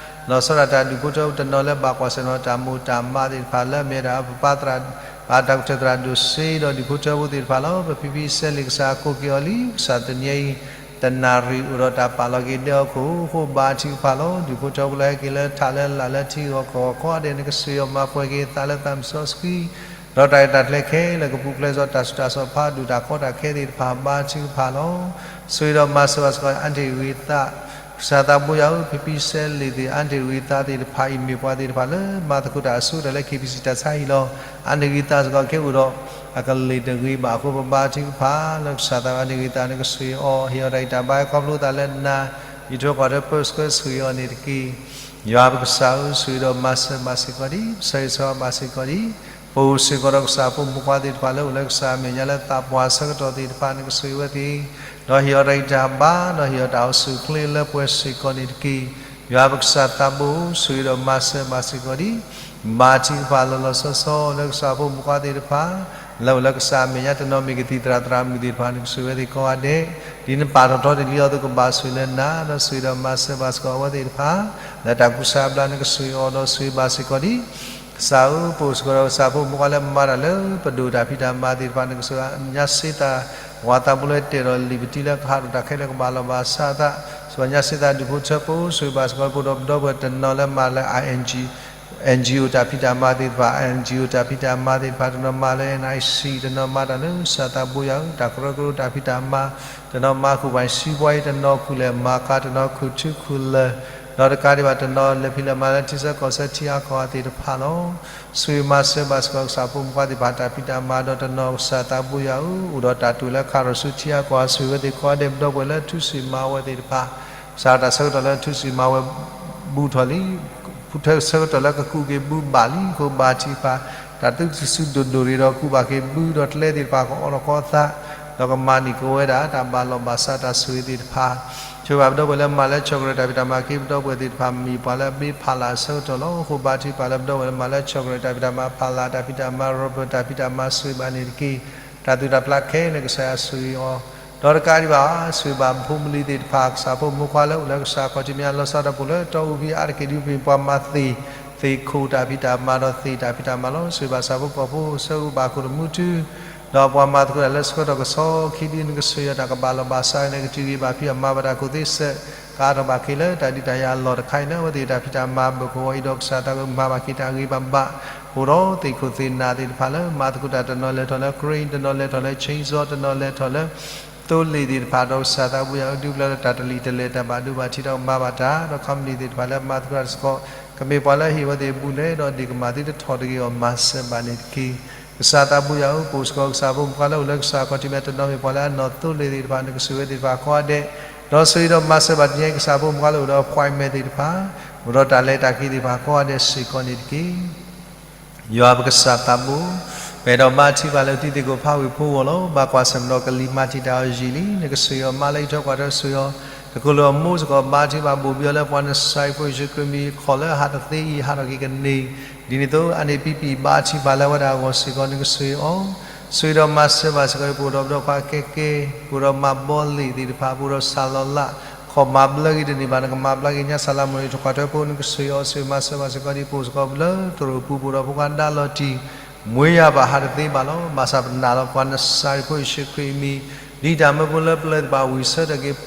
လီၤဆီဒၣ်တၢ်ဒူၣ်ဖိထၢဖိတနီၤလၢဘၣ်ကွၢ်ဆၢၣ်မဲာ်တၢ်မိၢ်တၢ်မးသ့ၣ်တဖၣ် လၢအမ့ၢ်ဒၣ်ပပၢ်သရၣ် ပတၢ်ကတၢၢ်သရၣ်ဒိၣ်စ့ဒီးဒူၣ်ဖိထၢဖိသ့ၣ်တဖၣ်လီၤ. ပဖံဖံစဲလ့ၣ်ကစၢ်ကိးက့ၤအီၤလံ, ကစၢ်တနံၤအံၤ တနၣ်ရံၣ်အိၣ်ဒီးတၢ်ပာ်လီၤက့ၤဒဲအီၤခိၣ်အဃိ ဘါထုကဖၣ်လီၤ. ဒူၣ်ဖိထၢဖိလၢဟဲက့ၤလၢထးလၢလာ်လၢထံဂီၢ်ကီၢ်ဂီၢ်ကိးဂၤဒဲး နကဆှ့အီၤမၤပှဲၤက့ၤအသးလၢသးစီဆှံ ဒီးတၢ်အဲၣ်တၢ်ကျဲခဲလၢာ် ကပူၤဖျဲးစီၤတၢ်ဆူးတၢ်ဆါဖးဒိၣ် တၢ်ကီတၢ်ခဲသ့ၣ်တဖၣ် ဘါထုကဖၣ်လီၤ. ဆိၣ်ဂ့ၤဒီးမၤစၢၤဘၣ်စ့ၢ်ကီး အါတ့ၢ်ဂ့ၤသး, ကစၢ်သးဘိယွၤဧၢ, ဖံဖံစဲလ့ၣ်သ့ၣ် အါတ့ၢ်ဂ့ၤသးသ့ၣ်တဖၣ်အံၤ မ့ၢ်ပှၤသ့ၣ်တဖၣ်လၢ မၤသကိးတၢ်အဆိကတၢၢ်လၢ ခ့ၣ်ပံၣ်စံၣ် တၢ်ဆါဟံၣ်လီၤ. အါတ့ၢ်ဂ့ၤသးစ့ၢ်ကီး ကဲအိၣ်ဒီးအကလ့ၢ်တဂ့ၤဘၣ်အဃိ ပဘါထုကဖၣ်လၢကစၢ်သး အါတ့ၢ်ဂ့ၤသး နကဆှ့အီၤ ဟ့ၣ်အီၤတၢ်ဂံၢ်တၢ်ဘါ ခီဖျိသးလၢနၤ, ယထိၣ်ဃီၤဒီးပၢဆှၢဆိၣ်ဂ့ၤအီၤန့ၣ်တက့ၢ်. ယွၤပကစၢ်ဧၢ, ဆိၣ်ဂ့ၤဒီးမၤစၢၤဘၣ်စ့ၢ်ကီးဒံး, ပဆၢဂ့ၤဆၢဝါဘၣ်စ့ၢ်ကီးဒံး, ပအိၣ်စ့ၢ်ကီးဒီးကစၢ်ဖိမုၣ်ဖိခွါသ့ၣ်တဖၣ်လၢအိၣ်လၢကစၢ်အမဲာ်ညါလၢ သးပှၢ်ဆၢကတီၢ်သ့ၣ်တဖၣ် နကဆိၣ်ဂ့ၤဝဲသ့ၣ်, ဒီးဟ့ၣ်အီၤတၢ်ဂံၢ်တၢ်ဘါ ဒီးဟ့ၣ်အီၤတၢ်အိၣ်ဆူၣ်အိၣ်ချ့လၢပှဲၤစ့ၢ်ကီးန့ၣ်တက့ၢ်. ယွၤပကစၢ်သးဘိဧၢ, ဆိၣ်ဂ့ၤဒီးမၤစၢၤဘၣ်စ့ၢ်ကီးဒံး, ဘါထုကဖၣ်လီၤလီၤဆီဆီလၢကစၢ်ဖိမုၣ်ဖိခွါသ့ၣ်တဖၣ် လၢအိၣ်လၢကစၢ်အမဲာ်ညါ တနီၤမ့ၢ်ကသံၣ်သရၣ်သရၣ်မုၣ်သ့ၣ်တဖၣ် နကဆိၣ်ဂ့ၤဝဲသ့ၣ်ကိးဂၤဒဲး, ဒ်နပာ်ထီၣ်ထီတ့ၢ်လံအီၤအသိး ကဘၣ်ဆိၣ်ဂ့ၤလၢနၤ, ဒီးဆိၣ်ဂ့ၤဒီးမၤစၢၤဘၣ်စ့ၢ်ကီးအဝဲသ့ၣ်တဖၣ် လၢတၢ်ကူစါဘျါ နကဆိၣ်ဂ့ၤအီၤဒီးဆိၣ်ဂ့ၤဘၣ်စ့ၢ်ကီးဒံး. ကစၢ်ဧၢ, ပအိၣ်စ့ၢ်ကီးဒီးကစၢ်ဖိမုၣ်ဖိခွါလၢမၤတၢ်လၢပဒိၣ်တၢ်ဖံးတၢ်မၤသ့ၣ်တဖၣ် နကဆိၣ်ဂ့ၤ ညါစ့သး ပှၤသးပှၢ်လၢတဲာ်ဒီးလံာ်ပတံလၢကဟးထီၣ်တၢ်ခဲလၢာ် ကဘၣ်လီၤဘၣ်စးသး, ဆိၣ်ဂ့ၤညါစ့သးဒူၣ်ဖိထၢဖိ, ဆိၣ်ဂ့ၤဘၣ်စ့ၢ်ကီး ပဒီပုၢ်ဝဲၢ်တနီၤလၢမၤလၢ အ NGO တၢ်ဖံးတၢ်မၤသ့ၣ်တဖၣ်, NGO တၢ်ဖံးတၢ်မၤသ့ၣ်တဖၣ်, တနီၤမၤလၢ NIC, တနီၤမၤတၢ်လၢကစၢ်သးဘိယွၤဧၢ, တၢ်ကရၢကရိတၢ်ဖံးတၢ်မၤ, တနီၤမၤဃုာ်ပှၤစံးပှၤအံၤ, တနီၤခူၣ်လဲၤမၤကၤ, တနီၤခူၣ်ထူခူၣ်လၢၢ်, ဒီးတကးဒံးဘၣ် တနီၤလဲၤဖံးလဲၤမၤလၢထံဆၢကီၢ်ဆၢထံအါကီၢ်အါသ့ၣ်တဖၣ်လီၤ. ဆိၣ်ဂ့ၤမၤစၢၤဘၣ်စ့ၢ်ကီးကစၢ်ဖိမုၣ်ဖိခွါသ့ၣ်တဖၣ် တၢ်ဖံးတၢ်မၤ, ဒီးတနီၤကစၢ်သးဘိယွၤဧၢ, အိၣ်ဒီးတၢ်တိာ်လၢခးထီၣ်ဆူထံအါကီၢ်အါ ဆိၣ်ဂ့ၤဝဲသ့ၣ်ကိးဂၤဒဲး ပဒီပုၢ်ဝဲၢ်လၢထူၣ်စုၣ်မၤဝဲသ့ၣ်တဖၣ်, ကစၢ်တၢ်ဆၢကတီၢ်လၢထူၣ်စုၣ်မၤဝဲဘူးထီၣ်လံ ထူၣ်ဆၢကတီၢ်လၢကကူးက့ၤဘုဘၣ်လံအဃိ ဘါထုကဖၣ်, တၢ်သုတစုဒိၣ်ဒိၣ်ရ့ၤဒီးကူးဘၣ်က့ၤဘု ဒီးကျဲသ့ၣ်တဖၣ်ကအိးထီၣ်ကီးသး, ဒီးကမၤန့ၢ်က့ၤဝဲဒၣ် တၢ်ဘၣ်လီၤဘၣ်စးတၢ်ဆိၣ်ဂ့ၤသ့ၣ်တဖၣ်, ဆိၣ်ဂ့ၤဘၣ်ပဒီပုၢ်ဝဲၢ်လၢမၤလၢဆီၣ်ကရံးတၢ်ဖံးတၢ်မၤက့ၤ ပဒီပုၢ်ဝဲၢ်သ့ၣ်တဖၣ် မ့ၢ်ပှၤလၢအဘ့ဖးလၢ်အဆၢကတီၢ်လီၤ. အဃိဘါထုကဖၣ်လၢပဒီပုၢ်ဝဲၢ်လၢမၤလၢဆီၣ်ကရံးတၢ်ဖံးတၢ်မၤ ဖးလၢ်တၢ်ဖံးတၢ်မၤ ရီပၢၢ်တၢ်ဖံးတၢ်မၤ ဆိၣ်ဂ့ၤဘၣ်န့ၣ်တက့ၢ်. တၢ်သူၣ်တၢ်ဖျးခဲလၢာ် ကစၢ်ယွၤဆိၣ်ဂ့ၤအီၤ, ဒီးတကးဒံးဘၣ် ဆိၣ်ဂ့ၤဘၣ်ဖိမုၢ်လံၤသ့ၣ်တဖၣ် ကစၢ်ဖိမုၣ်ဖိခွါလၢအိၣ်လၢကစၢ်ခီၣ်ထံးမဲာ်ညါ လီၤဆီဒၣ်တၢ်ပူၤလၢတီအူဖံအါတက့ၢ် ဒ်ပှၤမၤသ့ၣ် သ့ၣ်ခိၣ်တၢ်ဖံးတၢ်မၤဒီးသ့ၣ်တၢ်ဖံးတၢ်မၤလီၤ. ဆိၣ်ဂ့ၤဘၣ်ကစၢ်ဖိကီၢ်ဖိ ဆၢဂ့ၤဘၣ်ခိၣ်တမူထူ ဒီးပှၤမၤသကိးတၢ်လၢဆၢကတီၢ်ကစီၣ်ခံဒု နကဆိၣ်ဂ့ၤအီၤ တၢ်ကဘၣ်လီၢ်ဘၣ်စးန့ၣ် ကတုၤဂ့ၤဘၣ်ဖံးအီၤ မၤဘၣ်တၢ်ကူၣ်သ့စဲး ကအါထီၣ်ဘၣ်က့ၤလၢတၢ်ဒုးတၢ်ယၤအလီၢ်တခါအံၤ လၢအဝဲသ့ၣ်တၢ်ဖံးတၢ်မၤဘၢၣ်ကဝီၤအံၤဒီး ကစၢ်သးကမၤဘၣ်က့ၤတၢ်ဂ့ၤဘၣ်ဘၣ် အိၣ်ဒီးသ့ၣ်ခိၣ်သ့ၣ်နၢ်သ့ၣ်တဖၣ်လၢ မၤသကိးတၢ်တနီၤလဲၣ်ထီၣ်လၢ crane တနီၤလဲၣ်ထီၣ်လၢ chainsaw တနီၤလဲၣ်ထီၣ်လၢ သိလ့ၣ်သ့ၣ်တဖၣ်ဒီး ကစၢ်သးဘိယွၤဧၢ ဒုးပျၢ်လၢတၢ်တလံၤတလဲၤ တၢ်ဘၣ်ဒိဘၣ်ထံးဒီးကမၤဘၣ်တၢ် ဒီး company သ့ၣ်တဖၣ်လၢမၤသကိးတၢ်စ့ၢ်ကီး ကမ့ၢ်ပှၤလၢအဟ့ၣ်ဝဲသ့ၣ်ဘူၣ်နဲဒီးဒ့ၣ်ကမၣ်သုတထီၣ်တဂ့ၤအီၤ မၤစၢၤဘၣ်န့ၣ်တက့ၢ်. ကစၢ်သးဘိယွၤဧၢ ပအိၣ်စ့ၢ်ကီးကစၢ်ဖိမုၣ်ဖိခွါလၢအိၣ်လၢကစၢ်ခီၣ်ထံးမဲာ်ညါ တနီၤမ့ၢ်ပှၤလၢအနီၢ်သိလ့ၣ်သ့ၣ်တဖၣ် နကဆိၣ်ဂ့ၤဝဲသ့ၣ်တဖၣ်ကိးဂၤဒဲး ဒီးဆိၣ်ဂ့ၤဒီးမၤစၢၤဘၣ်တနံၤအံၤ ကစၢ်ဖိမုၣ်ဖိခွါလၢအိၣ်ဒီး appointment သ့ၣ်တဖၣ် အိၣ်ဒီးတၢ်လဲၤတၢ်က့ၤသ့ၣ်တဖၣ်ကိးဂၤဒဲးစ့ၢ်ကီးန့ၣ်တက့ၢ်. ယွၤပကစၢ်သးဘိ, ပအဲၣ်ဒိးဘါထုကဖၣ်လၢသုသ့ၣ်ခိၣ်ဖးဝ့ၢ်ဖိအဂီၢ်လီၤ. ဘၣ်ကွၢ်ဆၢၣ်မဲာ်ဒီးကလံၤမၤတံာ်တာ်အီၤယံာ်လံ. နကဆိၣ်ဂ့ၤအီၤ မၤလၢအံးထွဲကွၢ်ထွဲဆိၣ်ဂ့ၤအီၤ, တကလုာ်အမိၢ်စ့ၢ်ကီး ဘါထုကဖၣ်ဘိၣ်ဘံအီၤလၢပှၤနစၤရ့းဖိယ့ၣ်ၡူးခရံာ်အမံၤ ခီၣ်လၢဟးတသ့အံၤ ဟးထီၣ်က့ၤကန့ၢ် ဒ်န့ၣ်အသိး အါန့ၢ်ပံပံာ်ဘါထုကဖၣ်လၢအဝဲဒၣ်အဂီၢ်စ့ၢ်ကီး နကဆိၣ်ဂ့ၤအီၤ, ဆိၣ်ဂ့ၤဒီးမၤစၢၤဘၣ်စ့ၢ်ကီး ပအိၣ်ဒီးပဒီပုၢ်ဝဲၢ်ခွါကဲကဲ, ပအိၣ်ဒီးမၤဘီလ့ၣ်သ့ၣ်တဖၣ်, ပအိၣ်ဒီးစၢ်လီၤလး, ခီၣ်မၤဘျါက့ၤတန့ၢ်ဘၣ် နကမၤဘျါက့ၤညါ စၢ်လၤမုၢ်နံၤထီၣ်ကွၢ်ထွဲဖိ နကဆိၣ်ဂ့ၤအီၤ ဆိၣ်ဂ့ၤမၤစၢၤဘၣ်စ့ၢ်ကီး ဒ်ပအိၣ်စ့ၢ်ကီးလၢသရိာ်ပူၤ ပအိၣ်ဒီးဖိခွါဒါလီၤတံၢ် မွေးရာပါ ဟးတသ့ဘၣ်လီၤ. ဘၣ်ဆၣ်ပနာ်လီၤ ပှၤနစၤရ့းဖိယ့ၣ်ၡူးခရံာ်အမံၤ ဒ်တၢ်မၢဖိလၢပျၢၤသ့ၣ်တဖၣ်ဝံၣ်ဆၢထၢၣ်က့ၤ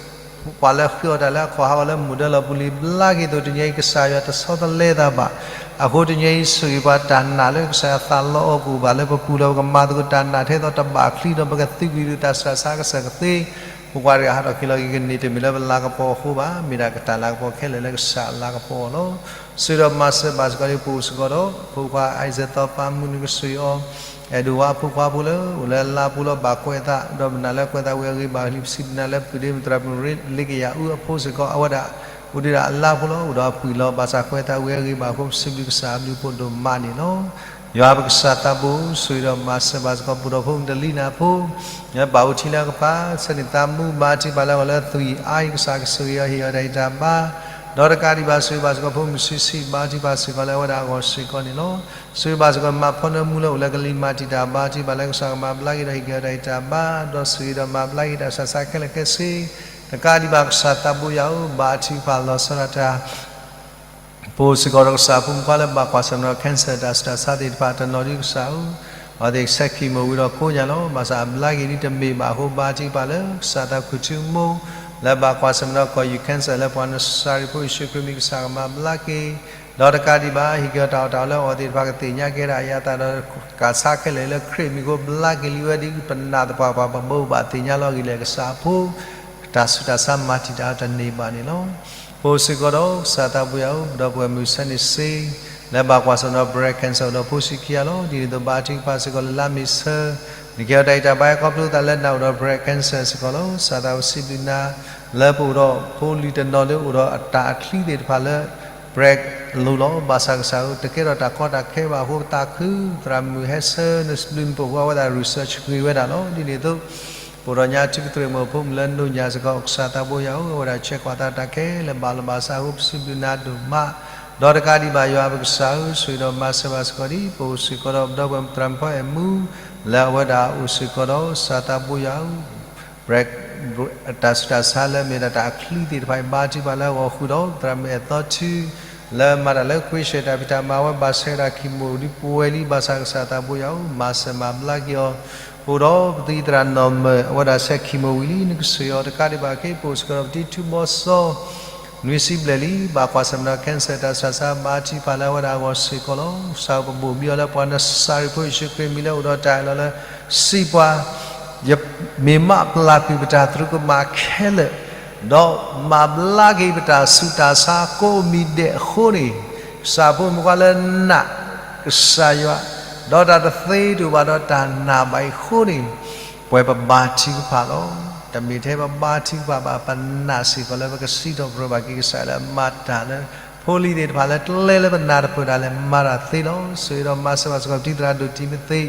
ပှၤလၢဃ့အီၣ်တၢ်လၢအခီၣ်ဟးဂီၤလၢမုၢ်ဒၢလီၤပူၤလံ ဘျါက့ၤအသိး တနံၤအံၤကစၢ်ယွၤတဆီတလဲသးဘၣ်. အဃိတနံၤအံၤဆိၣ်ဂ့ၤပှၤတၢ်နာ်လၢကစၢ်ယွၤသးလီအီၤကအိၣ်ဘၣ်လၢပပူၤလီၤ. ပကမၤသကိးတၢ်နာ်ထဲသိးတဘၣ်ချံဒီး ပကသုးကွံာ်ဒုးသးစူၤသးဆါကစၢၢ်ကသ့ ဖိခွါတဂၤဟးထီၣ်က့ၤလီၤက့ၤကန့ၢ် တမ့ၢ်လၢပလၤကပီၤအဃိဘၣ်, မ့ၢ်ဒၣ်ကတၢ်လၤကပီၤခဲလၢာ်လၢကစၢ်အလၤကပီၤအီၤလီၤ. ဆိၣ်ဂ့ၤဒီးမၤစၢၤဘၣ်စ့ၢ်ကီး ဒ်ပအိၣ်စ့ၢ်ကီးဒီး ဖိခွါအံၤစဲးသီပၤမုၣ် နကဆိၣ်ဂ့ၤအီၤ, အဲၣ်ဒိးဝါအဖိခွါဖိလၢ အိၣ်လၢအလါဖိလီၤ ဘၣ်ကွဲးအသး ဒီးမနုၤလၢကွဲးအသးဝံၤအဂ့ၤဘၣ်လံ ပစံးဘျုးနၤလၢပုၢ်ဒ့မုၣ်သရၣ်မုၣ်ရ့လ့ကယၤအူအဖိစ့ၢ်ကီး အဝဲဒၣ် အိၣ်ဒံးဒၣ်အလါဖိလီၤ အိၣ်ဒီးအပုၢ်လီၤ ဘၣ်ဆၣ်ကွဲးအသးဝံၤအဂ့ၤဘၣ်အဃိ ပစံးဘျုးကစၢ်အဘျုးအဖှိၣ်ဒိၣ်မးန့ၣ်လီၤ. ယွၤပကစၢ်သးဘိ ဆိၣ်ဂ့ၤဒီးမၤစၢၤဘၣ်စ့ၢ်ကီး ပအိၣ်ဒီးဖိမုၣ်တလံၤနၤဖိ လၢဘၣ်အိၣ်ထံလၢကပၤ ဆၢန့ၣ်သးမူ ဘါထုကဖၣ်လၢအဂီၢ်လၢသွံၣ်အါအံၤ ကစၢ်ကဆိၣ်ဂ့ၤအီၤ ဟ့ၣ်အီၤတၢ်ဂံၢ်တၢ်ဘါ ဒီးတကးဒံးဘၣ် ဆိၣ်ဂ့ၤဘၣ်စ့ၢ်ကီးဖိမုၣ်ဆံးဆံး ဘါထုကဖၣ်စ့ၢ်ကီးလၢအဝဲဒၣ်အဂီၢ်စ့ၢ်ကီးန့ၣ်လီၤ. ဆိၣ်ဂ့ၤဘၣ်စ့ၢ်ကီးမါဖီနၢမူလၢအိၣ်လၢကလံၤမၤတံာ်တာ် ဘါထုကဖၣ်လၢကစၢ်ကမၤ ဘျါက့ၤဒီးဟ့ၣ်က့ၤအီၤတၢ်ဂံၢ်တၢ်ဘါ ဒီးဆိၣ်ဂ့ၤဒီးမၤဘျါက့ၤတၢ်ဆူးတၢ်ဆါခဲလၢာ်ခဲဆ့ တကးဒံးဘၣ်ကစၢ်သးဘိယွၤဧၢ ဘါထုကဖၣ်လီၤဆီဒၣ်တၢ် ပအိၣ်စ့ၢ်ကီးဒီးကစၢ်ဖိမုၣ်ဖိခွါလၢဘၣ်ကွၢ်ဆၢၣ်မဲာ်ဒီး cancer တၢ်ဆူးတၢ်ဆါသ့ၣ်တဖၣ်တနီၤဒ်ကစၢ်ဧၢ, အဝဲသ့ၣ်ဆဲးခံမိၣ်ဝံၤဒီးကိးညါလီၤ. ဘၣ်ဆၣ်အဘျါက့ၤဒ်တမ့ၢ်ဘၣ်အဃိ ဘါထုကဖၣ်လၢကစၢ်သးခုၣ်ထူမိၢ် လၢဘၣ်ကွၢ်ဆၢၣ်မဲာ်ဒီးကီၢ်ယူၤ cancer လၢပှၤနစၤရ့းဖိယ့ၣ်ၡူးခရံာ်မံၤ ကစၢ်ကမၤဘျါက့ၤ ဒီးတကးဒံးဘၣ် ဟ့ၣ်က့ၤအီၤတၢ်အီၣ်တၢ်အီလၢအအီၣ်သ့ၣ်တဖၣ်ကသ့ၣ်ညါကဲဒၣ်အယၤသးဒီး ကးဆါခဲလၢာ်လၢခရံာ်မံၤအဃိ ဘျါက့ၤလံဝဲဒ်ပနာ်သပှၢ်ပှၢ် ပဘၣ်သ့ၣ်ညါလီၤအဂ့ၢ်လၢကစၢ်အဖိ တၢ်ဆူးတၢ်ဆါမၤတံာ်တာ်အီၤတန့ၢ်ဘၣ်န့ၣ်လီၤ. ပအိၣ်စ့ၢ်ကီးဒီးကစၢ်သးဘိယွၤဧၢ ပဒီပုၢ်ဝဲၢ်မုၣ်ဆၢန့ၣ်စ့ လၢဘၣ်ကွၢ်ဆၢၣ်မဲာ်ဒီး breast cancer အိၣ်ဒီးဖိဆံးခံဂၤလီၤ. ဒ်န့ၣ်အသိးဘါထုကဖၣ်စ့ၢ်ကီးလၢလါမ့ၤဆၢ နကဟ့ၣ်အီၤတၢ်ဂံၢ်တၢ်ဘါ ခီဖျိသးလၢနၤအိၣ်ဒီး breast cancer စ့ၢ်ကီးလီၤ. ကစၢ်သးဘိစံးဘျုးနၤ လၢပအိၣ်ဒီးဖိလံၤတနီၤလၢအိၣ်ဒီးအတၢ်အချံသ့ၣ်တဖၣ်လၢ breast အလိၤလီၤ. ဘၣ်ဆၣ်ကစၢ်ဧၢ တကဲထီၣ်တၢ်ကီတၢ်ခဲဘၣ်အဃိ ပသးခု သရၣ်မုၣ်ဟဲဆၢ နစံးဘျုးနဖိခွါဝဲဒၣ် research ဂ့ၤဝဲဒၣ်လီၤ. ဒ်န့ၣ်အသိး ပအိၣ်ဒီးညါထုကတြ့ၣ်မုၣ်ဖိမုၣ်လၢနိၣ်ညါစ့ၢ်ကီး ကစၢ်သးဘိယွၤဧၢ အဝဲဒၣ်ဆဲးကွၢ်သးတၢ်ခဲလၢာ်ဘၣ်လီၤဘၣ်စးအဃိ ပစံးဘျုးနၤဒိၣ်မး ဒီးတကးဒံးဘၣ် ယွၤပကစၢ်ဧၢ ဆိၣ်ဂ့ၤဒီးမၤစၢၤဘၣ်စ့ၢ်ကီးဒ် ပအိၣ်စ့ၢ်ကီးဒီးပဒီပုၢ်ဝဲၢ်သရၣ်မုၣ်ဖီအဲၣ်မူ လၢအဝဲဒၣ်အိၣ်စ့ၢ်ကီးဒီး ကစၢ်သးဘိယွၤဧၢ တၢ်ဆူးတၢ်ဆါလၢ မ့ၢ်ဒၣ်တၢ်အချံသ့ၣ်တဖၣ်အံၤ ဘါထုကဖၣ်လၢအဂီၢ်ဃုာ်ဒီး သရၣ်မုၣ်အဲၣ်သီထူ လၢမၤတၢ်လၢ ကွ့ရှဲၣ် တၢ်ဖံးတၢ်မၤဝဲ ဘၣ်ဆၢတၢ်ခံမိၣ်ဒ်ပဝဲလံ ဘၣ်ဆၣ်ကစၢ်သးဘိယွၤဧၢ မၤစၢၤမၤဘျါက့ၤအီၤ အိၣ်ဒီးပသံၣ်သရၣ်နီၢ်မၢၢ် အဝဲဒၣ်ဆဲးခံမိၣ်ဝံၤလံ နကဆိၣ်ဂ့ၤအီၤ တကးဒံးဘၣ်က့ ပအိၣ်စ့ၢ်ကီးဒီးပတံၤထူဘီစီ နွံဆံဘျဲၣ်လံ ဘၣ်ကွၢ်ဆၢၣ်မဲာ်ဒီး cancer တၢ်ဆူးတၢ်ဆါ ဘါထုကဖၣ်လၢအဝဲဒၣ်အဂီၢ်စ့ၢ်ကီးလီၤ. ကစၢ်ဧၢ ပဘိၣ်ဘံအီၤလၢပှၤနစၤရ့းဖိယ့ၣ်ၡူးခရံာ်မံၤလၢအိၣ်ဒီးတၢ်အၢၣ်လီၤလၢ စံးပှၤ ယမ့ၢ်မးပျၢ်ကွံာ်ပတၢ်သရူးကမၣ်ခဲလၢာ် ဒီးမၤဘျါက့ၤပတၢ်ဆူးတၢ်ဆါကိးမံၤဒဲးအဃိန့ၣ်, ကစၢ်ဖိမုၣ်ဖိခွါလၢနာ်ကစၢ်ယွၤ, ဒီးတၢ်တသ့တအိၣ်ဘၣ်ဒီးတၢ်နာ်ဘၣ်အံၤအဃိန့ၣ်, ပဝဲပဘါထုကဖၣ်လီၤ. တမ့ၢ်ထဲပဘါထုကဖၣ်ဘၣ် ပနာ်စ့ၢ်ကီးလၢပကစံးထီၣ်ပတြၢၤဘၣ်က့ၤကစၢ်လၢအမၤတၢ်လၢ ဖိလံၤသ့ၣ်တဖၣ်လၢကျဲလၢပနၢ်တပၢၢ်တၢ်လဲၤမၤတၢ်သ့လီၤ. ဆိၣ်ဂ့ၤဒီးမၤစၢၤဘၣ်စ့ၢ်ကီး ပတံၤသရၣ်ဒိၣ်တံၤမသ့း,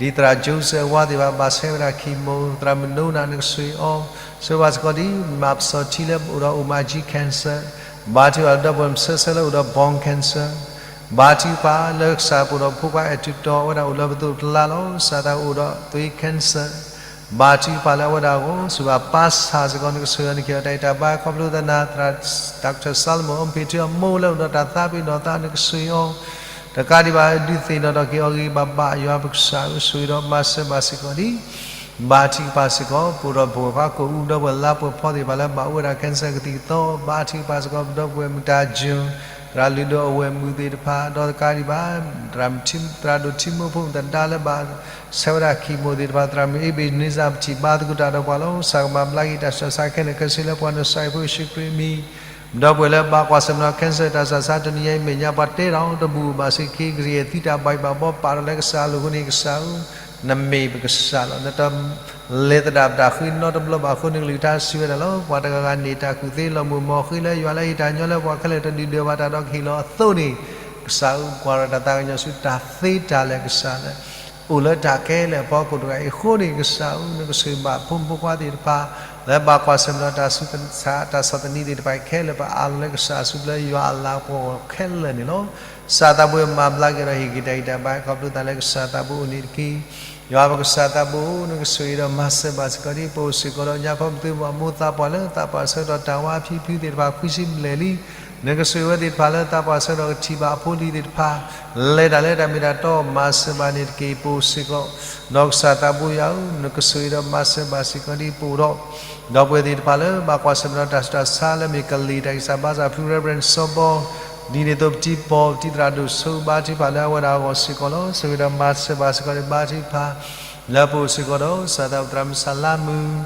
ဒ်သရၣ် Joseph အဝၤသ့ၣ်တဖၣ် ဘၣ်ဆၢဝဲဒၣ်ခံမိၣ်, သရၣ်မုၣ်နိနၤ နကဆိၣ်ဂ့ၤအီၤ, ဆိၣ်ဂ့ၤဘၣ်စ့ၢ်ကီးဒ် မၤပစီၣ်ထံလၢအိၣ်ဒီးအိၣ်မးကၠံ cancer, ဘါထုကဖၣ်ဒီပုၢ်ဝဲၢ်မုၣ်ဆၢဆၢလၢအိၣ်ဒီး bone cancer, ဘါထုကဖၣ်လၢကစၢ်ပအိၣ်ဒီးဖိခွါအဲၣ်ထူးတီၤ အဝဲဒၣ်အိၣ်လၢပသိးပကျါလီၤ. စးသးအိၣ်ဒီးသွေး cancer, ဘါထုကဖၣ်လၢအဝဲဒၣ်အဂီၢ် စူၢ်ဘၣ်ပၢ်ဆၣ်စ့ၢ်ကီး နကဆိၣ်ဂ့ၤအီၤ နကဟ့ၣ်အီၤတၢ်အံးတၢ်ဘါ ခီဖျိသနာ် သရၣ် Doctor Solomon အီၣ်ဖ့းထူ အမိၢ်လၢအိၣ်ဒီးတၢ်သးပ့ၤနီၣ်သး နကဆိၣ်ဂ့ၤအီၤ တကးဒံးဘၣ် ဒုးသ့ၣ်နီၣ်ထီၣ်က့ၤအီၤဂ့ၤဂ့ၤဘၣ်ဘၣ် ယွၤပကစၢ်ဧၢ ဆိၣ်ဂ့ၤဒီးမၤစၢၤဘၣ်စ့ၢ်ကီးဒံး ဘါထုကဖၣ်စ့ၢ်ကီး ပအိၣ်ဒီးပဝဲၢ်ခွါကိာ်အူ ဒီပုၢ်ဝဲၢ်လါပှဲၤဖီသ့ၣ်တဖၣ်လၢဘၣ်အိၣ်ဝဲဒၣ် cancer ကသံၣ်ကသီ ဘါထုကဖၣ်စ့ၢ်ကီး ပဒီပုၢ်ဝဲၢ်မုၢ်တၢ်ယိၤ သရၣ်လုၢ်ဒိၣ်အဝဲၢ်မုၣ်သ့ၣ်တဖၣ် ဒီးတကးဒံးဘၣ် သရၣ်ဒိၣ်ထံမိၢ်ဖိမုၣ်သဒါလၢဘၣ်ဆဲးဝဲဒၣ် chemo သ့ၣ်တဖၣ် သရၣ်မုၣ်အ့ဘ့းနံစၢ် ပထံၣ်ဘါသကိးတၢ်ဒီးပှၤလီၤ. ကစၢ်ကမၤဘျါက့ၤတၢ်ဆူးတၢ်ဆါခဲလၢာ် ကဲဆူလၢပှၤနစၢ်ဖိယ့ၣ်ၡူးခရံာ်အမံၤ ပဒီပုၢ်ဝဲၢ်လၢဘၣ်ကွၢ်ဆၢၣ်မဲာ်ဒီး cancer တၢ်ဆူးတၢ်ဆါတနံၤညါအံၤ မဲာ်ညါပှၤတဲတၢ်အီၤတဘူၣ်ဘၣ်စ့ၢ်ကီး ကယဲၢ်သံတၢ်ဘၣ်ယိၣ်ဘၣ်ဘီ ပာ်ထီၣ်လၢကစၢ်အလိၤအဃိန့ၣ် ကစၢ်ဧၢ, နမ့ၢ်ပကစၢ်လီၤ. နတလဲၤသဒၣ်ပတၢ်ဃ့နီတဘျီဘၣ်အဃိ နကလုၢ်ကထါစံးဝဲဒၣ်လီၤ. ပှၤတဂၤဂၤန့ၢ်တၢ်ကူၣ်သ့ လီၤမုၢ်မီၢ်ဃ့လၢယွၤလၢဟ့ၣ်တၢ်ညီလၢပှၤခဲလၢာ် တဒုၣ်ဒွဲၣ်ဘၣ်တၢ်ဒီးကဟ့ၣ်လီၤအသိးန့ၣ်, ကစၢ်ဧၢ ကွၢ်ထီၣ်တၢ်သးကညီၤဆူတၢ်သ့တၢ်လၢာ် ကစၢ်လၢ အိၣ်လၢတၢ်ခဲလၢာ်အဖီခိၣ်တဂၤအံၤအဃိန့ၣ် ကစၢ်ဧၢ နကဆိၣ်ဂ့ၤဘၣ်ဖိမုၣ်ဖိခွါသ့ၣ်တဖၣ် လၢဘၣ်ကွၢ်ဆၢၣ်မဲာ်ဒီးတၢ်ဆူးတၢ်ဆါ တၢ်ဆီၣ်သနံးသ့ၣ်တဖၣ်ခဲလၢာ် ပအးလီၤလၢကစၢ်အစုပူၤလၢယွၤအလၤကပီၤခဲလၢာ်န့ၣ်လီၤ. ကစၢ်သးဘိမၤဘျါက့ၤဒီးဟ့ၣ်က့ၤတၢ်ဂံၢ်တၢ်ဘါ ခီဖျိသးလၢကစၢ်သးဘိအိၣ်န့ၣ်တက့ၢ်. ယွၤပကစၢ်သးဘိ နကဆိၣ်ဂ့ၤဒီးမၤစၢၤဘၣ်စ့ၢ်ကီးဒ် ပအိၣ်စ့ၢ်ကီးဒီးညါဖီမသု မိၢ်မိၢ်သးပှၢ်လၢသးပှၢ်ဆၢကတီၢ်တၢ်ဝါဖံဖုသ့ၣ်တဖၣ် ခွံဆံဘျဲၣ်လံ နကဆိၣ်ဂ့ၤဝဲသ့ၣ်တဖၣ်လၢသးပှၢ်ဆၢကတီၢ်ကထံၣ်ဘၣ်အဖိအလံၤသ့ၣ်တဖၣ် လဲၤတၢ်လၢတၢ်မ့ၢ်တၢ်တီ မၤစၢၤဘၣ်န့ၣ်တက့ၢ်. ပအိၣ်စ့ၢ်ကီး ဒီးကစၢ်သးဘိယွၤဧၢ နကဆိၣ်ဂ့ၤဒီးမၤစၢၤဘၣ်စ့ၢ်ကီးဒ် ပအိၣ်ဒီး ဒီပုၢ်ဝဲၢ်သ့ၣ်တဖၣ်လၢဘၣ်ကွၢ်ဆၢၣ်မဲာ်ဒီးတၢ်ဆူးတၢ်ဆါလၢမ့ၢ်ကလံၤတၢ်ဂံၢ်စၢ်ဘါစၢ်ဖု Reverend စီၤဘီ ဒ်န့ၣ်အသိးပတံၤပီၢ် ပတံၤသရၣ်ဒိၣ်ဆိ ဘါထုကဖၣ်လၢအဝဲဒၣ်အဂီၢ်စ့ၢ်ကီးလီၤ. ဆိၣ်ဂ့ၤဒီးမၤစၢၤဘၣ်စ့ၢ်ကီးဒ် ဘါထုကဖၣ် လၢပအိၣ်စ့ၢ်ကီးဒီး ကစၢ်သးဘိသရၣ်မုၣ်စၢ်လါမုၢ်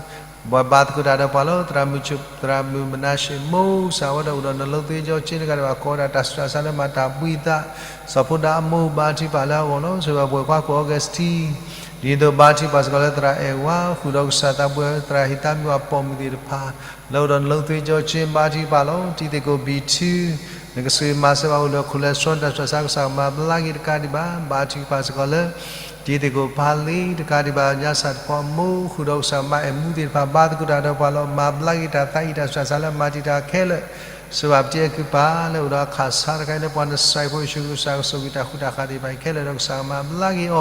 ဘၣ်ဘါသကိးတၢ်ဒီးပှၤလီၤ. သရၣ်မုၣ် သရၣ်မုၣ်မနၤၡ့မိၢ် ကစၢ်ဝဲဒၣ်အိၣ်ဒီးနလိသ့ကၠီကၠ့ တကးဒံးဘၣ် ကိးဝဲဒၣ်တၢ်ဆူးတၢ်ဆါလၢမၤတၢ်ဘှံးသး စီၤဖိဒါအမိၢ် ဘါထုကဖၣ်လၢအဂီၢ်လီၤ. ဆိၣ်ဂ့ၤပဝဲၢ်ခွါကိာ် Augustine ဒ်န့ၣ်အသိးဘါထုကဖၣ်စ့ၢ်ကီးလၢသရၣ်အဲၣ်ဝါ ဃုာ်ဒီးကစၢ်သးဘိ သရၣ်ဟ့ၣ်သးမံဝၤပိာ်မုၣ်သ့ၣ်တဖၣ် လၢအိၣ်ဒီးနလိသ့ကၠီကၠ့ ဘါထုကဖၣ်လီၤ. တံၤသကိးဘံၣ်ထူ နကဆိၣ်ဂ့ၤမၤစၢၤဘၣ်အိၣ်လၢ cholesterol တၢ်ဆူးတၢ်ဆါ ကစၢ်မၤဘျါက့ၤတကးဒံးဘၣ် ဘါထုကဖၣ်စ့ၢ်ကီးလၢ တံၤသကိးဖါလ့ တကးဒံးဘၣ် ညါစၢ်တဖီအမိၢ် ဃုာ်ဒီးကစၢ်မၤအဲၣ်မူသ့ၣ်တဖၣ် ဘါသကိးတၢ်ဒီးပှၤလီၤ. မၤဘျါက့ၤတၢ်သးအံၤတၢ်ဆူးတၢ်ဆါလၢမၤတံာ်တာ်ခဲလၢာ် ဆိၣ်ဂ့ၤပတံၤအကုၢ်ပှၤလၢအိၣ်ဒီးအခၣ်ဆါတခါအံၤ လၢပှၤနစၢ်ဖိယ့ၣ်ၡူးခရံာ် ကစၢ်ကဆိၣ်ဂ့ၤတၢ်ဃုတၢ်ဃးသ့ၣ်တဖၣ်အံၤခဲလၢာ်ဒီး ကစၢ်ကမၤဘျါက့ၤအီၤ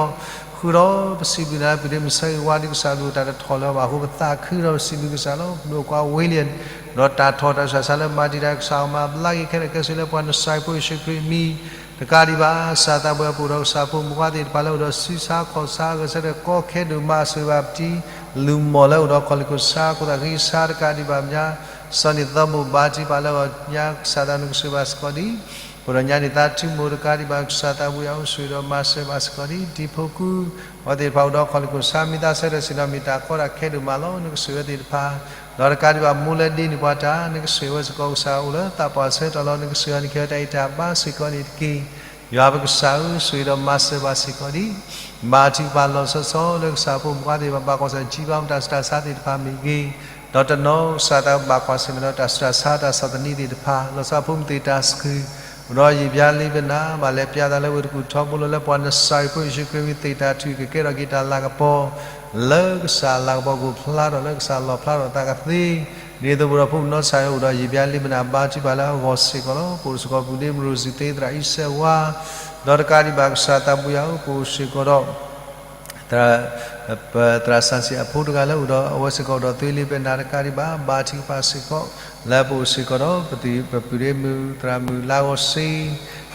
ဃုာ်ဒီးပစံးဘျုးနၤလၢ ပဒ့မုၣ်ဆၢဂ့ၤဝါ ဒ်ကစၢ်ကလိၣ်တၢ်တထီၣ်လၢၤဘၣ်အဃိ ပသးခုဒီးပစံးဘျုးကစၢ်လီၤ. ပဒိၣ်ခွါ William ဒီးတၢ်ထီၣ်တၢ်ဆူးတၢ်ဆါလၢမၤတံာ်တာ် ကစၢ်ကမၤဘျါက့ၤခဲလၢာ် ကဲဆူလၢပှၤနစၢ်ဖိယ့ၣ်ၡူးခရံာ်အမံၤ တကးဒံးဘၣ် ကစၢ်သးဘိ ပအိၣ်ဒီးကစၢ်ဖိမုၣ်ဖိခွါသ့ၣ်တဖၣ်လၢအိၣ်ဒီးဆူးဆါခီၣ်ဆါ ဂဲၤဆၢထၢၣ်ကီခဲဒိၣ်မး ဆိၣ်ဂ့ၤဘၣ်ပတံၤ လူၤမိၢ်လၢအိၣ်ဒီးခီၣ်လ့ၢ်ခိၣ်ဆါ ခိၣ်သၣ်ဃံဆါ တကးဒံးဘၣ်မး စီၤန့ၣ်သီဘိၣ် ဘါထုကဖၣ်လၢအဂီၢ် ညါကစၢ်သးနကဆိၣ်ဂ့ၤဘၣ်စ့ၢ်ကီးဒ် ပဒီၣ်ညါန့ၣ်သးထူမိၢ် တကးဒံးဘၣ် ကစၢ်သးဘိယွၤဧၢ ဆိၣ်ဂ့ၤဒီးမၤစၢၤဘၣ်စ့ၢ်ကီးဒ် တံၤဖိကူ အဝဲသ့ၣ်တဖၣ်အိၣ်ဒီးခီၣ်လ့ၢ်ခိၣ်ဆါ မ့ၢ်သးဆၢထၢၣ်ဆ့ၣ်နီၤ မ့ၢ်တၢ်ကီတၢ်ခဲဒိၣ်မးလီၤ. နကဆိၣ်ဂ့ၤဝဲသ့ၣ်တဖၣ် ဒီးတကးဒံးဘၣ်မိၢ်လၢဒ့န့ၢ်ပှၤတၢ် နကဆိၣ်ဂ့ၤဝဲစ့ၢ်ကီး ကစၢ်အိၣ်လၢသးပှၢ်ဆၢကတီၢ်လီၤ. နကဆိၣ်ဂ့ၤအီၤ နကဟ့ၣ်အီၤတၢ်အံးတၢ်ဘါစ့ၢ်ကီးန့ၣ်တက့ၢ်. ယွၤပကစၢ်ဧၢ ဆိၣ်ဂ့ၤဒီးမၤစၢၤဘၣ်စ့ၢ်ကီးဒ် ဘါထုကဖၣ်လီၤဆီဆီလၢကစၢ်ဖိမုၣ်ဖိခွါသ့ၣ်တဖၣ် ဘၣ်ကွၢ်ဆၢၣ်မဲာ် ကံဘါမတၤဆူးတၢ်ဆါသ့ၣ်တဖၣ်မ့ၢ်ဂ့ၤ, ဒီးတနီၤကစၢ်သးဘိဘၣ်ကွၢ်ဆၢၣ်မဲာ်ဒီးတၢ်ဆူးတၢ်ဆါ တၢ်ဆီၣ်သနံးသ့ၣ်တဖၣ် လီၤဆီဖိမုၣ်သ့ၣ်တၢ်ဆှုၣ် ဒီးယံာ်ဘျါလံပနၢ် ဘၣ်လဲၤပျါသးလၢဝ့ၢ်တကူၣ်ထီဘိလီၤ လၢပှၤနစၢ်ဖိယ့ၣ်ၡူးခရံာ်အမံၤ သ့ၣ်တၢ်ထုကကဲထီၣ်က့ၤတၢ်လၤကပီၤ လၢကစၢ်လၤကပီၤကအိၣ်ဖျါထီၣ်လၢကစၢ်လီၣ်ဖျါထီၣ်သးကသ့ ဒ်သိးပဒီပုၢ်ဝဲၢ်နီၢ်ဆၣ်အိၣ်ဒီးယံာ်ဘျါလံပနၢ် ဘါထုကဖၣ်လၢအဂီၢ်စ့ၢ်ကီးလီၤ. ပအိၣ်စ့ၢ်ကီး ပုၢ်ဒ့မုၣ်ရိစံသ့ သရၣ်အံၣ်စဲးဝါ ဒီးတကးဒံးဘၣ် ကစၢ်သးဘိယွၤဧၢ ပအိၣ်စ့ၢ်ကီးဒီး သရၣ်စၣ်စံၣ်အဖိတဂၤလၢအိၣ်ဒီး အဝဲစ့ၢ်ကီးအိၣ်ဒီးသွေးလံပနၢ် တကးဒံးဘၣ် ဘါထုကဖၣ်စ့ၢ်ကီး လၢပအိၣ်စ့ၢ်ကီးဒီး ပပုၢ်ဒ့မုၣ်သရၣ်မုၣ်လါဂီၤစ့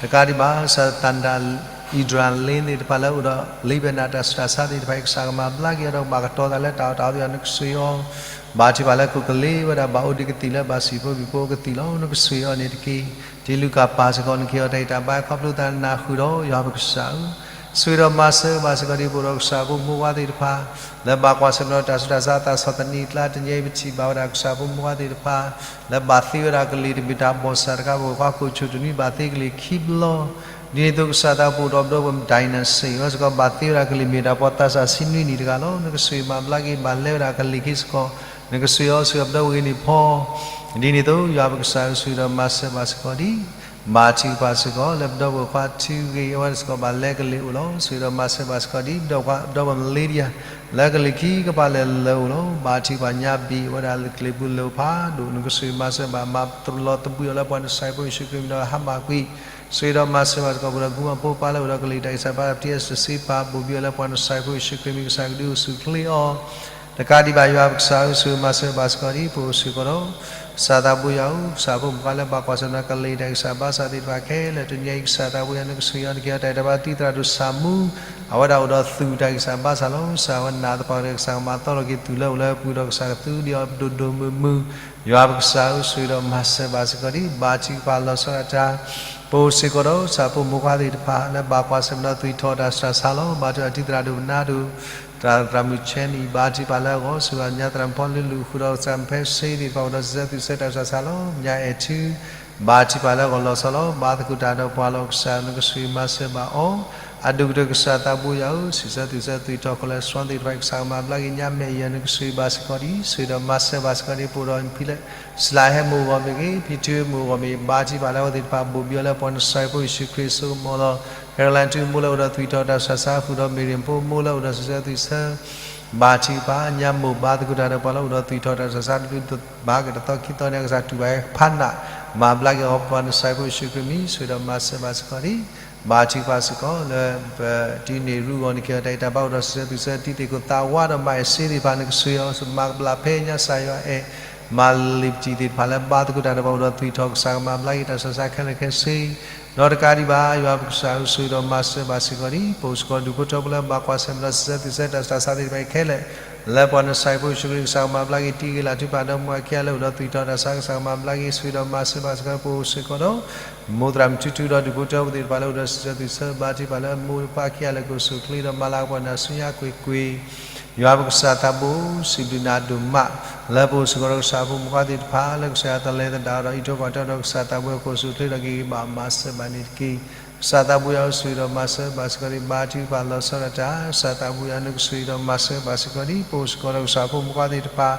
တကးဒံးဘၣ် ကစၢ်သၣ်ဒၣ် အံၣ်ဒြၣ်လ့သ့ၣ်တဖၣ်လၢအိၣ်ဒီးလံပနၢ်တၢ်ဆူးတၢ်ဆါသ့ၣ်တဖၣ်အံၤ ကစၢ်ကမၤဘျါက့ၤအီၤဒီး ဘၣ်ကတီၤသးလၢတၢ်အီၣ်တၢ်အီသ့ၣ်တဖၣ် နကဆိၣ်ဂ့ၤအီၤ ဘါထုကဖၣ်လၢခိၣ်ကလ့ဝဲဒၣ်ဘၣ်အိၣ်ဒံးကသံၣ်လၢဘၣ်စံၣ်ဖိဘံၣ်ဖိကသံၣ်လီၤ. နကဆိၣ်ဂ့ၤအီၤန့ၣ်တက့ၢ်. တံၤလူၤကၣ်ပၢ်စ့ၢ်ကီး နကဟ့ၣ်အီၤတၢ်အံးတၢ်ဘါ ခီဖျိသးနၢ်ဟူဒီး ယွၤပကစၢ်ဧၢ ဆိၣ်ဂ့ၤဒီးမၤစၢၤဘၣ်စ့ၢ်ကီးဒ် ပအိၣ်ဒီးကစၢ်ဖိမုၣ်ဖိခွါသ့ၣ်တဖၣ် လၢဘၣ်ကွၢ်ဆၢၣ်မဲာ်ဒီးတၢ်ဆူးတၢ်ဆါ တၢ်ဆီၣ်သနံးအကျါ တနံၤအံၤ ပထံၣ်ဘၣ်ဝဲဒၣ်ကစၢ်ဖိမုၣ်ဖိခွါသ့ၣ်တဖၣ် လၢဘၣ်သ့ဝဲဒၣ်ကလံၤတမ့ၢ်တၢ်ဘီၣ်စၢ်တခါ ပဝဲၢ်ခွါကိးဆိၣ်တနွံဘၣ်သ့ကလံၤခံဘျီ ဒ်န့ၣ်အသိးကစၢ်သးဘိပအိၣ်ဒီးပဒီပုၢ်ဝဲၢ် ဒိၣ်နၣ်စ့ၣ် အဝဲစ့ၢ်ကီးဘၣ်သ့ဝဲဒၣ်ကလံၤမ့ၢ်တၢ်ပီးသးစၢ်ဆံနွံနံၣ်တဂၤလီၤ. နကဆိၣ်ဂ့ၤမၤဘျါက့ၤ ဘၣ်လဲဝဲဒၣ်ကလံၤခံစ့ၢ်ကီး နကဆိၣ်ဂ့ၤအီၤ ဆိၣ်ဂ့ၤပဒီပုၢ်ဝဲၢ်ဂ့ၤန့ၢ်ဖီ ဒ်န့ၣ်အသိး ယွၤပကစၢ်ဧၢ ဆိၣ်ဂ့ၤဒီးမၤစၢၤဘၣ်စ့ၢ်ကီးဒ် ဘါထုကဖၣ်စ့ၢ်ကီး လၢပဒီပုၢ်ဝဲၢ်ခွါထူဂ့ၤ အဝဲစ့ၢ်ကီးဘၣ်လဲကလံၤအိၣ်လီၤ. ဆိၣ်ဂ့ၤဒီးမၤစၢၤဘၣ်စ့ၢ်ကီးဒ် ပဒီပုၢ်ဝဲၢ်ခွါ ပဒီပုၢ်ဝဲၢ်မလ့ဒံယါ လၢကလံၤခံကပၤလဲၤလၢအိၣ်လီၤ. ဘါထုကဖၣ်ညါဘံၣ်ဝဲဒၣ်လၢကလံၤပူၤလၢအိၣ်ဖးဒိၣ် နကဆိၣ်ဂ့ၤမၤစၢၤဘၣ် မၤလီၤသဘှံးအီၤလၢပှၤနစၢ်ဖိယ့ၣ်ၡူးခရံာ်မံၤဒီးဟးဘၣ်ကွံာ် ဆိၣ်ဂ့ၤဒီးမၤစၢၤဘၣ်စ့ၢ်ကီးပှၤဒီး ကုမၤဖိပၢ်လၢအိၣ်ဒီးကလံၤတၢ်ဂံၢ်စၢ်ဘါ ပတံအၢၣ်စတၢၣ်စ့ပာ် ဘိၣ်ဘံအီၤလၢပှၤနၢ်စၢ်ဖိယ့ၣ်ၡူးခရံာ်မံၤ ကစၢ်ကဒုးအိၣ်ဆူၣ်ချ့အီၤ, တကးဒံးဘၣ်ယွၤပကစၢ်ဧၢ ဆိၣ်ဂ့ၤမၤစၢၤဘၣ်စ့ၢ်ကီးဒ်ပအိၣ်စ့ၢ်ကီးဒီး ကစၢ်သးဘိယွၤဧၢ ကစၢ်ဖိမုၣ်ခွါလၢဘၣ်ကွၢ်ဆၢၣ်မဲာ်ဒီးကလံၤတၢ်ဂံၢ်စၢ်ဘါစၢ်သ့ၣ်တဖၣ်ခဲလၢာ် တနံၤအံၤကစၢ်သးဘိယွၤနကဆိၣ်ဂ့ၤအီၤ နကဟ့ၣ်အီၤတၢ်အဲၣ်တၢ်ဘါ တံၤသရၣ်ဒိၣ်ဆၣ်မူ အဝဲဒၣ်အိၣ်ဒီးသူၣ်တၢ်ဂံၢ်စၢ်ဘါစၢ်လီၤ. ကစၢ်ဝဲနာ်သပှၢ်ကတၢၢ် ကစၢ်ကမၤသီထီၣ်က့ၤသူၣ်လၢအိၣ်လၢပှဲၤဒီးကစၢ်ကသူဒံးအီၤဒိၣ်ဒိၣ်မုၢ်မုၢ်, ယွၤပကစၢ်ဧၢ ဆိၣ်ဂ့ၤဒီးမၤစၢၤဘၣ်စ့ၢ်ကီးဒ် ဘါထုကဖၣ်လီၤဆီဒၣ်တၢ် ပအိၣ်စ့ၢ်ကီးဒီးကစၢ်ဖိမုၣ်ခွါသ့ၣ်တဖၣ် လၢဘၣ်ကွၢ်ဆၢၣ်မဲာ်ဒီးသွံၣ်ထီၣ်တၢ်ဆူးတၢ်ဆါလီၤ. ဘါထုကဖၣ်တံၤသရၣ်ဒိၣ်ပနါဒိၣ် သရၣ်မုၣ်ဆဲနံၣ် ဘါထုကဖၣ်လၢအဂီၢ် ဆိၣ်ဂ့ၤဘၣ်ညါသရၣ်မုၣ်ဖီလ့လူၢ် ဃုာ်ဒီးကစၢ်မုၣ်ဖဲစ့သ့ၣ်တဖၣ် အိၣ်ဒီးစံးဆၢသွံၣ်ဆၢတၢ်ဆူးတၢ်ဆါလီၤ. ညါအဲၣ်ထူ ဘါထုကဖၣ်လၢအဂီၢ်လီၤဆီလီၤ. ဘါသကိးတၢ်ဒီးပှၤလီၤ ကစၢ်နကဆိၣ်ဂ့ၤမၤစၢၤဘၣ်အီၤ အဒိၣ်ကတၢၢ်ကစၢ်သးဘိယွၤဧၢ စံးဆၢသွံၣ်ဆၢသွံၣ်ထီၣ် cholesterol သ့ၣ်တဖၣ် ကစၢ်ကမၤဘျါက့ၤညါ မဲာ်ယၤနကဆိၣ်ဂ့ၤဘၣ်စ့ၢ်ကီးဒ် ဆိၣ်ဂ့ၤဒီးမၤစၢၤဘၣ်စ့ၢ်ကီးဒ် ပအိၣ်ဒီးဖံလၢ စလါဟဲမုၢ်အဂီၢ်မ့ၢ်ဂ့ၤ ဖံထူမုၢ်အဂီၢ်မ့ၢ်ဂ့ၤ ဘါထုကဖၣ်လၢအဝဲသ့ၣ်တဖၣ် ဘိၣ်ဘံအီၤလၢပှၤနၢ်စၢ်ဖိယ့ၣ်ၡူးခရံာ်စိကမီၤလီၤ. Caroline ထူမိၢ်လၢအိၣ်ဒီးသွံၣ်ထီၣ်တၢ်ဆူးတၢ်ဆါ ဃုာ်ဒီး Miriam ဖိမိၢ်လၢအိၣ်ဒီးစံးဆၢသွံၣ်ဆၢ ဘါထုကဖၣ်ညါမိၢ် ဘါသကိးတၢ်ဒီးပှၤလၢအိၣ်ဒီးသွံၣ်ထီၣ်တၢ်ဆူးတၢ်ဆါ တဘျုးတဘၣ်ကတသီခံသီန့ၣ် ကစၢ်တူၢ်ဘၣ်ဖးနး မၤဘျါက့ၤအီၤ ပှၤနၢ်စၢ်ဖိယ့ၣ်ၡူးခရံာ်မံၤ ဆိၣ်ဂ့ၤဒီးမၤစၢၤဘၣ်စ့ၢ်ကီးဒ် ဘါထုကဖၣ်စ့ၢ်ကီးလၢ ပတံၤန့ၢ်ရူအဂီၢ် နကဟ့ၣ်အီၤတၢ်အဲၣ်တၢ်ဘါ အိၣ်ဒီးစံးဆၢသွံၣ်ဆၢ တံၤသကိးသးဝါဒီးမၤအဲၣ်စ့သ့ၣ်တဖၣ် နကဆိၣ်ဂ့ၤအီၤ မၤကဘျၣ်ဖဲညါ ကစၢ်ယွၤအဲၣ် မၤလံာ်ပတံၤသ့ၣ်တဖၣ်လၢ ဘါသကိးတၢ်ဒီးပှၤအိၣ်ဒီးသွံၣ်ထီၣ် ကစၢ်ကမၤဘျါက့ၤတၢ်ဆူးတၢ်ဆါခဲလၢာ်ခဲဆ့ ဒီးတကးဒံးဘၣ် ယွၤပကစၢ်ဧၢ ဆိၣ်ဂ့ၤဒီးမၤစၢၤဘၣ်စ့ၢ်ကီးဒ် ပအိၣ်စ့ၢ်ကီးဒူၣ်ဖိထၢဖိလၢဘၣ်ကွၢ်ဆၢၣ်မဲာ်ဒီးစံးဆၢသွံၣ်ဆၢတၢ်ဆူးတၢ်ဆါသ့ၣ်တဖၣ်အံၤခဲလၢာ် လၢပှၤနၢ်စၢ်ဖိယ့ၣ်ၡူးခရံာ် ကစၢ်ကမၤဘျါက့ၤ တံၤဂ့ၤလၢ်ထူပာ်ဒီးမိၢ်အခံဂၤလၢအိၣ်ဒီးသွံၣ်ထီၣ်တၢ်ဆူးတၢ်ဆါ ကစၢ်ကမၤဘျါက့ၤ ဆိၣ်ဂ့ၤဒီးမၤစၢၤဘၣ်စ့ၢ်ကီး ပအိၣ်စ့ၢ်ကီးဒီး မိၢ်သရၣ်မုၣ်ထူထူဒီးဒူၣ်ဖိထၢဖိသ့ၣ်တဖၣ်လၢအိၣ်ဒီးစံးဆၢသွံၣ်ဆၢ ဘါထုကဖၣ်လၢမိၢ်ပၢ်ခံဂၤလၢကအိၣ်ဆူၣ်ချ့ဒီး မၤလၤကပီၤနၢ်ဆူညါကွ့ၢ်ကွ့ၢ် ယွၤပကစၢ်သးဘိ စံးဘျုးနၤဒိၣ်မး လၢပအိၣ်စ့ၢ်ကီးဒီးကစၢ်ဖိမုၣ်ခွါသ့ၣ်တဖၣ် လၢကစၢ်ယွၤတလဲၤသဒၣ်ဒီး အံးထွဲကွၢ်ထွဲဒီးကစၢ်သးဘိ ကအိၣ်ဆူၣ်ချ့ဒီးက့ၤဂ့ၤဘၣ် မၤစၢၤဘၣ်န့ၣ်တက့ၢ်. ကစၢ်သးဘိယွၤဧၢ ဆိၣ်ဂ့ၤဒီးမၤစၢၤဘၣ်စ့ၢ်ကီးဒ် ဘါထုကဖၣ်လီၤဆီဒၣ်တၢ် ကစၢ်သးဘိယွၤ နကဆိၣ်ဂ့ၤဒီးမၤစၢၤဘၣ်စ့ၢ်ကီးဒ် ပအိၣ်စ့ၢ်ကီးဒီးကစၢ်ဖိမုၣ်ခွါသ့ၣ်တဖၣ်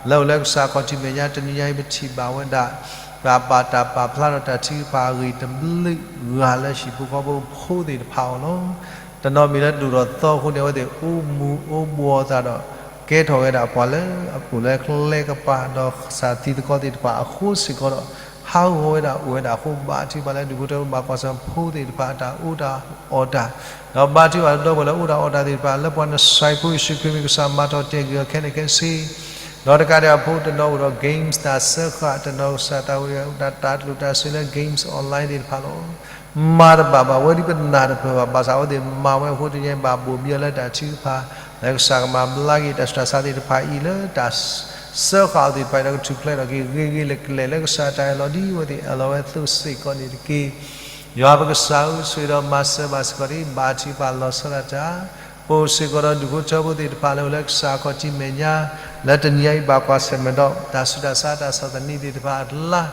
လၢအိၣ်လၢကစၢ်ခီၣ်ထံးမဲာ်ညါ တနံၤညါအံၤ ပထံၣ်ဘၣ်ဝဲဒၣ် ပှၤဘၣ်တၢ်ပာ်ဖျါထီၣ်တၢ်ထုကဖၣ်အဂ့ၢ်တဘျုးဂၤလၢဟံၣ်ဖိဃီဖိဖိသ့ၣ်တဖၣ်အအိၣ်လီၤ. တနီၤမ့ၢ်လၢဒိၣ်ထီၣ်သီအဃိန့ၣ် အဝဲသ့ၣ်အိၣ်မူအိၣ်ဘှီးအသးဒီး ကဲထီၣ်ဝဲဒၣ်ပှၤလၢအအိၣ်လၢကျဲကပၤ ဒီးကစၢ်တံၤသကိးသ့ၣ်တဖၣ်အဃိစ့ၢ်ကီးဒီး ဟးဂီၤဝဲဒၣ်အိၣ်ဝဲဒၣ်အဃိ ဘါထုကဖၣ်လၢဒူၣ်ဖိထၢဖိဘၣ်ကွၢ်ဆၢၣ်ဖိသ့ၣ်တဖၣ်အတၢ်အီၣ်တၢ်အီတၢ် ဒီးဘါထုကဖၣ်လၢဒီပုၢ်ဝဲၢ်လၢအီၣ်တၢ်အီတၢ်သ့ၣ်တဖၣ် လၢပှၤနၢ်စၢ်ဖိယ့ၣ်ၡူးခရံာ်မံၤ ကစၢ်မၤထီၣ်တဲာ်ကွံာ်အီၤခဲလၢာ်ခဲဆ့ ဒီးတကးဒံးဘၣ် ဖိတနီၤအိၣ်ဒီး games တၢ်စၢဃာ် တနီၤကစၢ်သးဝံၣ်တၢ်တၢ်ကျိၣ်တၢ်စ့လၢ games online သ့ၣ်တဖၣ်လီၤ. မၤတဘၣ်ဘၣ် ဝဲဒ်ပနၢ်တပၢၢ်ဘၣ် ဘၣ်ဆၣ်အဝဲသ့ၣ်မၤဝဲအဃိ တနံၤအံၤ ဘၣ်ဘိၣ်ဘံအီၤလၢတၢ်ထုကဖၣ် လၢကစၢ်ကမၤဘျါက့ၤတၢ်ဆူးတၢ်ဆါသ့ၣ်တဖၣ်အံၤ လၢတၢ်စၢဃာ်အီၤသ့ၣ်တဖၣ်အံၤ ဒီးကထူၣ်ဖျဲးထီၣ်က့ၤဂ့ၤဂ့ၤလၢာ်လၢာ် လၢကစၢ်တၢ်အၢၣ်လီၤဒ်အဝဲသ့ၣ်အၢၣ်လီၤဝဲအသိးစ့ၢ်ကီးန့ၣ်တက့ၢ်. ယွၤပကစၢ်ဧၢ ဆိၣ်ဂ့ၤဒီးမၤစၢၤဘၣ်စ့ၢ်ကီးဒ် ဘါထုကဖၣ်လီၤဆီဒၣ်တၢ် ပအိၣ်စ့ၢ်ကီးဒီးဒူၣ်ဖိထၢဖိသ့ၣ်တဖၣ်လၢအိၣ်လၢကစၢ်ခီၣ်ထံးမဲာ်ညါ လၢတနံၤအံၤဘၣ်ကွၢ်ဆၢၣ်မဲာ်ဒီး တၢ်ဆူးတၢ်ဆါတၢ်ဆီၣ်သနံးသ့ၣ်တဖၣ်အကျါ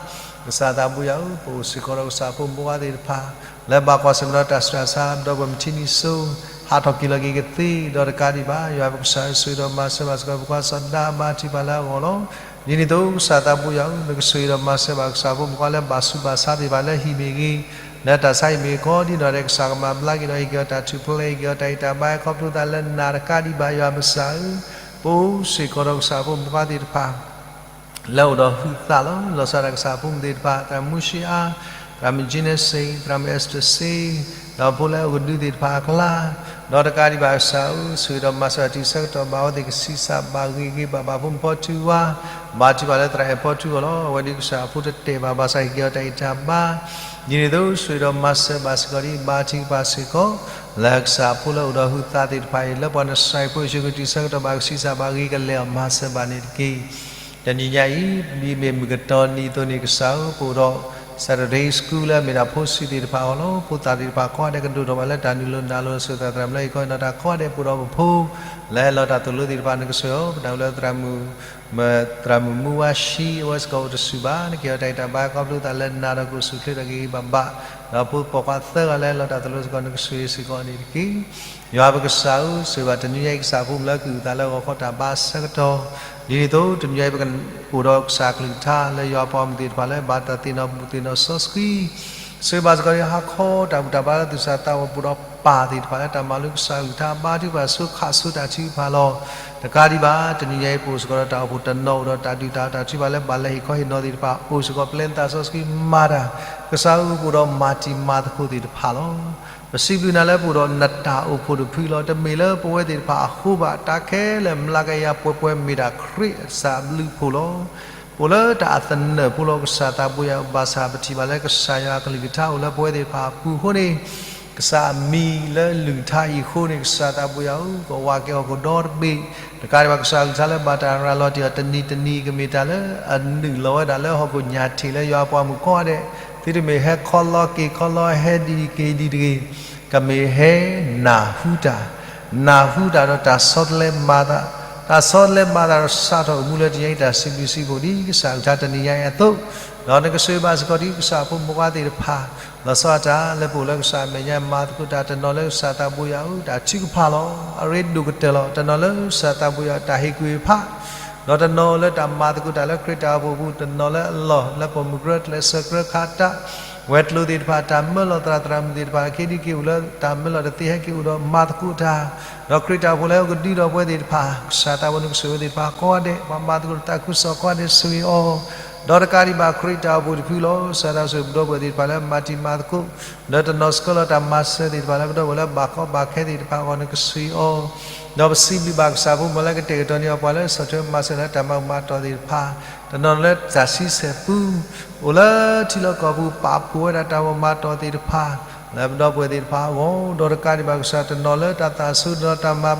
ကစၢ်သးဘိယွၤဧၢ ပအိၣ်စ့ၢ်ကီးဒီးကစၢ်ဖိမုၣ်ဖိခွါသ့ၣ်တဖၣ် လၢဘၣ်ကွၢ်ဆၢၣ်မဲာ်ဒီးတၢ်ဆူးတၢ်ဆါ ဒီးပှၤမုၢ်ထံနံၤစိၤ ဟးထီၣ်က့ၤလီၤက့ၤကသ့ ဒီးတကးဒံးဘၣ် ယွၤပကစၢ်ဧၢ ဆိၣ်ဂ့ၤဒီးမၤစၢၤဘၣ်စ့ၢ်ကီး ဖိခွါစီၤဒၤ ဘါထုကဖၣ်လၢအဂီၢ်လီၤ. ဒ်န့ၣ်အသိး ကစၢ်သးဘိယွၤဧၢ နကဆိၣ်ဂ့ၤဒီးမၤစၢၤဘၣ်ကစၢ်ဖိမုၣ်ဖိခွါလၢဘၣ်ဆူးဘၣ်ဆါသ့ၣ်တဖၣ် လၢဟံၣ်မ့ၢ်ဂ့ၤ လၢတၢ်ဆါဟံၣ်မ့ၢ်ဂ့ၤ ကိးဒံနီၢ်ဒဲး ကစၢ်ကမၤဘျါက့ၤဒီး ဟ့ၣ်က့ၤအီၤတၢ်ထူၣ်ဖျဲး ဟ့ၣ်က့ၤအီၤတၢ်ဂံၢ်တၢ်ဘါ ခီဖျိသးလၢနၤတကးဒံးဘၣ် ယွၤပကစၢ်ဧၢ ပအိၣ်စ့ၢ်ကီးဒီးကစၢ်ဖိမုၣ်ဖိခွါသ့ၣ်တဖၣ် လၢအိၣ်ဒီးဟုးသးလီၤ. လီၤဆီဒၣ်တၢ်ကစၢ်ဖိမုၣ်သ့ၣ်တဖၣ် သရၣ်မုၢ်ၡ့အါ, သရၣ်မုၢ်ကၠံနစ့, သရၣ်မုၢ်အ့စတၢၢ်စ့, ဒီးဖိလၢအကဒုသ့ၣ်တဖၣ်အကျါ, ဒီးတကးဒံးဘၣ်ကစၢ်ဧၢ, ဆိၣ်ဂ့ၤဒီးမၤစၢၤတံၤဆၢကတီၢ်ဘၣ်အဝဲသ့ၣ်ကဆံးစၢ်ဘၣ်ဂ့ၤဂ့ၤဘၣ်ဘၣ် ဖိမုၣ်ဖီထူဝါ, ဘါထုကဖၣ်လၢသရၣ်အဲၣ်ဖီထူအဂီၢ်လီၤ. အဝဲဒ်ကစၢ်အဖိတတဲာ်ဘၣ်ဘၣ်ဆၣ် ဟ့ၣ်က့ၤအီၤတၢ်အံၣ်တၢ်ဘါ, ဒ်န့ၣ်အသိး ဆိၣ်ဂ့ၤဒီးမၤစၢၤဘၣ်စ့ၢ်ကီးဒ် ဘါထုကဖၣ်စ့ၢ်ကီး လၢကစၢ်အဖိလၢအိၣ်ဒီးဟုးသးသ့ၣ်တဖၣ်အံၤ လၢပှၤနၢ်စၢ်ဖိယ့ၣ်ၡူးခရံာ်တံၤဆၢကတီၢ်ဘၣ်ကဆံးစၢ်ဘၣ်ဂ့ၤကလဲာ်အီၤ မၤစၢၤဘၣ်န့ၣ်တက့ၢ်. တနံၤညါအံၤ ဒ်မ့ၢ်မုၢ်ကတီၤနံၤအသိးန့ၣ် ကစၢ်ဧၢ, ပအိၣ်ဒီး Saturday School လၢအမ့ၢ်ဒၣ်ဖိဆံးသ့ၣ်တဖၣ်အဂီၢ်လီၤ. ဖိသၣ်သ့ၣ်တဖၣ်ကိးဂၤဒဲးကဒိၣ်ထီၣ်ဘၣ်လၢတၢ်နုာ်လီၤနုာ်လီၤ ဆူၣ်သးသရၣ်မုၣ်လၢဟံၣ်ဃီဒီးတၢ်ကိးဂၤဒဲးပအိၣ်ဒီးပဖိ လၢဟဲလီၤတၢ်သိၣ်လိသ့ၣ်တဖၣ် နကဆိၣ်ဂ့ၤအီၤ, ပနၢ်ဟူလၢသရၣ်မုၣ် မ့ၢ်သရၣ်မုၣ်မူဝါဆှံ အဝဲစ့ၢ်ကီးအိၣ်တဆူၣ်ဘၣ်, နကဟ့ၣ်အီၤတၢ်ဂံၢ်တၢ်ဘါ ခီဖျိသးလၢနၤဒီးကအိၣ်ဆူၣ်ချ့ဒီးက့ၤဂ့ၤဘၣ်ဘၣ်, ဒီးဖိပိာ်ခွါသၢဂၤလၢဟဲလီၤတၢ်သိၣ်လိစ့ၢ်ကီး နကဆိၣ်ဂ့ၤစ့ၢ်ကီးန့ၣ်တက့ၢ်. ယွၤပကစၢ်ဧၢ, ဆိၣ်ဂ့ၤဘၣ်တနံၤညါအံၤ ကစၢ်ဖိမုၣ်လၢကအုၣ်အသးလၢဂီၤခီတၢ်ဘါအဆၢကတီၢ်, ဒ်န့ၣ်အသိး တနံၤညါအံၤ ပကအိၣ်ဒီးကစၢ်ကလုၢ်ကထါ လၢယွၤပှၤဂီၢ်မုၢ်သ့ၣ်တဖၣ်လၢဘၣ်တၢ်သ့ၣ်နီၣ်ဘူၣ်သ့ၣ်နီၣ်စီဆှံ ဆိၣ်ဂ့ၤဘၣ်စ့ၢ်ကီး ဟါခီတၢ်ဘူၣ်တၢ်ဘါလၢသူၣ်စၢ်သးဘီၣ် ပူၤဒီးပၢ်သ့ၣ်တဖၣ်လၢတၢ်မၤလိကစၢ်အကလုၢ်ကထါ ဘါထုကဖၣ်ဆိခးဆိတၢ်ထုကဖၣ်လီၤ. တကးဒံးဘၣ် တနံၤညါအံၤ ပအိၣ်စ့ၢ်ကီးဒီးတၢ်အိၣ်ဖှိၣ်တနီၤ အိၣ်ဒီးတၢ်ဒုၣ်တၢ်အီၣ်တၢ်ထုကဖၣ်လၢဘၣ်လဲၤဟ့ၣ်ခီဟ့ၣ်နီၤသ့ၣ်တဖၣ် အိၣ်စ့ၢ်ကီး ပျဲနသးစီဆှံမၤတၢ် ကစၢ်အအိၣ်ဘူးဒီးမၤတံၤမၤသကိးသ့ၣ်တဖၣ်လီၤ. ပစံးဘျုးနၤလၢပအိၣ်ဒီးနတၢ်အိၣ်ဖှိၣ်တဖုလီၤ. တမ့ၢ်လၢပဝဲသ့ၣ်တဖၣ်အဃိဘၣ်, တၢ်ခဲလၢာ်မျးကယၤပှဲၤပှဲၤမ့ၢ်ဒၣ်ခရံာ်အသးဘျုးအဖှိၣ်လီၤ. ပအိၣ်လၢတၢ်အသနၢၣ်ဖိလီၤ ကစၢ်သးဘိယွၤဧၢ, ဘၣ်ဆၣ်ပထံၣ်ဘၣ်လၢကစၢ်ယွၤအကလုၢ်ကထါအိၣ်လၢပဝဲသ့ၣ်တဖၣ်အပူၤအဃိန့ၣ်, ကစၢ်အမံၤလၢအကလုၢ်ကထါအံၤအဃိန့ၣ် ကစၢ်သးဘိယွၤဧၢ, ကဝးက့ၤဟီၣ်ခိၣ်ဒီတဘ့ၣ်, တကးဒံးဘၣ် ကစၢ်အကလုၢ်ကထါလၢဘၣ်တၢ်ရၤလီၤတ့ၢ်အီၤ တနံၤတနံၤ ကမ့ၢ်တၢ်လၢအနုာ်လီၤဝဲဒၣ်လၢဟီၣ်ခိၣ်ညၣ်ထံးလၢယွၤအပှၤမုၣ်ကိးဂၤဒဲး, သုတမ့ၢ်ဟဲခီလီၤက့ၤခီလီၤ ဟဲဒ်အံၤက့ၤဒ်အံၤတဂ့ၤ, ကမ့ၢ်ဟဲနၢ်ဟူတၢ် နၢ်ဟူတၢ်ဒီးတၢ်ဆီတလဲမၤသး, တၢ်ဆီတလဲမၤသးဒီးစးထီၣ်အိၣ်မူလၢတနံၤညါအံၤ တၢ်စံးဘျုးစံးဖှိၣ်ဒ်ကစၢ်အကလုၢ်ကထါတနံၤညါအံၤအသိး, ဒီးနကဆိၣ်ဂ့ၤဘၣ်စ့ၢ်ကီးဒ်ကစၢ်ဖိမုၣ်ဖိခွါသ့ၣ်တဖၣ်, လီၤဆီဒၣ်တၢ်လၢပအိၣ်လၢကစၢ်အမဲာ်ညါ မၤသကိးတၢ်တနီၤလၢကစၢ်သးဘိယွၤအအိၣ် တၢ်ထုကဖၣ်လီၤ. အရ့ဒိၣ်ကတၢၢ်လီၤ. တနီၤလၢကစၢ်သးဘိယွၤအတၢ်ဟ့ၣ်ကူၣ်ဟ့ၣ်ဖး ဒီးတနီၤလၢတၢ်မၤသကိးတၢ်လၢခရံာ်တၢ်အိၣ်ဖှိၣ်အပူၤ, တနီၤလၢအလီၢ်လၢပိာ်မုၣ်ကြၢးကျဲးစၢးကြၢးခးတၢ်, ဝဲၤကျိၤသ့ၣ်တဖၣ် တၢ်မၢလီၤသရၣ်သရၣ်မုၣ်သ့ၣ်တဖၣ် က့ၤဒံက့ၤအိၣ်ဒီးတၢ်မၢလီၤတသ့ဟဲက့ၤအိၣ်ဒီးမၤသကိးတၢ်, ဒီးခရံာ်တၢ်အိၣ်ဖှိၣ်လၢအကဒုဒီးပဝဲသ့ၣ်တဖၣ်, ကစၢ်သးဘိနကဆိၣ်ဂ့ၤဝဲသ့ၣ်တဖၣ်ကိးဂၤဒဲး, ပှၤမၤသကိးတၢ်သးခုကစီၣ်ကိးဂၤဒဲးဆိၣ်ဂ့ၤအီၤ, ဒီးတကးဒံးဘၣ်ခရံာ်တၢ်အိၣ်ဖှိၣ်တဖုလီၤ. ကစၢ်သးဘိယွၤပဒီပုၢ်ဝဲၢ်သ့ၣ်တဖၣ်လၢမၤတံၤမၤသကိး, ဒီးတနီၤဆှၢလီၤတၢ်မၤစၢၤသ့ၣ်တဖၣ်လၢပဒီပုၢ်ဝဲၢ်လၢဘၣ်ကီဘၣ်ခဲသ့ၣ်တဖၣ်အဂီၢ် နကဆိၣ်ဂ့ၤအီၤ, ဒီးပစံးဘျုးဘၣ်ကစၢ်ဖိမုၣ်ဖိခွါလၢကတဲာ်ကတီၤန့ၢ်အီၤပှၤလၢ ဆီၣ်ထွဲမၤစၢၤလၢတၢ်မၤဘူၣ်မၤတီၢ်သ့ၣ်တဖၣ်, တနီၤလၢတၢ်ဆံဆဲၣ်ပူၤ, အိၣ်လၢထံလီၢ်ကီၢ်ပူၤ ပာ်ဖှိၣ်ဝဲဒၣ်တၢ်မၤဘူၣ်မၤတီၢ်သ့ၣ်တဖၣ် လၢပဒီပုၢ်ဝဲၢ်သ့ၣ်တဖၣ်အဂီၢ်, ဒီးတကးဒံးဘၣ်ကစၢ် တနီၤလၢတၢ်သးဆူၣ်ဒီးတၢ်မၤ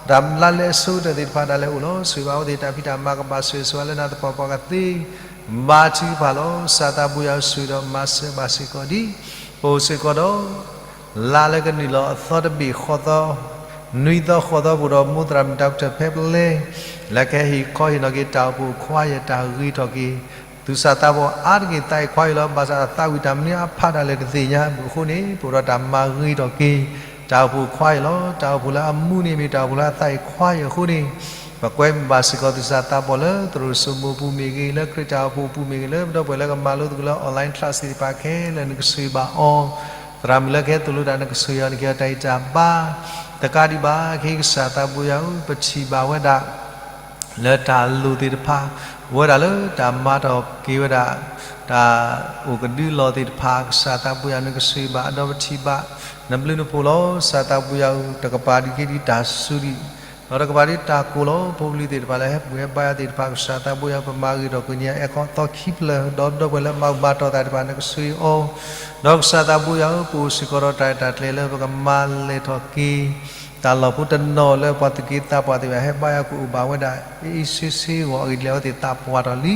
တၢ်လါလဲအဆိကတၢၢ်သ့ၣ်တဖၣ်ဒၣ်လဲာ်အိၣ်လီၤ. ဆိၣ်ဂ့ၤဘၣ်အဝဲသ့ၣ် တၢ်ဖံးတၢ်မၤကဘၣ်ဆိၣ်ဂ့ၤဆိၣ်ဝါလၢနၤသပှၢ်ပှၢ်ကသ့, ဘါထုကဖၣ်လီၤ. ကစၢ်သးဘိယွၤဆိၣ်ဂ့ၤဒီးမၤစၢၤဘၣ်စ့ၢ်ကီးဒ်, ပအိၣ်စ့ၢ်ကီးဒီး လါလၢကနုာ်လီၤအသီတဘ့ၣ်ဃီသီ, နွံသီဃိးသီပူၤဒီး မိၢ်သရၣ်မုၣ်တၢ်ကတၢၢ်ဖဲပလဲ, လၢကဟဲဟ့ၣ်ခီဟ့ၣ်နီၤက့ၤတၢ်အိၣ်ဖှိၣ်ခွါအံၤအတၢ်ဂ့ၤထီၣ်က့ၤ, သူၣ်စၢ်သးဘီၣ်အါတက့ၢ်သးအံၤခွါအံၤလီၤ. ဘၣ်ဆၣ်သးဝံၣ်တၢ်မနုၤအဖးဒၣ်လဲာ်တသ့ၣ်ညါဘၣ်အဃိန့ၣ် ပအိၣ်ဒီးတၢ်မၤဂ့ၤထီၣ်က့ၤ တၢ်အိၣ်ဖှိၣ်ခွါအံၤလီၤ. တၢ်အိၣ်ဖှိၣ်လၢအမူန့ၣ်မ့ၢ်တၢ်အိၣ်ဖှိၣ်လၢအသးအံၤခွါအံၤအဃိန့ၣ်, ပကွဲမုာ်ဘၣ်စ့ၢ်ကီးသူၣ်စၢ်သးဘီၣ်လၢသရိာ်စိမိၢ်ပူၤမ့ၢ်ဂ့ၤ, လၢခရံာ်တၢ်အိၣ်ဖှိၣ်ပူၤမ့ၢ်ဂ့ၤ, လၢပဒီပုၢ်ဝဲၢ်လၢကမၤလိသကိးလၢ online class သ့ၣ်တဖၣ်ခဲလၢာ်နကဆိၣ်ဂ့ၤဘၣ်အီၤ, သရၣ်မုၣ်လၢကဟဲသိၣ်လိတၢ် နကဆိၣ်ဂ့ၤအီၤ နကဟ့ၣ်အီၤတၢ်ဂံၢ်တၢ်ဘါ, တကးဒံးဘၣ် ကစၢ်သးဘိယွၤဧၢ, ပထံၣ်ဘၣ်ဝဲဒၣ် လၢတၢ်လိၣ်သ့ၣ်တဖၣ်, အိၣ်ဝဲဒၣ်လၢတၢ်မၤထီၣ်က့ၤဝဲဒၣ် တၢ်အိၣ်ကဒုလီၢ်သ့ၣ်တဖၣ်, ကစၢ်သးဘိယွၤ နကဆိၣ်ဂ့ၤဘၣ် ဒီးပထံၣ်ဘၣ် နဘျုးနဖှိၣ်လီၤ. ကစၢ်သးဘိယွၤဧၢ, တကပၤဒံးက့ၤဒ်တၢ်စူၤဒံး, ဒီးတကပၤဒ်တၢ်ကိၢ်လီၤ. ဖိပလံၤသ့ၣ်တဖၣ်လၢဟဲပူၤဟဲဘါယွၤသ့ၣ်တဖၣ်, ကစၢ်သးဘိယွၤ ပမၤဂ့ၤထီၣ်က့ၤညါ အဲၣ်ခီသီခံဖျၢၣ်, ဒီးပဒီပုၢ်ဝဲၢ်လၢမၤဘူၣ်မၤတီၢ်သးသ့ၣ်တဖၣ် နကဆိၣ်ဂ့ၤအီၤ, ဒီးကစၢ်သးဘိယွၤဧၢ, ပအိၣ်စ့ၢ်ကီးဒီးတၢ်ရဲၣ်တၢ်ကျဲၤလၢပကမၤလဲၢ်ထီၣ်က့ၤ တၢ်လီၢ်ဖိတနီၤလၢပှၤသူၣ်က့သးပှၢ်သ့ၣ်တဖၣ် ဟဲဘါယွၤကအိၣ်ဘၣ်ဝဲဒၣ် အ့ၣ်အ့ၣ်ဆ့ဆ့အဂီၢ် အဂ့ၢ်ဒ်လဲၣ်အဝဲသ့ၣ်သးပှၢ်ထီၣ်လံ.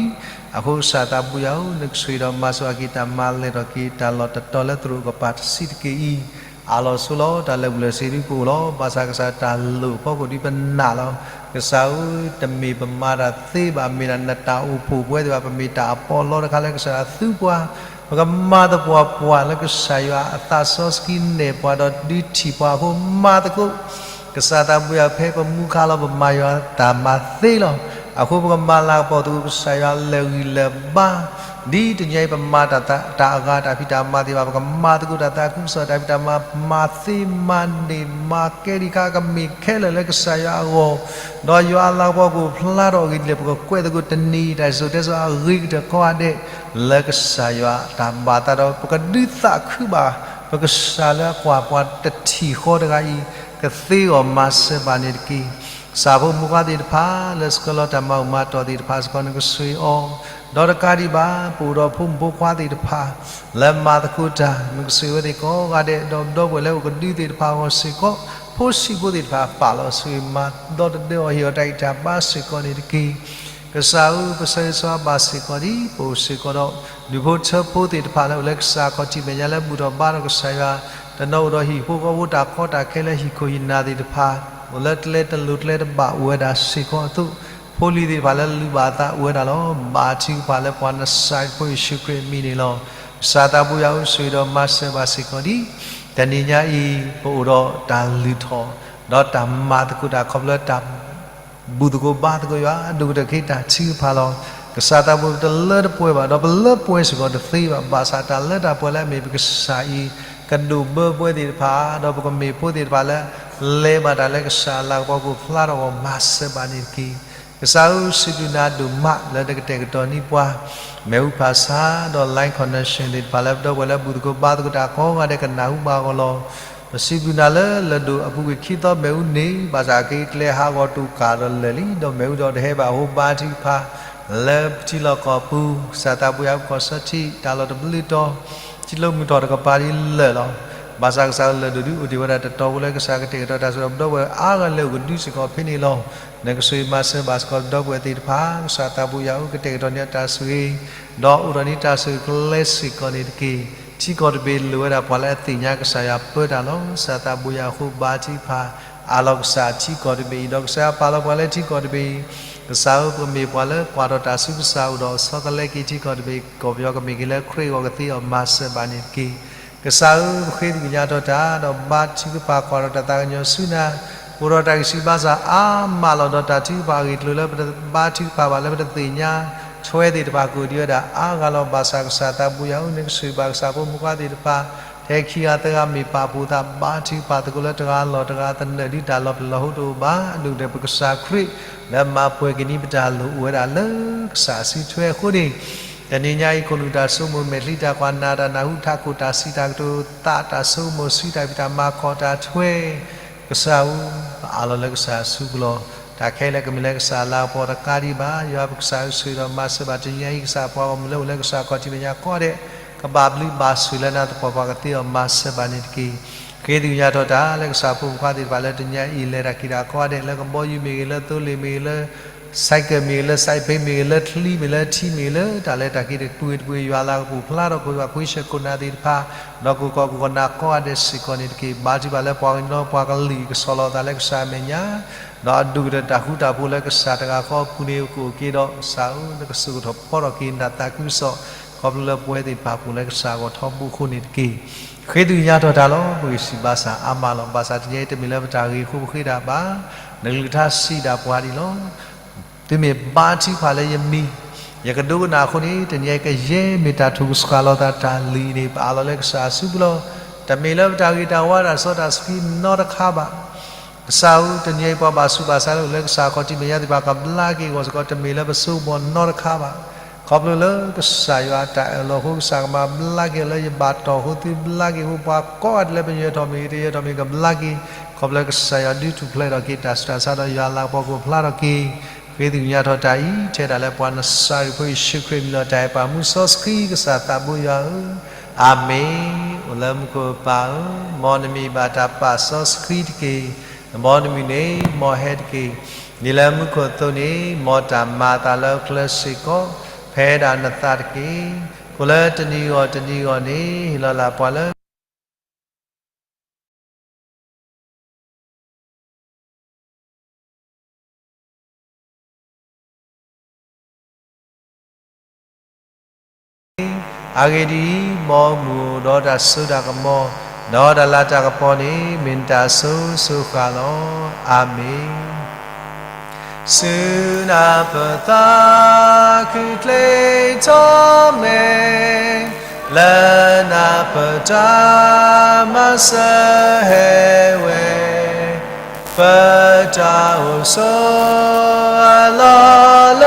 အဃိကစၢ်သးဘိယွၤဧၢ, နကဆိၣ်ဂ့ၤဒီးမၤစၢၤက့ၤ တၢ်မၤလဲၢ်ထီၣ်က့ၤ တၢ်လီၢ်တတီၤလၢသရိာ်ကပၤတဆံးတက့ၢ်အံၤ, အလီၢ်ဆိလီၤ. တၢ်လၢာ်ဘူၣ်လၢာ်စ့ၤဒ်ကအိၣ်လီၤ. ဘၣ်ဆၣ်ကစၢ်တၢ်လိၣ်အဖီခိၣ်ဒ်ပနာ်လီၤ. ကစၢ်ဧၢ, တမ့ၢ်ပမၤတၢ်သ့ဘၣ်, မ့ၢ်ဒၣ်နတၢ်အိၣ်ဖှိၣ်ပဝဲသ့ၣ်တဖၣ်, ပမ့ၢ်တၢ်အပီးအလီတခါလၢကစၢ်ယွၤသူပှၤ, ပကမၤသပှၢ်ပှၢ်လၢကစၢ်ယွၤအသးစီဆှံနဲၣ်ပှၤဒီးဒုးထံၣ်ပှၤအဃိ မၤသကိး ကစၢ်သးဘိယွၤ ဖဲပမူခါလီၤ ပမၤယွၤတၢ်မၤသ့လီၤ. အဃိပကမၤလၤကပီၤသကိး ကစၢ်ယွၤလၢာ်ဂံၢ်လၢာ်ဘါ, ဒ်တနံၤအံၤ ပမၤတၢ် တၢ်အဂၤတၢ်ဖံးတၢ်မၤသ့ၣ်တဖၣ် ပကမၤသကိးတၢ်သးခုကစီၣ်တၢ်ဖံးတၢ်မၤ မၤသ့မၤန့ၢ် မၤကဲဒံးခါကမ့ၢ်ခဲလၢာ်လၢကစၢ်ယွၤအဂီၢ်, ဒီးယွၤအလၤကပီၤကအိၣ်ဖျါထီၣ်အဂ့ၢ်ဒ်လဲၣ် ပကကွဲးသကိးတနံၤအံၤ တၢ်စံၣ်စိၤတဲစိၤအဂ့ၤကတၢၢ်ကိးဂၤဒဲး လၢကစၢ်ယွၤတၢ်ဘၣ်သးဒီး ပကဒုးသးခုဘၣ် ပကစၢ်လၢအကွၢ်ပှၤတထံၣ်ဃီတဂၤအံၤ ကသ့အဂီၢ်မၤစၢၤဘၣ်န့ၣ်တက့ၢ်. ကစၢ်ဖိမုၣ်ဖိခွါသ့ၣ်တဖၣ် လၢဆှၢလီၤတၢ်မၤဘူၣ်မၤတီၢ်သ့ၣ်တဖၣ်စ့ၢ်ကီး နကဆိၣ်ဂ့ၤအီၤ, ဒီးတကးဒံးဘၣ် ပအိၣ်ဒီးဖိမုၣ်ဖိခွါသ့ၣ်တဖၣ် လၢမၤသကိးတၢ် နကဆိၣ်ဂ့ၤဝဲသ့ၣ်ကိးဂၤဒဲး ဒီးပဒီပုၢ်ဝဲၢ်လၢအိၣ်ကဒုသ့ၣ်တဖၣ်အဂီၢ်စ့ၢ်ကီး ဖိဆံးဖိသ့ၣ်တဖၣ် ပာ်လီၤဆိၣ်ဂ့ၤမၤဒီတဒၢအီၤ ဟ့ၣ်အီၤတၢ်ဂံၢ်တၢ်ဘါစ့ၢ်ကီးန့ၣ်တက့ၢ်. ကစၢ်ဧၢ, ပဆၢဂ့ၤဆၢဝါဘၣ်စ့ၢ်ကီးဒ် ပအိၣ်စ့ၢ်ကီးဒီး ဒူၣ်ဖိထၢဖိသ့ၣ်တဖၣ်လၢ အိၣ်လၢကစၢ်ခီၣ်ထံးမဲာ်ညါလၢဘူၣ်ထီၣ်ဘါထီၣ်ကစၢ်ယွၤ, တနီၤအိၣ်ဒီးဟံၣ်ဖိဃီဖိတၢ်ကီတၢ်ခဲလၢဟံၣ်ခိၣ်ဟံၣ်နၢ်သ့ၣ်တဖၣ်, အိၣ်လၢကျဲတလိၤကျဲတဘၣ်အိၣ်ဝဲဒၣ်စ့ၢ်ကီးအသိး, ဖိလံၤသ့ၣ်တဖၣ်လၢလူၤဘၣ်အသးအိၣ်ဝဲဒၣ်လီၤ. ဘါထုကဖၣ်လၢပှၤနစၤရ့းဖိယ့ၣ်ၡူးခရံာ်အမံၤန့ၣ်လီၤ. ကစၢ်သးဘိယွၤဧၢ, ဆိၣ်ဂ့ၤဒီးမၤစၢၤဘၣ်စ့ၢ်ကီးဒ် တနံၤညါအံၤ ပအိၣ်ဒီးတၢ်လုၢ်ထီၣ် ဒီးတၢ်မၤသကိးတၢ်ခီဖျိလၢတၢ် ဘူၣ်သကိးဘါသကိးယွၤ ဒိၣ်ကတၢၢ်က့ၤတၢ်ထုကဖၣ်လီၤ. ကစၢ်သးဘိယွၤတလၢတပှဲၤဘၣ်, ဒီးပလၢပှဲၤစ့ၢ်ကီးတသ့ဘၣ်. ဘၣ်ဆၣ်တၢ်လၢတၢ်ပှဲၤလၢအမ့ၢ်ပကစၢ်အံၤ ကဒိးဘၢပှဲၤသ့ၣ်တဖၣ်, ဒီးပကမ့ၢ်ဖိသ့ၣ်တဖၣ်လၢ လဲၤဘၣ်တၢ်လၢကစၢ်အလၤကပီၤ ကဖျါထီၣ်အဂီၢ် မၤစၢၤဘၣ်န့ၣ်တက့ၢ်. ကစၢ်ဧၢ, စံးဘျုးနၤဒိၣ်မးလၢနကတဲာ်ကတီၤန့ၢ်ပှၤ မ့ၣ်အူဖးဆါ ဒီး line connection သ့ၣ်တဖၣ်လၢ ပဒီပုၢ်ဝဲၢ်လၢဘူၣ်သကိးဘါသကိးတၢ်ကိးဂၤဒဲး ကနၢ်ဟူဘၣ်အဂီၢ်လီၤ. ပစံးဘျုးနၤလၢ လၢၢ်ဒိၣ်အပူၤကွံာ်ခံသီမ့ၣ်အူန့ၣ် ဘၣ်ဆၣ်က့ၤကျဲဟးဂီၤတူၢ်ကၢ်ဒီးလၢာ်လံ, ဒီးမ့ၣ်အူဒီးတဟဲဘၣ်အဃိ ဘါထုကဖၣ် လၢပထံလီၢ်ကီၢ်ပူၤ ကစၢ်သးဘိယွၤအိၣ်ခိးစီထံ တၢ်လီၢ်တဘျုးတီၤ ထံကျိမုၢ်ထီၣ်တကပၤဒ်လၢာ်လီၤ. ဘၣ်ဆၣ်ကစၢ်ဧၢ, လၢၢ်ဒိၣ်ဒုးအိၣ်တ့ၢ်ဝဲဒၣ်တတီၤဖိလၢ ကစၢ်ကတဲာ်ကတီၤတၢ်ဆိၣ်ဂ့ၤ ပဒီပုၢ်ဝဲၢ်အါဂၤလၢအအိၣ်ကဒုစ့ၢ်ကီးဖဲန့ၣ်လီၤ. နကဆိၣ်ဂ့ၤမၤစၢၤဘၣ်စ့ၢ်ကီးပဒီပုၢ်ဝဲၢ်သ့ၣ်တဖၣ်, ကစၢ်သးဘိယွၤဧၢ, ကတဲာ်ကတီၤန့ၢ်တၢ်ဆိၣ်ဂ့ၤ ဒီးအိၣ်ဒီးန့ၢ်တၢ်ဆိၣ်ဂ့ၤကလဲစ့ၢ်ကီးန့ၣ်တက့ၢ်. ထံကီၢ်တဘ့ၣ်လိၣ်ဝဲဒၣ်ပှၤလၢအသ့ၣ်ညါကစၢ်ယွၤပၢတၢ်လီၤ. ကစၢ်သးဘိယွၤအဃိ ဘါထုကဖၣ် အးလီၤကစၢ်ထံကီၢ်တဘ့ၣ်အံၤ, ဒီးကစၢ်ယွၤပာ်လီၤပှၤလၢထံကီၢ်တဘ့ၣ်အံၤ, ကစၢ်ဧၢ, ပကမ့ၢ်ပှၤလၢကွၢ်ထီၣ်တၢ်ဆူကစၢ်အအိၣ်ဒီး ဆီတလဲက့ၤထံကီၢ်တဘ့ၣ် ကီၢ်ပယီၤကမ့ၢ်က့ၤလၢခရံာ်အဂီၢ်ကသ့အီၤ မၤစၢၤဘၣ်န့ၣ်တက့ၢ်. ကစၢ်ဧၢ, ပဃ့သကွံာ်ညါထီၣ်တၢ် ဒီးဘါထုကဖၣ်ကွၢ်ထီၣ်တၢ်သးကညီၤဆူနၤ, အိၣ်ဒီးတၢ်ဂံၢ်စၢ်ဘါစၢ်အါမးလီၤ. ဒီးတၢ်ထုကဖၣ်အဂ့ၢ်အကျိၤလၢပတဘါထုကဖၣ်ဘၣ် လၢပတသ့ၣ်ညါထွဲသ့ၣ်တဖၣ် ကအိၣ်ဒံးဝဲဒၣ်အါဂၤလီၤ. ဘၣ်ဆၣ်ကစၢ်သးဘိယွၤဧၢ, နကဆိၣ်ဂ့ၤဘၣ်ကစၢ်ဖိမုၣ်ဖိသ့ၣ်တဖၣ် ထဲခံဂၤသၢဂၤမ့ၢ်ပာ်ဖှိၣ်သး ဘါထုကဖၣ်သကိးလၢတဂၤလီၢ်တဂၤသနၢၣ်ဒ်တၢ်လီၤပျံၤလီၤဟိတအိၣ်ဘၣ်. အဒိၣ်ကတၢၢ်ပကစၢ်ခရံာ် လၢမၤပှဲၤက့ၤန့ၢ်ပတၢ်လိၣ်အိၣ်ဝဲဒၣ်လၢကစၢ်စုထွဲအဃိန့ၣ်, တနံၤညါအံၤ ခိၣ်နူာ်တၢ်ဆိကမိၣ် မဲာ်ချံတၢ်ကွၢ် နၢ်တၢ်နၢ်ဟူ ထးခိၣ်တၢ်စံးတၢ်ကတိၤ သးတၢ်ဆိကမိၣ် စုတၢ်ဖံးတၢ်မၤ ခီၣ်တၢ်ထွဲ ကစၢ်ဧၢ, ပအးလီၤလၢကစၢ်အစုပူၤလီၤ. တၢ်ခဲလၢာ်ကမ့ၢ်လၢကစၢ်အလၤကပီၤတကးဒံးဘၣ်. ယွၤပကစၢ်ဧၢ, ဆိၣ်ဂ့ၤဒီးမၤစၢၤဘၣ်တနံၤညါအံၤ ကစၢ်ပှၤဂီၢ်မုၢ်လၢအိၣ်လၢကစၢ်ခီၣ်ထံးမဲာ်ညါကိးဂၤဒဲး ကဘၣ်ဘျုးဘၣ်ဆိၣ်လၢနၤသပှၢ်ပှၢ်ကသ့အီၤ မၤစၢၤဘၣ်န့ၣ်တက့ၢ်. ဃ့သကွံာ်ညါထီၣ်တၢ်လၢကစၢ်ဖိမုၣ်ဖိသ့ၣ်တဖၣ်လၢတနံၤညါအံၤ လဲၤတၢ်က့ၤတၢ်ကိးဂၤဒဲး လၢကဘီယူၤမ့ၢ်ဂ့ၤ, လၢသိလ့ၣ်မ့ၢ်ဂ့ၤ, လၢ ဆိုင်ကယ်မ့ၢ်ဂ့ၤ, လၢ ဆိုင်ဘီမ့ၢ်ဂ့ၤ, လၢချံမ့ၢ်ဂ့ၤ, လၢထံမ့ၢ်ဂ့ၤ, လၢတၢ်လဲၤတၢ်က့ၤတပူၤဂ့ၤတပူၤဂ့ၤ ယွၤအလၤကပီၤဖျါထီၣ် ခိၣ်ယွၤခွံဆၢၣ်ခိၣ်နၢ်သ့ၣ်တဖၣ် ဒီးကိၢ်ကီၢ်ခိၣ်ကီၢ်နၢ်ကိးဂၤဒဲးစ့ၢ်ကီးန့ၣ်တက့ၢ်. ဘါထုကဖၣ်လၢပှၤကညီပှၤကလုာ် ကဆီၣ်လီၤသးလၢကစၢ်အမဲာ်ညါ ဒီးအဒိၣ်ကတၢၢ်တၢ်ဃူတၢ်ဖိးလၢကစၢ်တဂၤဃီအပူၤန့ၣ် ကအိၣ်က့ၤဒီး ကစၢ်ဧၢ, နကစိာ်ကထီၣ်ဖီထီၣ်က့ၤနတၢ်သးခုကစီၣ် ခီဖျိလၢပဝဲသ့ၣ်တဖၣ်ပူၤလၢကစၢ်အဂီၢ်ထီဘိအဃိန့ၣ်တက့ၢ်. ဃ့သကွံာ်ညါထီၣ်တၢ်လီၤ. ပဂံၢ်စၢ်ဘါစၢ်အါမးလီၤ. ဘၣ်ဆၣ်တနံၤညါအံၤ တမ့ၢ်လၢပတၢ်ဂ့ၤအဃိပဃ့တၢ်ဘၣ်. နကလုၢ်ကထါစံးဒၣ်ပှၤဒ်လီၤ. သုမ့ၢ်ဘါထုကဖၣ်လၢယမံၤ ယကဒိကနၣ်အဃိန့ၣ် တနံၤအံၤကယဲၢ်မ့ၢ်တၢ်ထုကဖၣ်လီၤသးတၢ်လုၢ်အံၤန့ၣ် ပအးလီၤလၢကစၢ်အစုပူၤလီၤ. တမ့ၢ်လၢပတၢ်ဂ့ၤတၢ်ဝါတၢ်စီတၢ်ဆှံနီတခါဘၣ်. ကစၢ်ဧၢ, တနံၤအံၤပှၤဘၣ်ဆူးဘၣ်ဆါလၢအိၣ်လၢကစၢ်ခီၣ်ထံးမဲာ်ညါသ့ၣ်တဖၣ် ကဘျါက့ၤအဂီၢ်စ့ၢ်ကီး တမ့ၢ်လၢပဆိကမိၣ်နီတခါဘၣ်. ခီဖျိလၢကစၢ်ယွၤအတၢ်အၢၣ်လီၤအဃိ ကစၢ်ကမၤဘျါက့ၤအီၤလၢယဘၣ်တီၢ်အဃိ သုဘျါက့ၤအဃိ ပှၤကိးဂၤဒဲးလၢပယၢၤထီၣ်မ့ၢ်ဂ့ၤ တယၢၤထီၣ်မ့ၢ်ဂ့ၤ ကဘျါက့ၤ ခီဖျိလၢကစၢ်ယွၤဒုးထူၣ်ဖျဲးထီၣ်က့ၤတၢ်ဆူးတၢ်ဆါဒီးယွၤအလၤကပီၤကအိၣ်ဖျါထီၣ်က့ၤ. ဃ့သကွံာ်ညါထီၣ်တၢ်အံၤ ထဲဒၣ်လၢပှၤနစၤရ့းဖိယ့ၣ်ၡူးခရံာ်အမံၤလီၤ. တၢ်အဲၣ်ပှၤမူစီဆှံ ကစၢ်သးဘိယွၤဧၢ, အၤမ့ၣ်. အိၣ်လၢမူခိၣ်ပၢ်ဧၢ, မ်နမံၤဘၣ်တၢ်ပာ်စီဆှံတက့ၢ်. မ်နမုၢ်န့ၣ် မ်ဟဲတက့ၢ်. ဒ်လၢမူခိၣ်အသိးန့ၣ် မ်တၢ်မၤအသးလၢကျဲစ့ၢ်ကီး ဖဲဒၣ်နသးတက့ၢ်. အိၣ်လၢတနံၤဂီၢ်တနံၤဂီၢ်န့ၣ် ဟ့ၣ်လီၤလၢပှၤလၢ အဂ့ၢ်ဒ်အံၤ, မ်မုၢ်အိၣ်ဒီးတၢ်စိတၢ်ကမီၤ, ဒီးတၢ်လၤတၢ်ကပီၤန့ၣ် မ့ၢ်နတၢ်အစိၤစိၤဃၣ်လီၤ. အၤမ့ၣ်. ဆူနၤပသးခုချ့ထီၣ်မဲာ်, လၢနၤပတၢ်မၤစၢၤဟဲဝဲ, ပတၢ်အိၣ်ဆိးအလီၢ်လၢ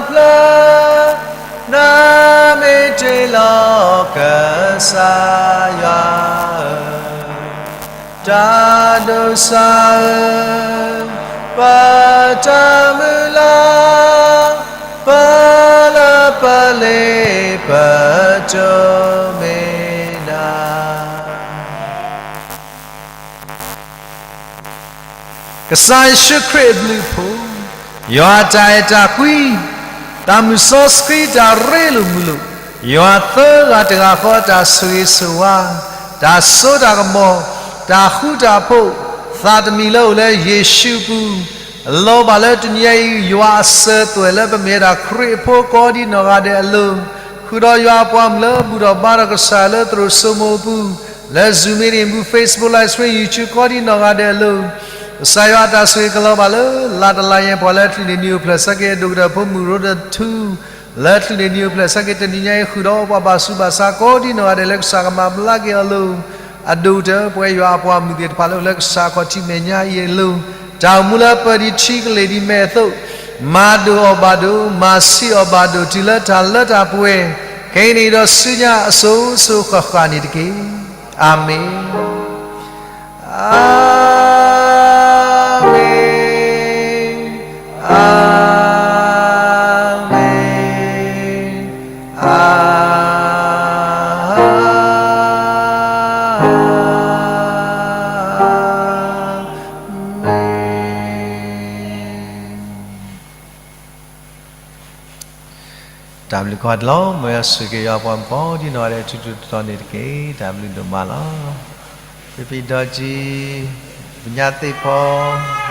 ပျၢၤ, နမ့ၢ်တ့ၢ်လီၤကစၢ်ယွၤဧၢ, တၢ်ဒိးစၢ်ဧၢ, ပတၢ်မုၢ်လၢ်, ပလၢပလ့ပတိၢ်မ့ၢ်နၤ. ကစၢ်ယ့ၣ်ၡူးခရံာ်အဘျုးအဖှိၣ်, ယွၤအတၢ်အဲၣ်တၢ်ကွံ, သးမုၢ်စီဆှံတၢ်ရ့လိာ်မုာ်လိာ်, ယွၤသၢဂၤတဂၤဃီအတၢ်ဆိၣ်ဂ့ၤဆိၣ်ဝါ, တၢ်စိတၢ်ကမီၤ, တၢ်ဃူတၢ်ဖိး, သးတမံၤလၢအိၣ်လၢယ့ၣ်ၡူးအပူၤ, လီၤဘၣ်လၢတနံၤအံၤ ယွၤအစၢၤသွဲၣ်လၢပမ့ၢ်ဝဲဒၣ်ခရံာ်အဖိကိးဒ်နီၢ်ဂၤဒဲးအလိၤ, ဃုာ်ဒီးယွၤအပှၤမုၣ်လၢဘူၣ်ထီၣ်ဘါထီၣ်ကစၢ်လၢသရိာ်စိမိၤအပူၤ, လၢ Zoom meeting ပူၤ Facebook Live Stream YouTube ကိးဒ်နီၢ်ဂၤဒဲးအလိၤ, ကစၢ်ယွၤအတၢ်ဆိၣ်ဂ့ၤကလီၤဘၣ်လၢ လါတလါညါပှၤလၢအချုးန့ၢ်နံၣ်အိၣ်ဖျဲၣ်ဆၢက့ၤ အဒိၣ်ကတၢၢ်ဖိမုၣ်ရိတထူ လၢတနံၤအံၤ ပျဲၢ်ဆၢက့ၤတနံၤညါအံၤ ဃုာ်ဒီးပှၤဘၣ်ဆူးဘၣ်ဆါကိးဒံနီၢ်ဂၤဒဲးလၢကစၢ်ကမၤဘျါက့ၤအီၤလၢ အဒိၣ်ကတၢၢ် ပဝဲယွၤအပှၤမုၢ်သ့ၣ်တဖၣ်လၢ လၢကစၢ်ခီၣ်ထံးမဲာ်ညါအံၤအလိၤ, တၢ်အိၣ်မူလၢပၢၤဒံးထံကလ့ၢ်ဒံးမဲာ်အသိး, မၤဒိၣ်အီၤဘၣ်ဒိၣ်, မၤဆံးအီၤဘၣ်ဒိၣ် တုၤလၢတၢ်လၢတၢ်ပှဲၤ, ခဲအံၤန့ၣ်ဒီးဆူညါအစိၤစိၤဃၣ်ဃၣ်န့ၣ်တက့ၢ်. အၤမ့ၣ်, အၤမ့ၣ်, အၤမ့ၣ်. တၢ်ဘျုးကီးဒလီၤ မ်ယွၤဆိၣ်ဂ့ၤက့ၤယွၤပှၤကိးဒံနီၢ်ဂၤဒဲး ထူထူတီတီန့ၣ်တက့ၢ်. တၢ်ဘျုးဒိၣ်မးလီၤ. ဖံဖံဒီးကံ, ပညါသ့ၣ်ဖီ